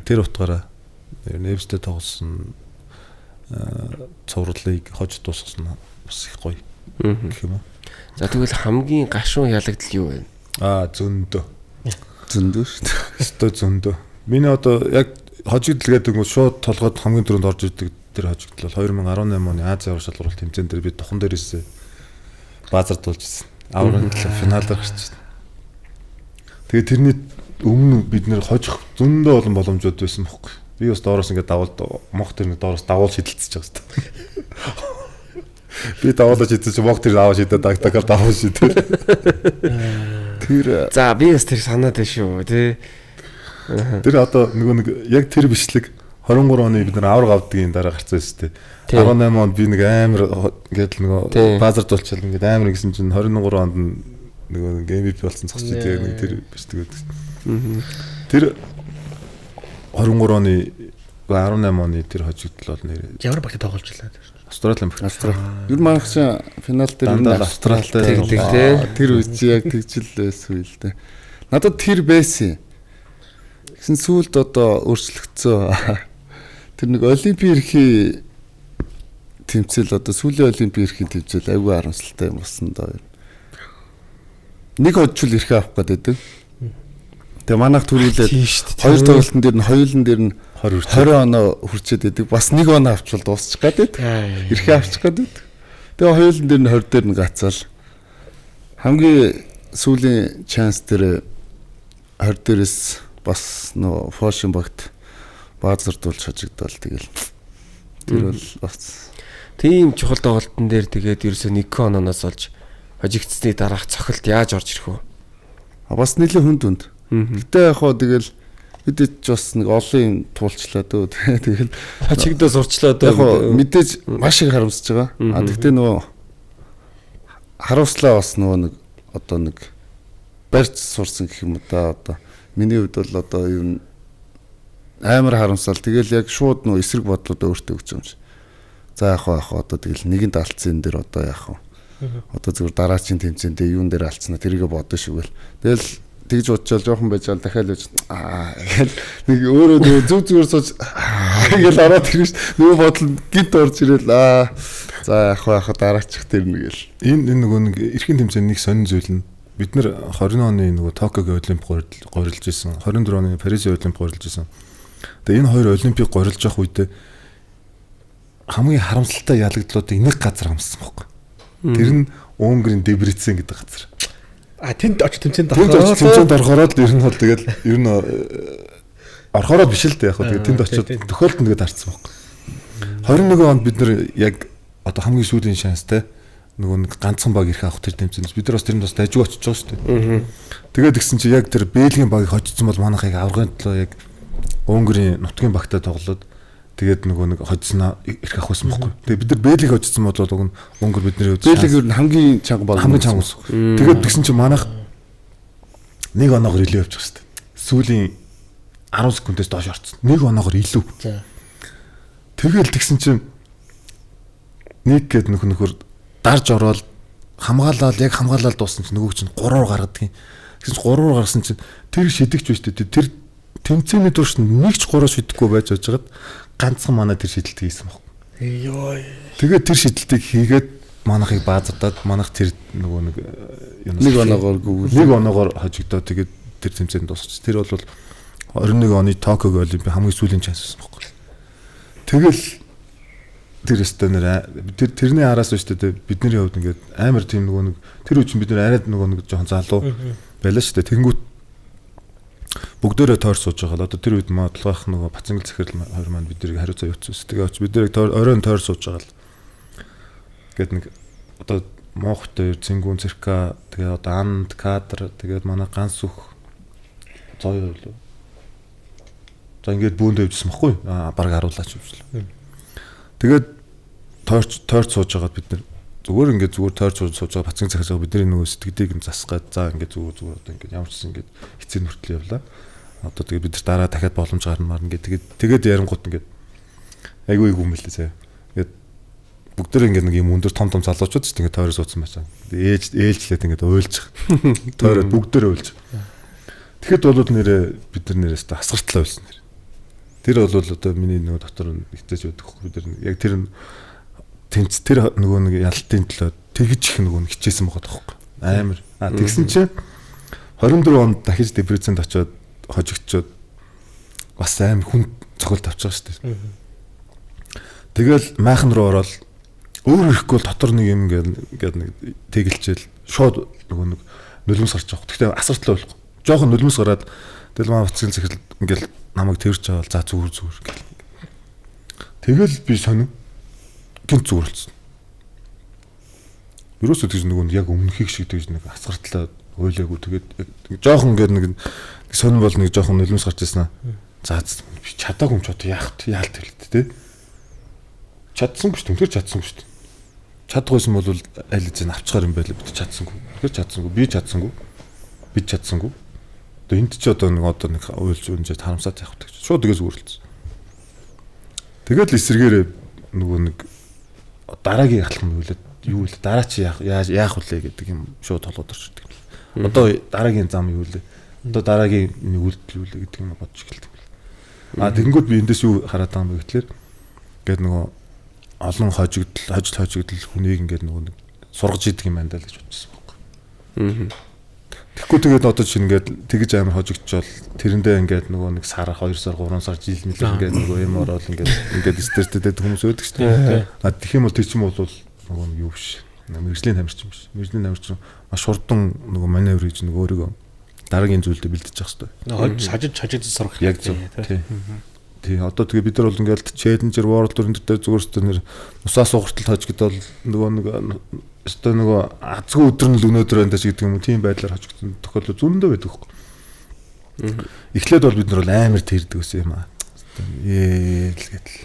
Тэр утгаараа Невстэй тоглосон цувралыг хожид дуусгасан бас их гоё гэх юм уу. За тэгвэл хамгийн гашуун ялагдал юу вэ? Аа зөндөө. Зөндөө шүү дээ. Өстой зөндөө. Миний одоо яг хожигдл гэдэг нь шууд толгойд хамгийн түрүүнд орж ирдэг тэр хожигдл бол 2018 оны Азийн аварга шалралт тэмцээн дээр би тухан дээр ирсэн. Баазар дуулж ирсэн. Аваргын төлөө финалаар гарч ирсэн. Тэгээ тэрний өмнө бид нэр хожих зөндөө олон боломжууд байсан бохоггүй. Би бас доороос ингээд давуулд мох тэр нэг доороос давуул шидэлцэж байгаа хэвээр. Би давуулаж шидсэн чи мох тэр аваа шидээд дагтагаар давуул шидээ. Тэр за би бас тэр санаад байна шүү тий. Тэр одоо нөгөө нэг яг тэр бичлэг 23 оны бид нар аварга авдгийн дараа гарцсан шүү дээ. 18 онд би нэг амар ингээд л нөгөө баазар дуулчаал ингээд амар гэсэн чинь 23 онд нөгөө нэг MVP болсон зогсож тэгээ нэг тэр бичлэг байдаг. Тэр 23 оны 18 оны тэр хожигдол бол нэр ямар багт тоглож байлаа? Австралийн багт. Австрали. Ер нь манайх чинь финал дээр дандаа Австралитай тэгдэг тий. Тэр үе чи яг тэгжил байсан үе л дээ. Надад тэр байсан. Тэгсэн сүүлд одоо өөрчлөгдсөн. Тэр нэг олимпийн эрхийн тэмцээл одоо сүүлийн олимпийн эрхийн тэмцээл айгүй харамсалтай юм болсон доо. Нэг хожил эрхээ авах гэдэг. Тэгээ манайх түрүүлээд хоёр тоглолтын дээр нь хоёулын дээр нь 20 оноо хүрчээд байдаг. Бас нэг оноо авчвал дуусчих гээд байдаг. Эрхээ авчих гээд байдаг. Тэгээ хоёулын дээр нь 20 дээр нь гацаал. Хамгийн сүүлийн чанс дээр 20 дээрээс бас нөө Фошин багт баазардуулж хожигдвол тэгэл тэр бол бас тийм чухал тоглолтын дээр тэгээд ерөөсөө нэг ононоос олж хожигдсны дараах цохилт яаж орж ирэх вэ? А бас нэлээд хүнд хүнд. Гэтэ яг хоо тэгэл бид ч бас нэг олон юм туулчлаа дөө. Тэгэл хожигдоо сурчлаа дөө. Яг хоо мэдээж маш их харамсаж байгаа. А тэгтээ нөгөө харуулслаа бас нөгөө нэг одоо нэг барьц сурсан гэх юм да одоо миний хувьд бол одоо юм амар харамсаал. Тэгэл яг шууд нөө эсрэг бодлууд өөртөө өгч юм шиг. За яг хаа одоо тэгэл нэгэнд алдсан энэ дэр одоо яах вэ? Одоо зүгээр дараачийн тэмцээндээ юун дээр алдснаа тэрийгэ бодно шигвэл. Тэгэл тэгж бодчаал жоохон байж ал дахиад л аа гэл нэг өөрөө нөгөө зүг зүгээр сууж гэл ороод ирнэ ш. Нөгөө бодол гинт орж ирэл аа за яг хаа дараачих тэр нэг гэл. Энэ нөгөө нэг эрхийн тэмцээний нэг сонин зүйл нь бид нэр 20 оны нөгөө Токиогийн олимп горилж исэн, 24 оны Парисын олимп горилж исэн. Тэгээ энэ хоёр олимпийг горилж явах үедээ хамгийн харамсалтай ялагдлуудыг нэг газар хамссан байхгүй. Тэр нь Унгарын Дебрецен гэдэг газар. А тэнд очиж тэмцээнд орохоор тэмцээнд орохороо л ер нь бол тэгэл ер нь орохороо биш л дээ яг хөө тэгээ тэнд очиод тохиолдолд нэгэд харцсан байхгүй. 21 онд бид нэр яг одоо хамгийн сүүлийн шанстай нөгөө нэг ганцхан баг ирэх авах тэр тэмцээнд бид нар бас тэрэнд бас дайжиг очиж байгаа шүү дээ. Тэгээд тэгсэн чи яг тэр Бельгийн багийг хожигдсон бол манайхыг аврагын төлөө яг Унгарын нутгийн багтай тоглоод тэгээд нөгөө нэг хожсноо ирэх авах байсан байхгүй. Тэгээд бид нар Бельгийг хожигдсон бол уг нь Унгар бидний хувьд Бельги ер нь хамгийн чанга баг. Хамгийн чанга ус. Тэгээд тэгсэн чи манайх нэг оноогоор илүү явчих шүү дээ. Сүүлийн 10 секундээс доош орцсон. Нэг оноогоор илүү. Тэгэл тэгсэн чи нэг гээд нөхөр дарж ороод хамгаалал яг хамгаалал дууссан чинь нөгөөг чинь 3-аар гаргадаг юм. Тэгсэн чинь 3-аар гаргасан чинь тэр шидэгч биш үү? Тэр тэмцээний турш нэг ч 3 шидэхгүй байж байжгаад ганцхан манай тэр шидэлтийг хийсэн баг. Йой. Тэгээд тэр шидэлтийг хийгээд манайхыг баазардаад манайх тэр нөгөө нэг нэг оноогоор гүгэл нэг оноогоор хожигдоо тэгээд тэр тэмцээнд дуусчих. Тэр бол 21 оны Токиогийн олимпийн хамгийн сүүлийн шанс байсан баг. Тэгэл тэр өстой нэр тэр тэрний араас шүү дээ бидний хувьд ингээд амар тийм нөгөө нэг тэр үе чинь бид нар арайд нөгөө нэг жоохон залуу байлаа шүү дээ. Тэнгүүт бүгдээрээ тойр сууж байгаа л одоо тэр үед модлогоох нөгөө Бацангэл захирал хоёр маань бид нарыг хариуцаа явуулсан. Тэгээ очиж бид нарыг оройн тойр сууж байгаа л гээд нэг одоо Монхтой Цэнгүүн Цэрка тэгээ одоо Анд кадр тэгээд манай ганц сүх зоё байлуу. За ингээд бүүнд явжсэн баггүй. Аа баг харуулаач явжлаа. Тэгээд тойрч сууж байгаад бид нар Зүгээр ингээд зүгээр тойрч сууж байгаа бацгийн захиж байгаа бидний нөгөө сэтгэлийг нь засах гээд за ингээд зүгээр зүгээр одоо ингээд ямар ч гэсэн ингээд эцсийн хүртэл явлаа. Одоо тэгээд бид нар дараа дахиад боломж гарна марна ингээд тэгээд ярингууд ингээд айгүй айгүй юм билээ заяа. Ингээд бүгдээр ингээд нэг юм өндөр том том залуучууд ч ингээд тойроо суудсан байсан. Ээж ээлжлээд ингээд уйлж. Тойроод бүгдээр уйлж. Тэгэхэд бол нэрээ бид нар нэрээс асгартлаа уйлсан нэр. Тэр бол одоо миний нөгөө дотор хитэж байдаг хөх бид нар яг тэр тэнц тэр нөгөө нэг ялалтын төлөө тэгж их нөгөө нэг хичээсэн байгаа тоххой. Амар. А тэгсэн чинь 24 онд дахиж депрессэнд очиод хожигдчоод бас амар хүн цохилт авч байгаа шүү дээ. Тэгэл майхан руу ороод өөр ирэхгүй бол дотор нэг юм ингээд нэг тэгэлчээл шууд нөгөө нэг нулимс гарч байгаа. Гэхдээ асартлаа болохгүй. Жохон нулимс гараад тэгэл маа бацгийн захирал ингээд намайг тэрч аваад за зүгээр зүгээр гэл. Тэгэл би сонин гинт зүгээр болсон. Ерөөсөө тэгж нөгөө яг өмнөхийг шиг тэгж нэг асгартлаа уйлаагүй. Тэгээд жоохон ингээд нэг сонин бол нэг жоохон нулимс гарч ирсэн аа. За би чадаагүй юм ч одоо яах вэ? Яалт хэлт тэ. Чадсангүй шүү дээ. Үнэхээр чадсангүй шүү дээ. Чадгүйсэн бол аль хэзээ авчгаар юм байлаа бид чадсангүй. Үнэхээр чадсангүй. Би чадсангүй. Бид чадсангүй. Одоо энд чи одоо нэг уйлж үнжээд харамсаад явах гэж. Шууд тэгээс үргэлжлсэн. Тэгээд л эсэргээрээ нөгөө нэг дараагийн алхам юу лээ? Юу лээ? Дараа чи яах вүлээ гэдэг юм шууд толгойд орж ирдэг юм. Одоо дараагийн зам юу лээ? Одоо дараагийн миний үйлдэл юу лээ гэдэг юм бодож эхэлдэг юм. А тэгэнгүүт би эндээс юу хараад байгаа юм бэ гэхлээр ингээд нөгөө олон хожигдол, хожил хожигдол хүнийг ингээд нөгөө нэг сургаж идэг юм байна даа л гэж бодчихсон байхгүй. Тэгэхгүй тэгээд одоо чинь ингээд тэгж амар хожигдчвал тэрэндээ ингээд нөгөө нэг сар 2 сар 3 сар жил мэл ингээд нөгөө юм ороод ингээд стресстэй байдаг хүмүүс байдаг шүү дээ. А тэгэх юм бол тэр чинь бол нөгөө нэг юу биш. Мэргэжлийн тамирчин биш. Мэргэжлийн тамирчин маш хурдан нөгөө маневр хийж нөгөө өөрийгөө дараагийн зүйлдээ бэлдэж явах хэрэгтэй. Хожиж сурах. Яг зөв. Тий. Тий, одоо тэгээ бид нар бол ингээд Challenger World Tour дээр зүгээр өстө нэр нусаас сугартал хожигдол нөгөө нэг өстө нөгөө азгүй өдөр нь л өнөөдөр байна даа гэдэг юм уу тийм байдлаар хожигдсон тохиолдол зөндөө байдаг хөөхгүй. Эхлээд бол бид нар бол амар тэрдэг гэсэн юм аа. Ээ л гэтэл.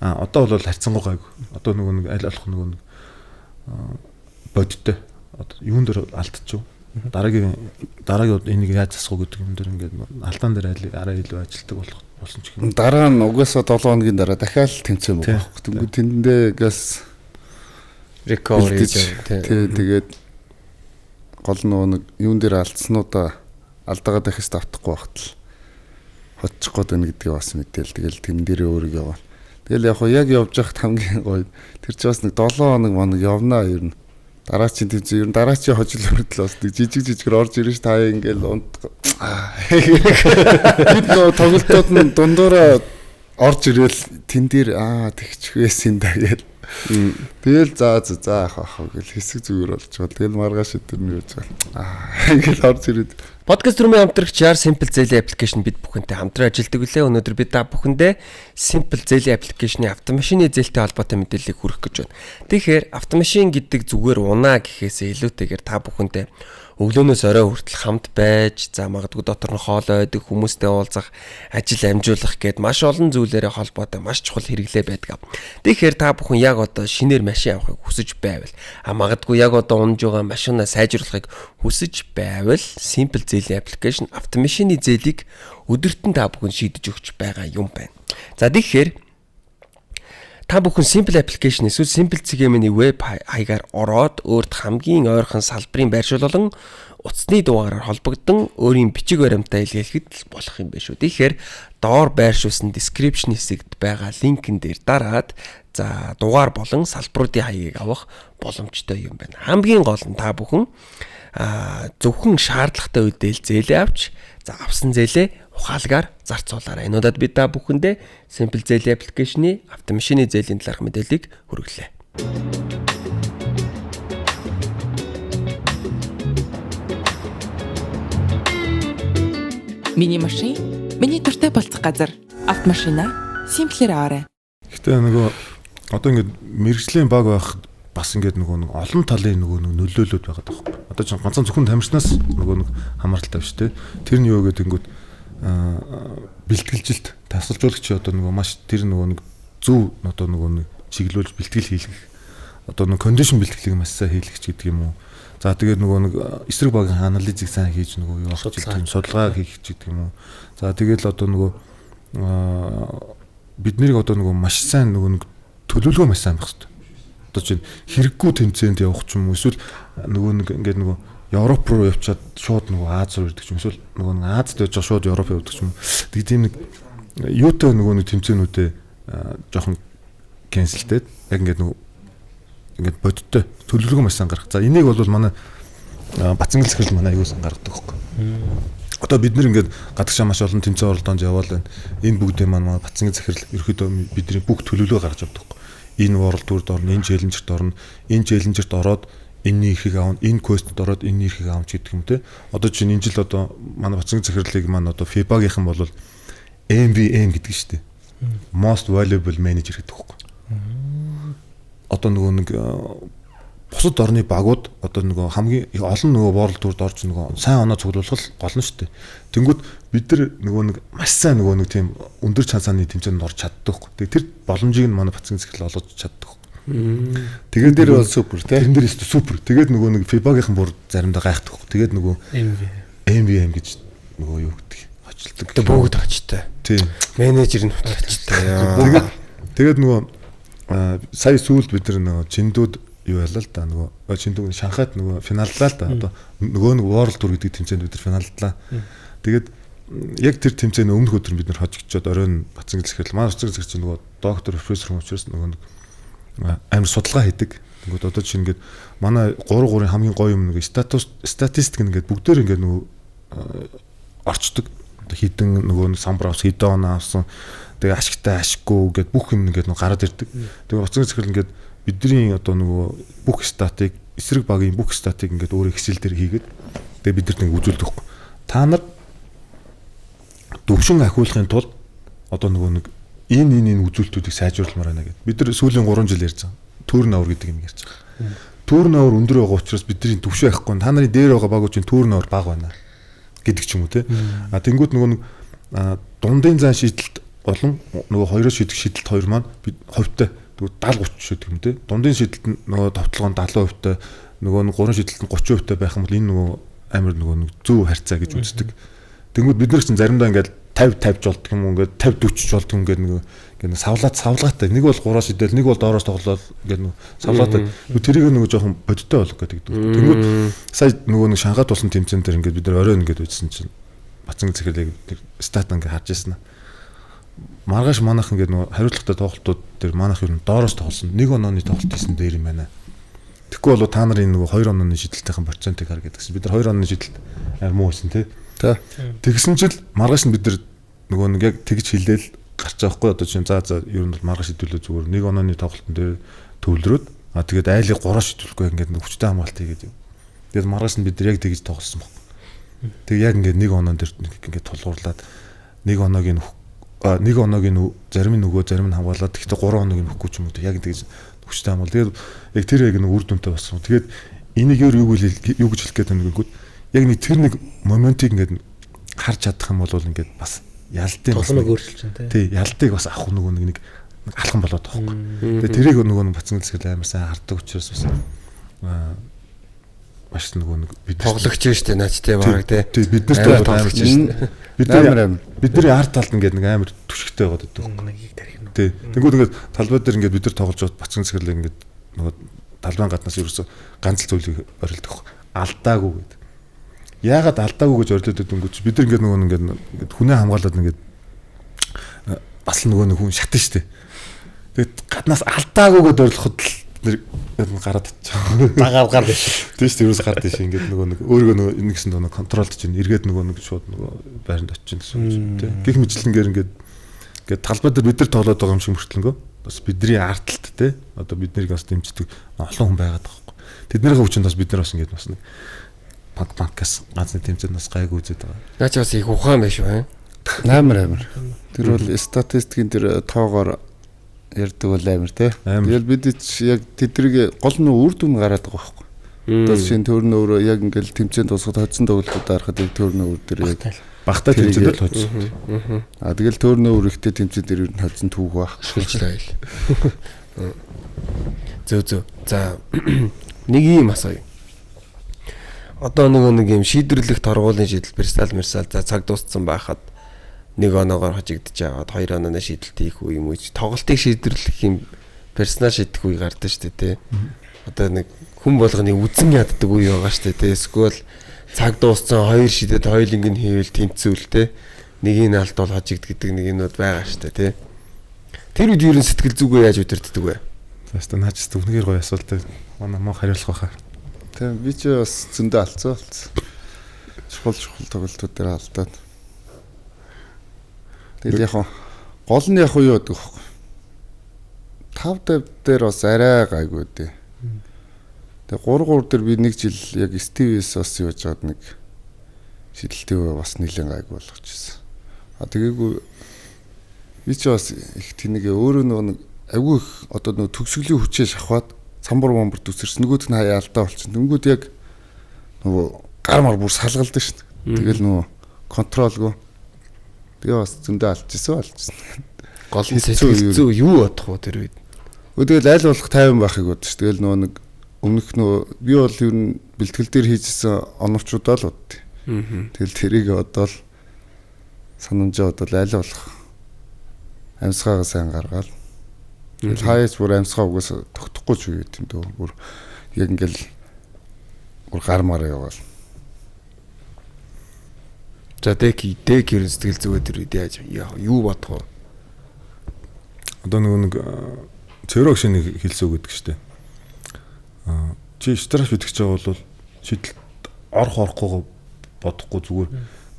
А одоо бол харьцангуй гайгүй. Одоо нөгөө нэг аль болох нөгөө нэг бодиттой. Одоо юун дээр алдчихв. Дараагийн энийг яаж засах уу гэдэг юм дээр ингээд алдаан дээр арай илүү ажилтдаг болох болсон ч юм. Дараа нь угаасаа 7 хоногийн дараа дахиад тэмцээн байгаа байхгүй. Тэнгүү тэндээ газ recovery хийж тий. Тэгээд гол нөгөө нэг юун дээр алдснуудаа алдаагаа дахиж давтахгүй байхад л хоцчих гээд байна гэдгийг бас мэдээл. Тэгэл тэн дээрээ өөрийгөө яваа. Тэгэл яг хоо яг явж байхад хамгийн гоё тэр чи бас нэг 7 хоног моног явнаа ер нь. Дараачийн тэмцээн ер нь дараачийн хожил хүртэл бас нэг жижиг жижигэр орж ирж та ингээл унт. Бид нөө тоглолтууд нь дундуураа орж ирээл тэн дээр аа тэгчих байсан да гээл. Тэгэл за за ах ах гэл хэсэг зүгээр болж байгаа. Тэгэл маргааш өдөр нь юуж байгаа. Аа ингээл орж ирээд. Подкаст рүүмийн хамтрагч Yar Simple зээлийн аппликейшн бид бүхэнтэй хамтран ажилладаг үлээ. Өнөөдөр бид та бүхэндээ Simple зээлийн аппликейшны автомашины зээлтэй холбоотой мэдээллийг хүргэх гэж байна. Тэгэхээр автомашин гэдэг зүгээр унаа гэхээсээ илүүтэйгээр та бүхэндээ өглөөнөөс орой хүртэл хамт байж, за магадгүй дотор нь хоол ойдог, хүмүүстэй уулзах, ажил амжуулах гээд маш олон зүйлээрээ холбоотой маш чухал хэрэглээ байдаг. Тэгэхээр та бүхэн яг одоо шинээр машин авахыг хүсэж байвал, а магадгүй яг одоо унж байгаа машинаа сайжруулахыг хүсэж байвал Simple зээлийн аппликейшн автомашины зээлийг өдөртөн та бүхэн шийдэж өгч байгаа юм байна. За тэгэхээр та бүхэн Simple application эсвэл Simple CGM-ийн веб хаягаар ороод өөрт хамгийн ойрхон салбарын байршуул болон утасны дугаараар холбогдсон өөрийн бичиг баримтаа илгээхэд л болох юм байна шүү. Тэгэхээр доор байршуулсан description хэсэгт байгаа линкэн дээр дараад за дугаар болон салбаруудын хаягийг авах боломжтой юм байна. Хамгийн гол нь та бүхэн зөвхөн шаардлагатай үедээ л зээлээ авч за авсан зээлээ ухаалгаар зарцуулаарай. Энэ удаад бид та бүхэндээ Simple зээлийн аппликейшны автомашины зээлийн талаарх мэдээллийг хүргэлээ. Миний машин, миний дуртай болцох газар. Автомашина Simple-ээр аваарай. Гэтэ нөгөө одоо ингээд мэргэжлийн баг байх бас ингээд нөгөө нэг олон талын нөгөө нэг нөлөөлөлд байгаа байхгүй. Одоо чинь ганцхан зөвхөн тамирчнаас нөгөө нэг хамааралтай биш те. Тэр нь юу гэдэг ингүүд бэлтгэлжилт тасалжуулагч одоо нөгөө маш тэр нөгөө нэг зөв одоо нөгөө нэг чиглүүлж бэлтгэл хийлгэх одоо нэг кондишн бэлтгэлийг маш сайн хийлгэх гэдэг юм уу. За тэгээд нөгөө нэг эсрэг багийн анализыг сайн хийж нөгөө юу авах гэдэг юм, судалгаа хийх гэдэг юм уу. За тэгээд л одоо нөгөө бид нэрийг одоо нөгөө маш сайн нөгөө нэг төлөвлөгөө маш сайн байх хэрэгтэй. Одоо чинь хэрэггүй тэмцээнд явах ч юм уу, эсвэл нөгөө нэг ингээд нөгөө Европ руу явчаад шууд нөгөө Аз руу ирдэг ч юм, эсвэл нөгөө нэг Азад байж байгаа шууд Европ явдаг ч юм уу. Тэгээд тийм нэг юутай нөгөө нэг тэмцээнүүдээ жоохон кэнселтэй яг ингээд нөгөө ингээд бодиттой төлөвлөгөө маш сайн гаргах. За энийг бол манай Бацангэл захирал манай аюул сан гаргадаг байхгүй. Одоо бид нэр ингээд гадагшаа маш олон тэмцээн оролдоонд яваал байна. Энэ бүгдээ маань Бацангэл захирал ерөөхдөө бидний бүх төлөвлөгөө гаргаж явдаг байхгүй. Энэ World Tour-д орно, энэ Challenger-т орно, энэ Challenger-т ороод энэний эрхийг аавна, энэ Quest-д ороод энэний эрхийг аавна гэдэг юм те. Одоо чинь энэ жил одоо манай Бацангэл захирлыг маань одоо FIBA-гийнхан бол MVM гэдэг нь шүү дээ. Most Valuable Manager гэдэг байхгүй. Одоо нөгөө нэг бусад орны багууд одоо нөгөө хамгийн олон нөгөө World Tour-д орж нөгөө сайн оноо цуглуулах гол нь шүү дээ. Тэнгүүд бид нар нөгөө нэг маш сайн нөгөө нэг тийм өндөр чансааны тэмцээнд орж чаддаг байхгүй. Тэгээ тэр боломжийг нь манай Бацангэл захирал олгож чаддаг. Тэгээд дээр бол супер тий. Тэрэн дээр супер. Тэгээд нөгөө нэг FIBA-гийнхан бүр заримдаа гайхдаг байхгүй. Тэгээд нөгөө MVM гэж нөгөө юу гэдэг хочлдог. Тэгээ бүгд очтой. Тийм. Менежер нь очтой. Тэгээд нөгөө сая сүүлд бид нар нөгөө Чиндүүд юу ялаа л да, нөгөө Чиндүүд Шанхайд нөгөө финаллаа л да. Одоо нөгөө нэг World Tour гэдэг тэмцээнд бид нар финаллаа. Тэгээд яг тэр тэмцээний өмнөх өдөр бид нар хожигдчихэд оройн Бацангэл захирал, манай Бацангэл захирал чинь нөгөө доктор профессор хүн учраас нөгөө нэг амар судалгаа хийдэг. Тэнгүүд одоо чинь ингээд манай 3-3-ын хамгийн гоё юм нэг статус статистик ингээд бүгдээр ингээд нөгөө орчдөг. Одоо хідэн нөгөө самбар авсан, хэдэн он авсан, тэгээ ашигтай ашиггүй гэд бүх юм ингээд нөгөө гараад ирдэг. Тэгээ Бацангэл захирал ингээд бидний одоо нөгөө бүх статыг, эсрэг багийн бүх статыг ингээд өөр Excel дээр хийгээд тэгээ бид нарт ингээд үзүүлдэг байхгүй. Та нар төвшин ахиулахын тулд одоо нөгөө нэг энэ үзүүлэлтүүдийг сайжруулмаар байна гэд. Бид нар сүүлийн 3 жил ярьж байгаа. Turnover гэдэг юм ярьж байгаа. Turnover өндөр байгаа учраас бидний төвшин ахгүй. Та нарын дээр байгаа багууд чинь turnover бага байна гэдэг ч юм уу те. А тэнгууд нөгөө нэг дундын зан шийдэлт болон нөгөө хоёроос шийдэх шийдэлт хоёр маань бид хувьтай тэгвэл 70 30 шийдэх юм те. Дундын шийдэлт нь нөгөө товтлогоо 70% та, нөгөө нэг гурван шийдэлт нь 30% та байх юм бол энэ нөгөө амар нөгөө нэг зөв харьцаа гэж үздэг. Тэнгүүд бид нар чинь заримдаа ингээд 50 50 болдго юм уу, ингээд 50 40 болдго юм ингээд нөгөө ингээд савлаатай. Нэг бол 3-аас шидэл, нэг бол доороос тоглоод ингээд нөгөө савлаатай. Тэрийг нөгөө жоохон бодиттой болох гэдэг. Тэнгүүд сая нөгөө нэг Шанхайд болсон тэмцээн дээр ингээд бид нар оройн ингээд үзсэн чинь Бацангэл захирлыг стат ингээд харж ирсэн. Маргааш манайх ингээд нөгөө хариуцлагатай тоглолтууд дээр манайх ер нь доороос тоглосон. Нэг онооны тоглолт хийсэн дээр юм байна. Тэгэхгүй бол та нарын нөгөө 2 онооны шидэлтийн процентыг хар гэдгсэн. Бид нар 2 онооны шидэлт амар муу байсан тий. Тэгсэн чил маргааш нь бид нар нөгөө нэг яг тэгж хилээл гарч байгаа хгүй. Одоо чинь за ер нь бол маргааш шидүүлээ зүгээр нэг онооны тоглолтын дээр төвлөрөөд а тэгээд айлыг 3 шидүүлэхгүй ингээд нэг хүчтэй хамгаалт хийгээд юм. Тэгээд маргааш нь бид нар яг тэгж тоглосон баг. Тэг яг ингээд нэг оноон дээр ингээд тулгуурлаад нэг оноогийн нэг оноог нь зарим нь нөгөө зарим нь хамгаалаад гэхдээ 3 оноог нь өгөхгүй ч юм уу яг тэгж хүчтэй хамгаал. Тэгээд яг тэр яг нэг үр дүнтэй болсон. Тэгээд энийг юу гэж хэлэх гээд байна гэнгүүт яг нэг тэр нэг моментийг ингээд харж чадах юм бол ингээд бас ялтын тулмыг өөрчилж байна тий. Ялтыг бас авах нөгөө нэг алхам болоод байгаа байхгүй. Тэгээд тэрийг нөгөө нэг Бацангэл захирал амар сайн хардаг учраас бас маш нөгөө нэг бид тоглогч шүү дээ наач тий бараг тий. Тий бид нарт тоглогч шүү дээ. Бидний ард талд ингээд нэг амар түшигтэй байгаад байдаг байхгүй. Нэгийг тарих нь. Тий. Тэнгүүд ингээд талбай дээр ингээд бид нар тоглож байхад Бацангэл захирлыг ингээд нөгөө талбайн гаднаас ерөөсө ганц л зүйлийг орилдог байхгүй. Алдаагүй гэдэг. Яагаад алдаагүй гэж орилдог дөнгөж бид нар ингээд нөгөө ингээд хүнээ хамгаалаад ингээд бас л нөгөө нэг хүн шатна шүү дээ. Тэгээд гаднаас алдаагүй гэдээ орилоход л нэр гараад татчих. Дагаар гар дэш. Тийм шүү дээ, ерөөс гар дэш ингээд нөгөө нэг өөрийгөө нөгөө нэгсэн доо контролд чинь эргээд нөгөө нэг шууд нөгөө байранд очиж гэсэн үг тийм. Гэх мэтлэнгээр ингээд ингээд талбай дээр бид нар тоглоод байгаа юм шиг мөртлөнгөө бас бидний ард талд тийм одоо бид нарыг бас дэмждэг олон хүн байгаад байгаа байхгүй. Тэднийхээ хүчинд бас бид нар бас ингээд бас нэг банкаас ганц нэг тэмцээнд бас гайгүй үзээд байгаа. Наа чи бас их ухаан байх шүү. Амар амар. Тэр бол статистикийн тэр тоогоор ярьдаг бол амар тий. Тэгэл бид ч яг тэдрийг гол нь үр дүн гараад байгаа байхгүй. Одоо жишээ нь төрн өөрөө яг ингээл тэмцээн дуусахад хоцсон тоглолтууд харахад яг төрн өөр дээр яг багтаа тэмцээнд л хоцсон. Аа тэгэл төрн өөр ихтэй тэмцээн дээр ер нь хоцсон түүх байх. Шүлжлээ айл. Зөв зөв. За нэг юм асууя. Одоо нөгөө нэг юм шийдвэрлэх торгуулийн шийдэл персонал мерсал за цаг дууссан байхад нэг оноогоор хожигдож аваад хоёр онооны шийдэлт хийх үе юм уу? Тоглолтыг шийдвэрлэх юм персонал шийдэх үе гардаг шүү дээ, тий. Одоо нэг хүн болгоны үзэн яддаг үе байгаа шүү дээ, тий. Эсвэл цаг дууссан хоёр шидэд хоёуланг нь хийвэл тэнцвэл тий. Нэгийг нь алдвал хожигд гэдэг нэг юмнууд байгаа шүү дээ, тий. Тэр үед ер нь сэтгэл зүгээ яаж удирддаг вэ? За өстө наач өстө үнэхээр гоё асуулт. Манай мөн хариулах байхаа. Тийм би ч бас зөндөө алдсан болсон. Чухал тоглолтууд дээр алдаад. Тэгэл яг гол нь яг юу гэдэг вэ? 5-5 дээр бас арай гайгүй дээ. Тэгээ 3-3 дээр би нэг жил яг Стивээс бас юу яж байгаад нэг шидэлтэй бас нэлээд гайгүй болгочихсон. А тэгээгүй би ч бас их тэнэг өөрөө нөгөө нэг айгүй их одоо нөгөө төгсгөлийн хүчээ шахаад самбар бомбар дүсэрч нөгөөд нь хаяа алдаа болчихно. Тэнгүүд яг нөгөө гар мар бүр салгалдаг шүү дээ. Тэгэл нөгөө контролгүй. Тэгээ бас зөндөө алдчихсан. Гол нь сэтгэл зүй юу бодох вэ тэр үед? Тэгэл аль болох тайван байхыг бодож ш. Тэгэл нөгөө нэг өмнөх нөгөө би бол ер нь бэлтгэл дээр хийжсэн оновчудаа л боддیں۔ Тэгэл тэрийг бодоол санамжаа бодоол аль болох амьсгаагаа сайн гаргаал. Тэгэл хаяач бүр амьсгаа угаас тогтохгүй ч үе юм дөө. Бүр яг ингээл бүр гар мараа яваал. За дек ер нь сэтгэл зүгээ тэр үед яаж юу бодох вэ? Одоо нөгөө нэг цэрэг шиг нэг хэлсэн үг гэдэг штэ. Чи штраф идэх гэж байгаа бол шийдэлт орох орохгүй бодохгүй зүгээр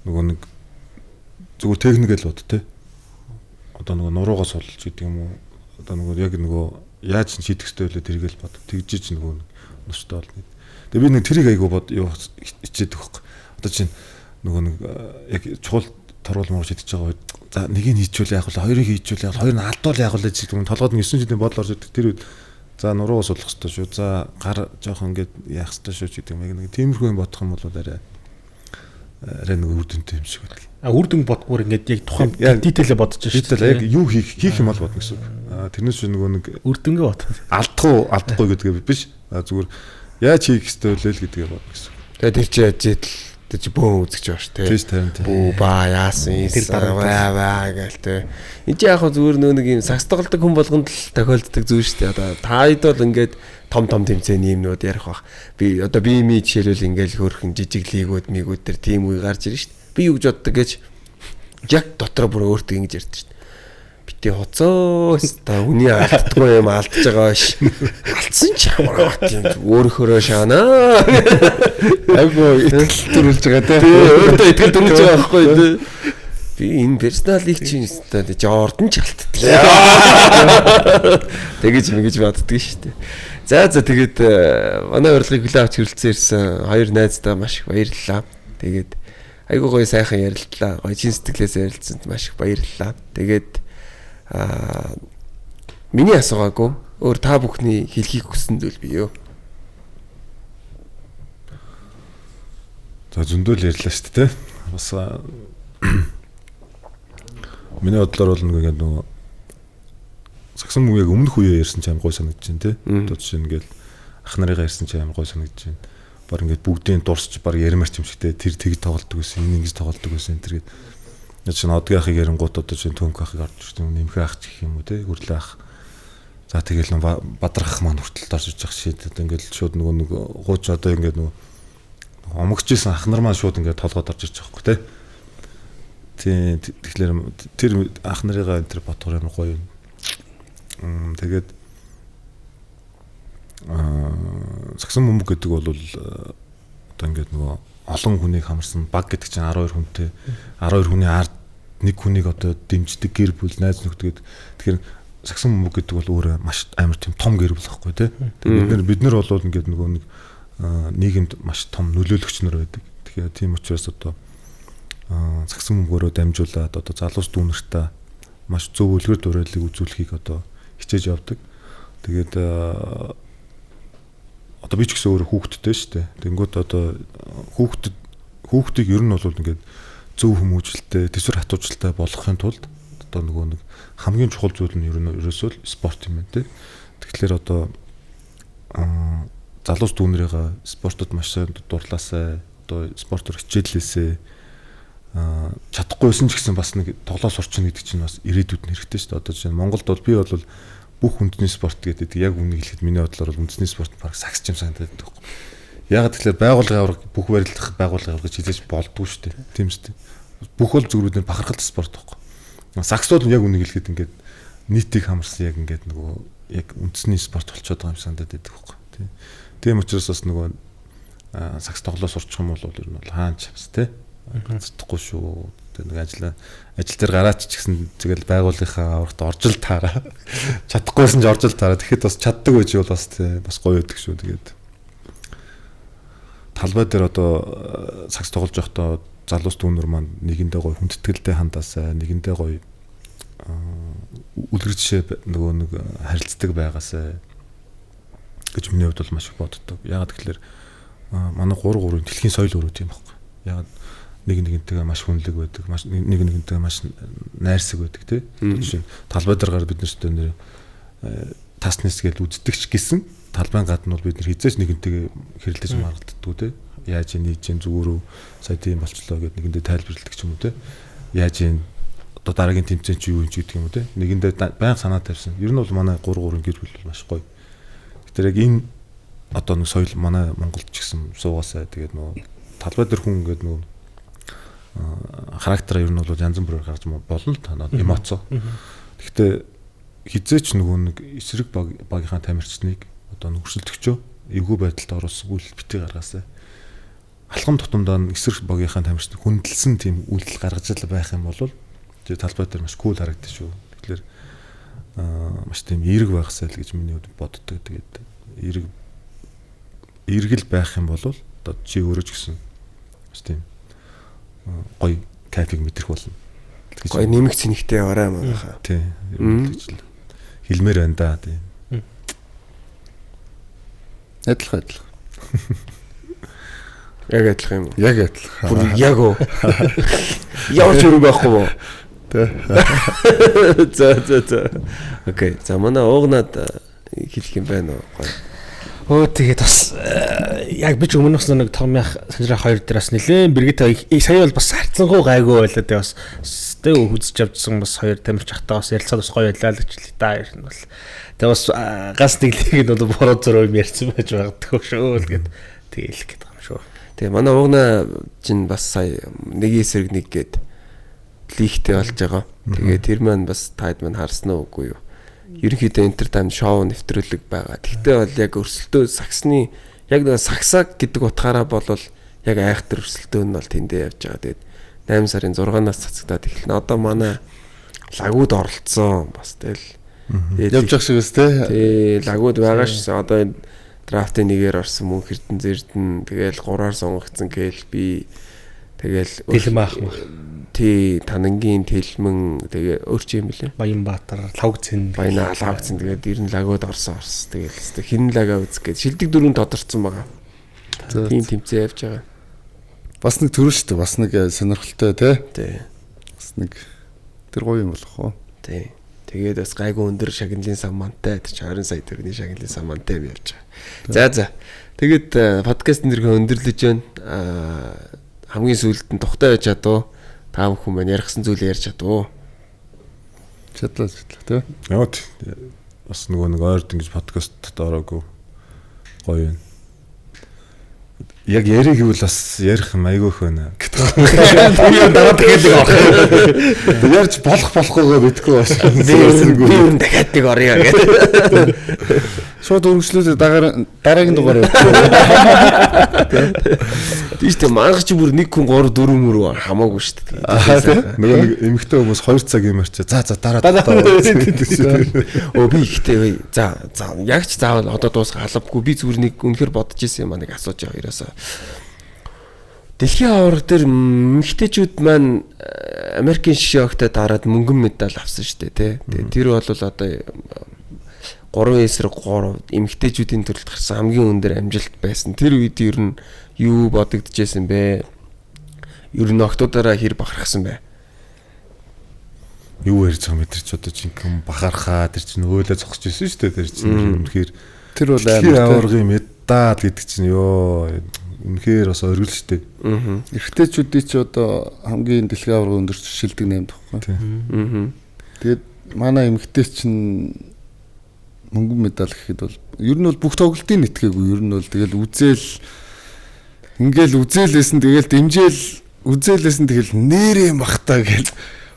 нөгөө нэг зүгээр техник л бод те. Одоо нөгөө нуруугаа сулж гэдэг юм уу? Одоо нөгөө яг нөгөө яаж шийдэх ёстой вэ тэрийг л бод. Тэгжиж нөгөө нуштай болно. Тэгээ би нэг тэрийг айгу бод юу хичээдэг байхгүй. Одоо чинь нөгөө нэг яг чухал торгуул муур шидэж байгаа үед за нэгийг хийчихвэл яах вэ? Хоёрыг хийчихвэл яах вэ? Хоёр нь алдвал яах вэ гэдэг юм. Толгойд нь 9 жилийн бодол орж ирдэг. Тэр үед за нуруугаа сулах ёстой шүү. За гар жоохон ингээд яах ёстой шүү гэдэг юм. Яг нэг тиймэрхүү юм бодох юм бол арай нэг үр дүнтэй юм шиг байдаг. А үр дүн бодгоор ингээд яг тухайн дитейлээ бодож шүү дээ. Яг юу хийх юм бол бодно гэсэн үг. Тэрнээс нөгөө нэг үр дүнгээ бод. Алдах уу, алдахгүй гэдгээ биш. Зүгээр яаж хийх ёстой вэ л гэдгээ бодно гэсэн үг. Тэгээ тэр чи ажил тэр чи бөөн үзэж байгаа шүү дээ. Бүү ба яасан аа гээл те. Энд чи яг зүгээр нөө нэг юм сагс тоглодог хүн болгонд л тохиолддог зүйл шүү дээ. Одоо та хэд бол ингээд том том тэмцээний юмнууд ярих бах. Би одоо би ми жишээлбэл ингээд хөөрхөн жижиг лигүүд мигүүд төр тийм үе гарч ирнэ шүү дээ. Би юу гэж боддог гэж яг дотроо бүр өөртөө ингэж ярьдаг шүү дээ. Бити хоцоо та үний алддаггүй юм алдаж байгаа ш. Алдсан ч ямар тийм өөрөөхөрөө шаана. Айгу итгэл төрүүлж байгаа те. Өөртөө итгэл төрүүлж байгаа байхгүй те. Би энэ персоналыг чинь өстой Жордан ч алддаг. Тэгэж мэгэж боддөг шүү дээ. За тэгээд манай урилгыг хүлээн авч хүрэлцэн ирсэн хоёр найздаа маш их баярлалаа. Тэгээд айгуу гоё сайхан ярилцлаа. Гоё чин сэтгэлээс ярилцсанд маш их баярлалаа. Тэгээд миний асуугаагүй өөр та бүхний хэлхийг хүссэн зүйл бий юу? За зөндөл ярьлаа шүү дээ. Бас миний бодлоор бол нэг нөгөө сагсан мөгийг өмнөх үеэ ярьсан ч аим гой санагдаж байна те. Одоо жишээ нь ингээл ах нарыгаа ярьсан ч аим гой санагдаж байна. Баг ингээд бүгдийн дурсч баг ярмаар ч юм шиг те. Тэр тэгж тоглолдог байсан, энэ ингэж тоглолдог байсан энэ тэр гээд. Яг чинь одгийн ахыг ярингууд одоо чинь төмк ахыг орж ирж байна. Нэмхэ ах ч гэх юм уу те. Хөрлөө ах. За тэгэл бадрах маань хүртэл орж иж ах шид. Одоо ингээд шууд нөгөө нэг гууч одоо ингээд нөгөө омогч исэн ах нар маань шууд ингээд толгойд орж ирж байгаа хгүй те. Тийм тэгэхээр тэр ах нарыгаа энэ тэр бодгоор амар гоё юм. Тэгээд сагсан бөмбөг гэдэг бол одоо ингээд нөгөө олон хүнийг хамарсан баг гэдэг чинь 12 хүнтэй 12 хүний ард нэг хүнийг одоо дэмждэг гэр бүл найз нөхдөд гээд тэгэхээр сагсан бөмбөг гэдэг бол өөрөө маш амар тийм том гэр бүл байхгүй тий. Тэгээд бид нар бол ингээд нөгөө нэг нийгэмд маш том нөлөөлөгч нар байдаг. Тэгэхээр тийм учраас одоо сагсан бөмбөгөөрөө дамжуулаад одоо залуус дүүнэртээ маш зөв үлгэр дуурайлыг үзүүлэхийг одоо хичээж явдаг. Тэгээд одоо би ч гэсэн өөрөө хүүхэдтэй шүү дээ. Тэнгүүд одоо хүүхдийг ер нь бол ингээд зөв хүмүүжлэлтэй, төсвөр хатуучлалтай болгохын тулд одоо нөгөө нэг хамгийн чухал зүйл нь ер нь ерөөсөө л спорт юм байна те. Тэгэхээр одоо залуус дүүнэрийгээ спортод маш сайн дурлаасай, одоо спортоор хичээллээсэй, чадахгүй байсан ч гэсэн бас нэг тоглоо сурчин гэдэг чинь бас ирээдүйд нь хэрэгтэй шүү дээ. Одоо жишээ нь Монголд бол би бол бүх үндэсний спорт гэдэг яг үнийг хэлэхэд миний бодлоор бол үндэсний спорт баг сагс юм санагдаад байдаг байхгүй. Яг тэгэхээр байгууллагын аварга бүх барилдах байгууллагын аварга гэж хэлж болдгоо шүү дээ. Тийм шүү дээ. Бүх бол зүгээр үднэр бахархалт спорт байхгүй. Сагс бол яг үнийг хэлэхэд ингээд нийтийг хамарсан яг ингээд нөгөө яг үндэсний спорт болчиход байгаа юм санагдаад байдаг байхгүй. Тийм. Тийм учраас бас нөгөө сагс тоглоо сурчих юм бол ер нь бол хаан ч бас тий гоцдохгүй шүү. Тэгээ нэг ажил дээр гараач ч гэсэн тэгэл байгууллагынхаа аврагт орж л таараа. Чадахгүйсэн ч орж л таараа. Тэгэхэд бас чаддаг байж бол бас тий бас гоё байдаг шүү. Тэгээд талбай дээр одоо сагс тоглож байхдаа залуус дүүнер маань нэгэндээ гоё хүндэтгэлтэй хандаасай, нэгэндээ гоё үлгэр жишээ нөгөө нэг харилцдаг байгаасай гэж миний хувьд бол маш их боддог. Яагаад гэвэл манай 3-3-ын дэлхийн соёл өөрөө тийм байхгүй. Яагаад нэг нэгнтэйгээ маш хүнлэг байдаг, маш нэг нэгнтэйгээ маш найрсаг байдаг тий. Жишээ нь талбай дээр гар бид нарт нэр таснес гэж үздэг ч гэсэн талбайн гадна бол бид нар хизээч нэгнтэйгээ хэрэлдэж маргалддаггүй тий. Яаж юм нийт чинь зүгээр үү сая тийм болчлоо гэд нэгэндээ тайлбарладаг ч юм уу тий. Яаж юм одоо дараагийн тэмцээн чи юу юм ч гэдэг юм уу тий. Нэгэндээ байнга санаа тавьсан. Ер нь бол манай 3-3-ын гэр бүл бол маш гоё. Тэгэхээр яг энэ одоо нэг соёл манай Монголд ч гэсэн суугаасай. Тэгээд нөгөө талбай дээр хүн ингээд нөгөө характераа ер нь бол янз бүрээр гарч болно л та эмоцоо. Гэхдээ хизээч нөгөө нэг эсрэг багийнхаа тамирчныг одоо өрсөлдөгчөө эвгүй байдалд оруулсан үйлдэл битгий гаргаасай. Алхам тутамдаа эсрэг багийнхаа тамирчныг хүндэлсэн тийм үйлдэл гаргаж л байх юм бол тэр талбай дээр маш кул харагдаж шүү. Тэгэхээр маш тийм эерэг байхсай л гэж миний хувьд боддог. Тэгээд эерэг л байх юм бол одоо чи өөрөө ч гэсэн маш тийм гоё кайфыг мэдрэх болно. Гоё нэмэх цэнэгтэй яваарай манайхаа. Тий. Гэж л хэлмээр байна да тий. Адилхан. Яг адилхан юм уу? Яг адилхан. Бүр яг уу. Ямар ч өрөө байхгүй мó? Тий. За. Окей. За манай уугнаад хэлэх юм байна уу? Гоё. Өө тэгээд бас яг би ч өмнө бас нэг томьёох санжраа 2 дээр бас нэлээд бэргэтэй сая бол бас харцсангуу гайгүй байлаа дээ бас тэг үзэж авчихсан бас хоёр тамирч ахтаа бас ярилцаад бас гоё байлаа л гэж л та ер нь бол тэг бас ганц нэг лиг нь бол буруу зөрөө юм ярьсан байж магадгүй шүү л гэд тэгэлэх гээд байгаа юм шүү. Тэгээ манай уугнаа чинь бас сая нэг эсрэг нэг гээд лигтэй болж байгаа. Тэгээ тэр маань бас таад маань харсан уу үгүй юу? Ерөнхийдөө entertainment шоу нэвтрүүлэг байгаа. Тэгтээ бол яг өрсөлдөө саксны яг нэг саксаг гэдэг утгаараа бол яг айхтар өрсөлдөө нь бол тэндээ явж байгаа. Тэгээд 8 сарын 6-наас цацагдаад эхэлнэ. Одоо манай лагууд оролцсон бас тэгэл явж байгаа шиг өс тээ. Тий, лагууд байгаа шсэн. Одоо энэ драфтын нэгээр орсон мөнх Эрдэнэ Зэрдэн тэгэл 3-аар сонгогдсон КЛБ тэгэл Дэлмаах мах. Тий, Танангийн Тэлмэн тэгээ өөр чи юм бэлээ. Баянбаатар, Лавгцэн. Баяна Лавгцэн тэгээд ер нь лагууд орсон. Тэгэл хэвээ хин лагаа үзэх гээд шилдэг дөрөв тодорцсон байгаа. Тийм тэмцээн явж байгаа. Бас нэг төрөл шүү дээ. Бас нэг сонирхолтой тий. Тий. Бас нэг тэр гоё юм болох уу? Тий. Тэгээд бас гайгүй өндөр шагналын самантай тэр 20 сая төгрөгийн шагналын самантай юм явж байгаа. За. Тэгээд подкаст нэрхээ өндөрлөж байна. Хамгийн сүүлд нь тухтай байж чадваа. Та бүхэн маань ярихсан зүйлээ ярьж чадваа. Чадлаа тий. Яа бас нөгөө нэг ойрд ингэж подкастт ороогүй гоё юм. Яг ярих гэвэл бас ярих юм айгүй их байна гэдэг. Би дараа дахиад нэг орох. Ярьж болох болохгүйгээ мэдэхгүй бас. Би ер нь дахиад нэг орё гэдэг. Шууд үргэлжлүүлээ дараагийн дугаар. Тийм шүү дээ. Мангар чи бүр нэг хүн 3 4 мөрөө хамаагүй шүү дээ. Нөгөө нэг эмэгтэй хүмүүс 2 цаг юм ярьчаа. За дараа. Өө би ихтэй. За яг ч заавал одоо дуусах албагүй. Би зүгээр нэг үнэхэр бодож исэн юм аа нэг асууж байгаа хоёроосоо. Дэлхийн аварга дээр эмэгтэйчүүд маань Америкийн шишээ дараад мөнгөн медаль авсан шүү дээ, тий. Тэгээ тэр бол одоо 3 эсрэг 3 эмэгтэйчүүдийн төрөлд гарсан хамгийн өндөр амжилт байсан. Тэр үед ер нь юу бодогдчихсэн бэ? Ер нь октоудаараа хэр бахархсан бэ? Юу ярьж байгаа юм тэр ч одоо жинхэнэ бахархаа тэр чинь өөлөө зогсож ирсэн шүү дээ. Тэр чинь үнэхээр Тэр бол Дэлхийн амар. аваргын медаль гэдэг чинь ёо үнэхээр бас оргил штэ. Эрэгтэйчүүдийн чи одоо хамгийн дэлхийн аварга өндөрч шилдэг 8 тахгүй. Тэгээд манай эмэгтэй чинь мөнгөн медаль гэхэд бол ер нь бол бүх тоглолтын нэтгээгүй ер нь бол тэгэл үзэл ингээл үзээлээсэн тэгэл дэмжээл үзээлээсэн тэгэл нэрээ махта гэл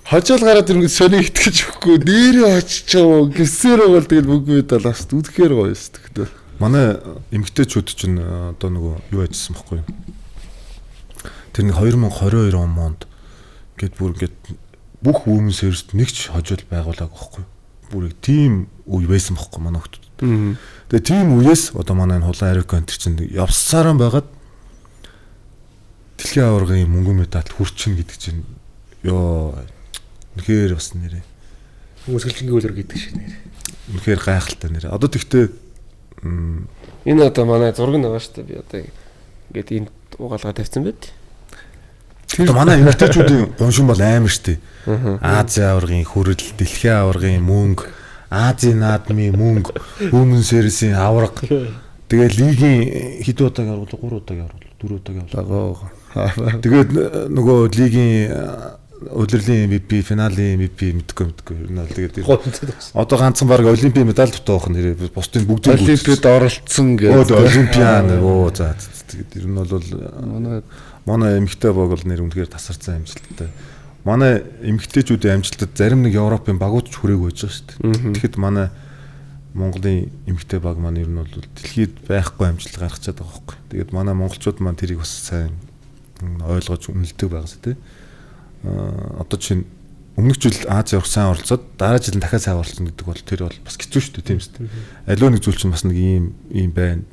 хожоол гараад ирэнгүүт сони итгэж өгөхгүй нэрээ очичоо гэсээр бол тэгэл мөнгөн медаль авсан үнэхээр гоё шүү дээ. Манай эмэгтэйчүүд чинь одоо нөгөө юу ажилласан бохгүй юу? Тэр нэг 2022 онд ингээд бүр ингээд бүх Women's Series-д нэг ч хожил байгуулаагүй бохгүй юу? Бүр яг тийм үе байсан бохгүй манай хүмүүс. Тэгээ тийм үеэс одоо манай энэ хулан Арико энэ чинь явсараа байгаад дэлхийн аваргын мөнгөн медаль хүрчин гэдэг чинь ёо үнэхээр бас нэрээ Хүмүүсгэлжингийн үлрэг гэдэг шиг нэр. үнэхээр гайхалтай нэрээ. Одоо тэгтээ Энэ одоо манай зураг нь байгаа шүү дээ. Би одоо ингээд энд угаалгаа тавьсан байт. Одоо манай эмэгтэйчүүдийн гуншин бол амар штэ. Азийн аваргын хүрэл, дэлхийн аваргын мөнгө, Азийн наадмын мөнгө, Women's Series-ийн аварга. Тэгээ лигийн хэд удаагийн аварга, 3 удаагийн аварга, 4 удаагийн аварга. Лагоо. Тэгээд нөгөө лигийн улирлын MVP, финалийн MVP мэдгүй. Ер нь бол тэгээд одоо ганцхан баг олимпийн медаль дутаах нэрээ бусдын бүгдийг Олимпиад оролцсон Өө гэдэг. олимпиан өө за тэгээд ер нь бол Манай манай эмэгтэй баг бол нэр үнэхээр тасарсан амжилттай. Манай эмэгтэйчүүдийн амжилтад зарим нэг Европын багууд ч хүрээгүй байж байгаа шүү дээ. Тэгэхэд манай Монголын эмэгтэй баг маань ер нь бол дэлхийд байхгүй амжилт гаргачаад байгаа байхгүй. Тэгээд манай монголчууд маань тэрийг бас сайн ойлгож үнэлдэг байгаас тий. Одоо чинь өмнөх жил Аз явах сайн оролцоод дараа жил нь дахиад сайн оролцсон гэдэг бол тэр бол бас хэцүү шүү дээ тийм үст. Аливаа нэг зүйл чинь бас нэг ийм байна.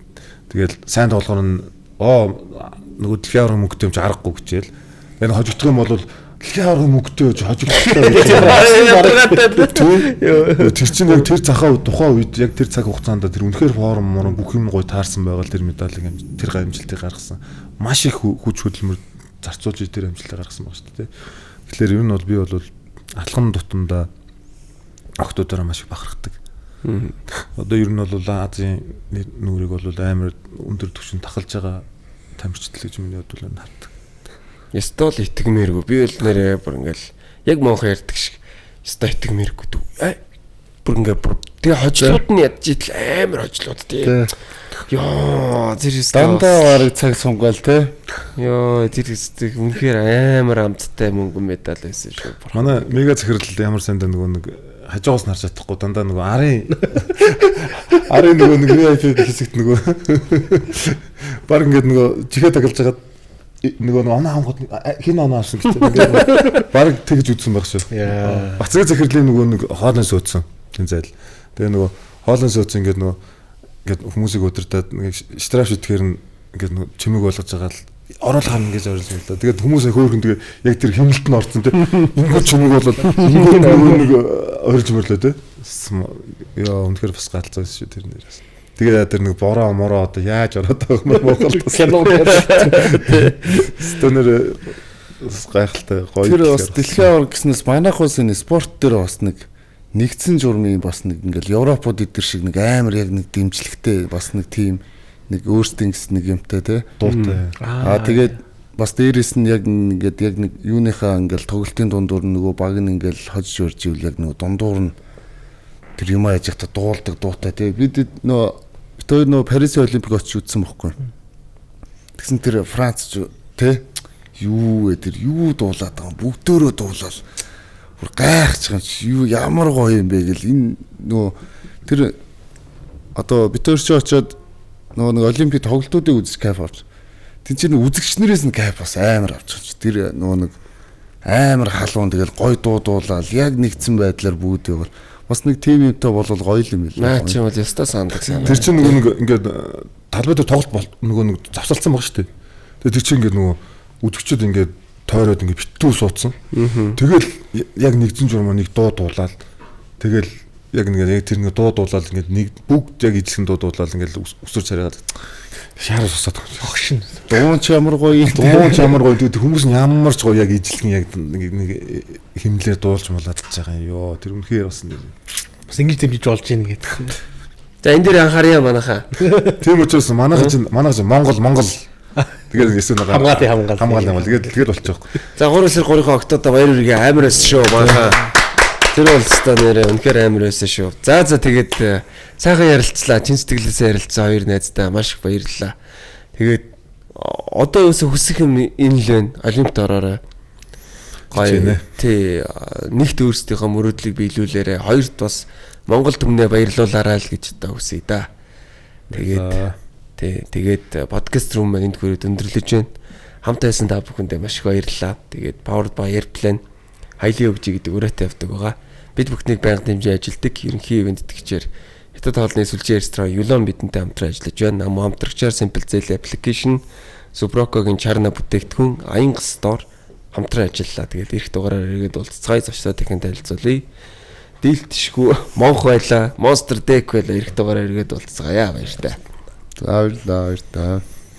Тэгэл сайн тоглохоор нь нөгөө дэлхийн аваргын мөнгөтэй юм чи аргагүй гэжээл. Энэ хожигдох юм бол дэлхийн аваргын мөнгөтэй гэж хожигдлоо гэж. Тэр чинь яг тэр захаа тухайн үед яг тэр цаг хугацаанд тэр үнэхээр форм морон бүх юм гоё таарсан байгаа л тэр медалийг тэр амжилтыг гаргасан. Маш их хүч хөдөлмөр зарцуулж тэр амжилтыг гаргасан байгаа шүү дээ. Тэгэхээр ер нь бол би бол алхам тутамдаа охтуудаараа маш их бахархдаг. Одоо ер нь бол Азийн нүрийг бол амар өндөр түвшинд тахалж байгаа тамирчдал гэж миний бодвол энэ хардаг. Ёстой л итгэмээргүй. Би бол нэрээ бүр ингээл яг монхон ярьдаг шиг ёстой итгэмээргүй. Бүр ингээ бүр тэгээ хожлууд нь ядж идэл амар хожлууд тий. Йоо тэр ёстой. Дандаа бараг цаг сунгаал те. Йоо тэр ёстой үнэхээр амар амттай мөнгөн медаль байсан шүү. Манай мега захирал ямар сандаа нөгөө нэг хажуугаас нь харж чадахгүй дандаа нөгөө арын нөгөө нэг VIP хэсэгт нөгөө баг ингээд нөгөө чихээ тагалж хагаад нөгөө оноо хангууд хин оноо авсан гэж ингээд баг тэгж үзсэн баг шүү. Бацаг захирлын нөгөө нэг хоолын суудсан тэн зайл. Тэгээ нөгөө хоолын сууц ингээд нөгөө ингээд хүмүүсийг удирдаад нэг штраф шидэхээр нь ингээд нөгөө чимэг болгож байгаа л оруулах юм гэж оруулж байлаа. Тэгээд хүмүүс хөөхөн тэгээ яг тэр хэмнэлт нь орсон тий. Ингээд чимэг болоод ингээд нөгөө нэг орж мөрлөө тий. Яа үнэхээр бас галзуу шүү тэр нэрээс. Тэгээ тэр нэг бороо мороо одоо яаж ороод байгаа юм Монголд бас. Кино Стонер бас гайхалтай гоё. Тэр бас дэлхийн аварга гэснээс манайх бас энэ спорт дээр бас нэг нэгдсэн журмын бас нэг ингээл Европод идэр шиг нэг амар яг нэг дэмжлэгтэй бас нэг тим нэг өөрсдийн гэсэн нэг юмтай те. дуутай. Аа тэгээд бас дээрэс нь яг ингээд яг нэг юуныхаа ингээл тоглолтын дундуур нь нөгөө баг нь ингээл хожиж өрж ивэл яг нөгөө дундуур нь тэр юм яаж яхта дуулдаг дуутай те. Бид нөгөө бит хоёр нөгөө Парисын Олимпик очиж үзсэн бохгүй. Тэгсэн тэр Франц те юу вэ тэр юу дуулаад байгаа юм бүгдөөрөө дуулаад бүр гайхчих юм чи юу ямар гоё юм бэ гэл энэ нөгөө тэр одоо бит хоёр чи очиод нөгөө нэг олимпик тоглолтуудыг үзэж кайф авч. Тин чинь үзэгчнэрээс нь кайф бас амар авч байгаа чи. Тэр нөгөө нэг амар халуун тэгэл гоё дуу дуулаад яг нэгдсэн байдлаар бүгд явал бас нэг тим юмтай болвол гоё юм билээ. Наа чи бол ёстой сандаг санаа. Тэр чинь нөгөө нэг ингээд талбай дээр тоглолт бол нөгөө нэг завсалцсан баг шүү дээ. Тэгээ тэр чинь ингээд нөгөө үзэгчд ингээд тойроод ингээд битүү суудсан. Тэгэл яг нэгдсэн журмаа нэг дуу дуулаад тэгэл яг нэг яг тэр нэг дуу дуулаад ингээд нэг бүгд яг ижилхэн дуу дуулаад ингээд өсвөр царайгаад шаараа сусаад байгаа юм. Огшин. Дуун ч ямар гоё юм. Дуун ч ямар гоё тэгээд хүмүүс нь ямар ч гоё яг ижилхэн яг нэг химлээр дуулж муулаад ч байгаа юм ёо. Тэр үнэхээр бас нэг Бас ингэж дэмжиж болж гин гэдэг. За энэ дээр анхаарья манайхаа. Тийм учраас манайхан чинь манайхан чинь Монгол Монгол тэгээд ингэсэн нэг Хамгаалын хамгаал. хамгаал хамгаал тэгээд тэгээд болчих. За 3 эсрэг 3-ын октодоо баяр хүргэе амар байсан шүү манайхаа. Тэр бол өстой нэрээ үнэхээр амар байсан шүү. За за тэгээд сайхан ярилцлаа. Чин сэтгэлээсээ ярилцсан хоёр найздаа маш их баярлалаа. Тэгээд одоо юусе хүсэх юм энэ л байна. Олимпт ороорой. Гоё. Хичээнэ. Тий нэгт өөрсдийнхөө мөрөөдлийг биелүүлээрэ. Хоёрт бас Монгол түмнээ баярлуулаарай л гэж одоо хүсье да. Тэгээд тий тэгээд подкаст руу маань энд хүрээд өндөрлөж байна. Хамт байсан та бүхэндээ маш их баярлалаа. Тэгээд Powered by Airplane Хайлын өгжи гэдэг өрөөтэй явдаг байгаа. Бид бүхнийг байнга дэмжин ажилладаг. Ерөнхий ивент тэтгэгчээр Хятад хоолны сүлжээ ресторан Юлон бидэнтэй хамтран ажиллаж байна. Нам хамтрагчаар Simple Zell application, Subrocco-гийн Charna бүтээгдэхүүн, Аянгас Store хамтран ажиллалаа. Тэгээд эх дугаараар эргээд уулзцгаая. Зочдоо дахин танилцуулъя. Дийлтшгүй монх байла, Monster Deck байла. Эх дугаараар эргээд уулзцгаая. Баяртай. За баярлалаа баярлалаа.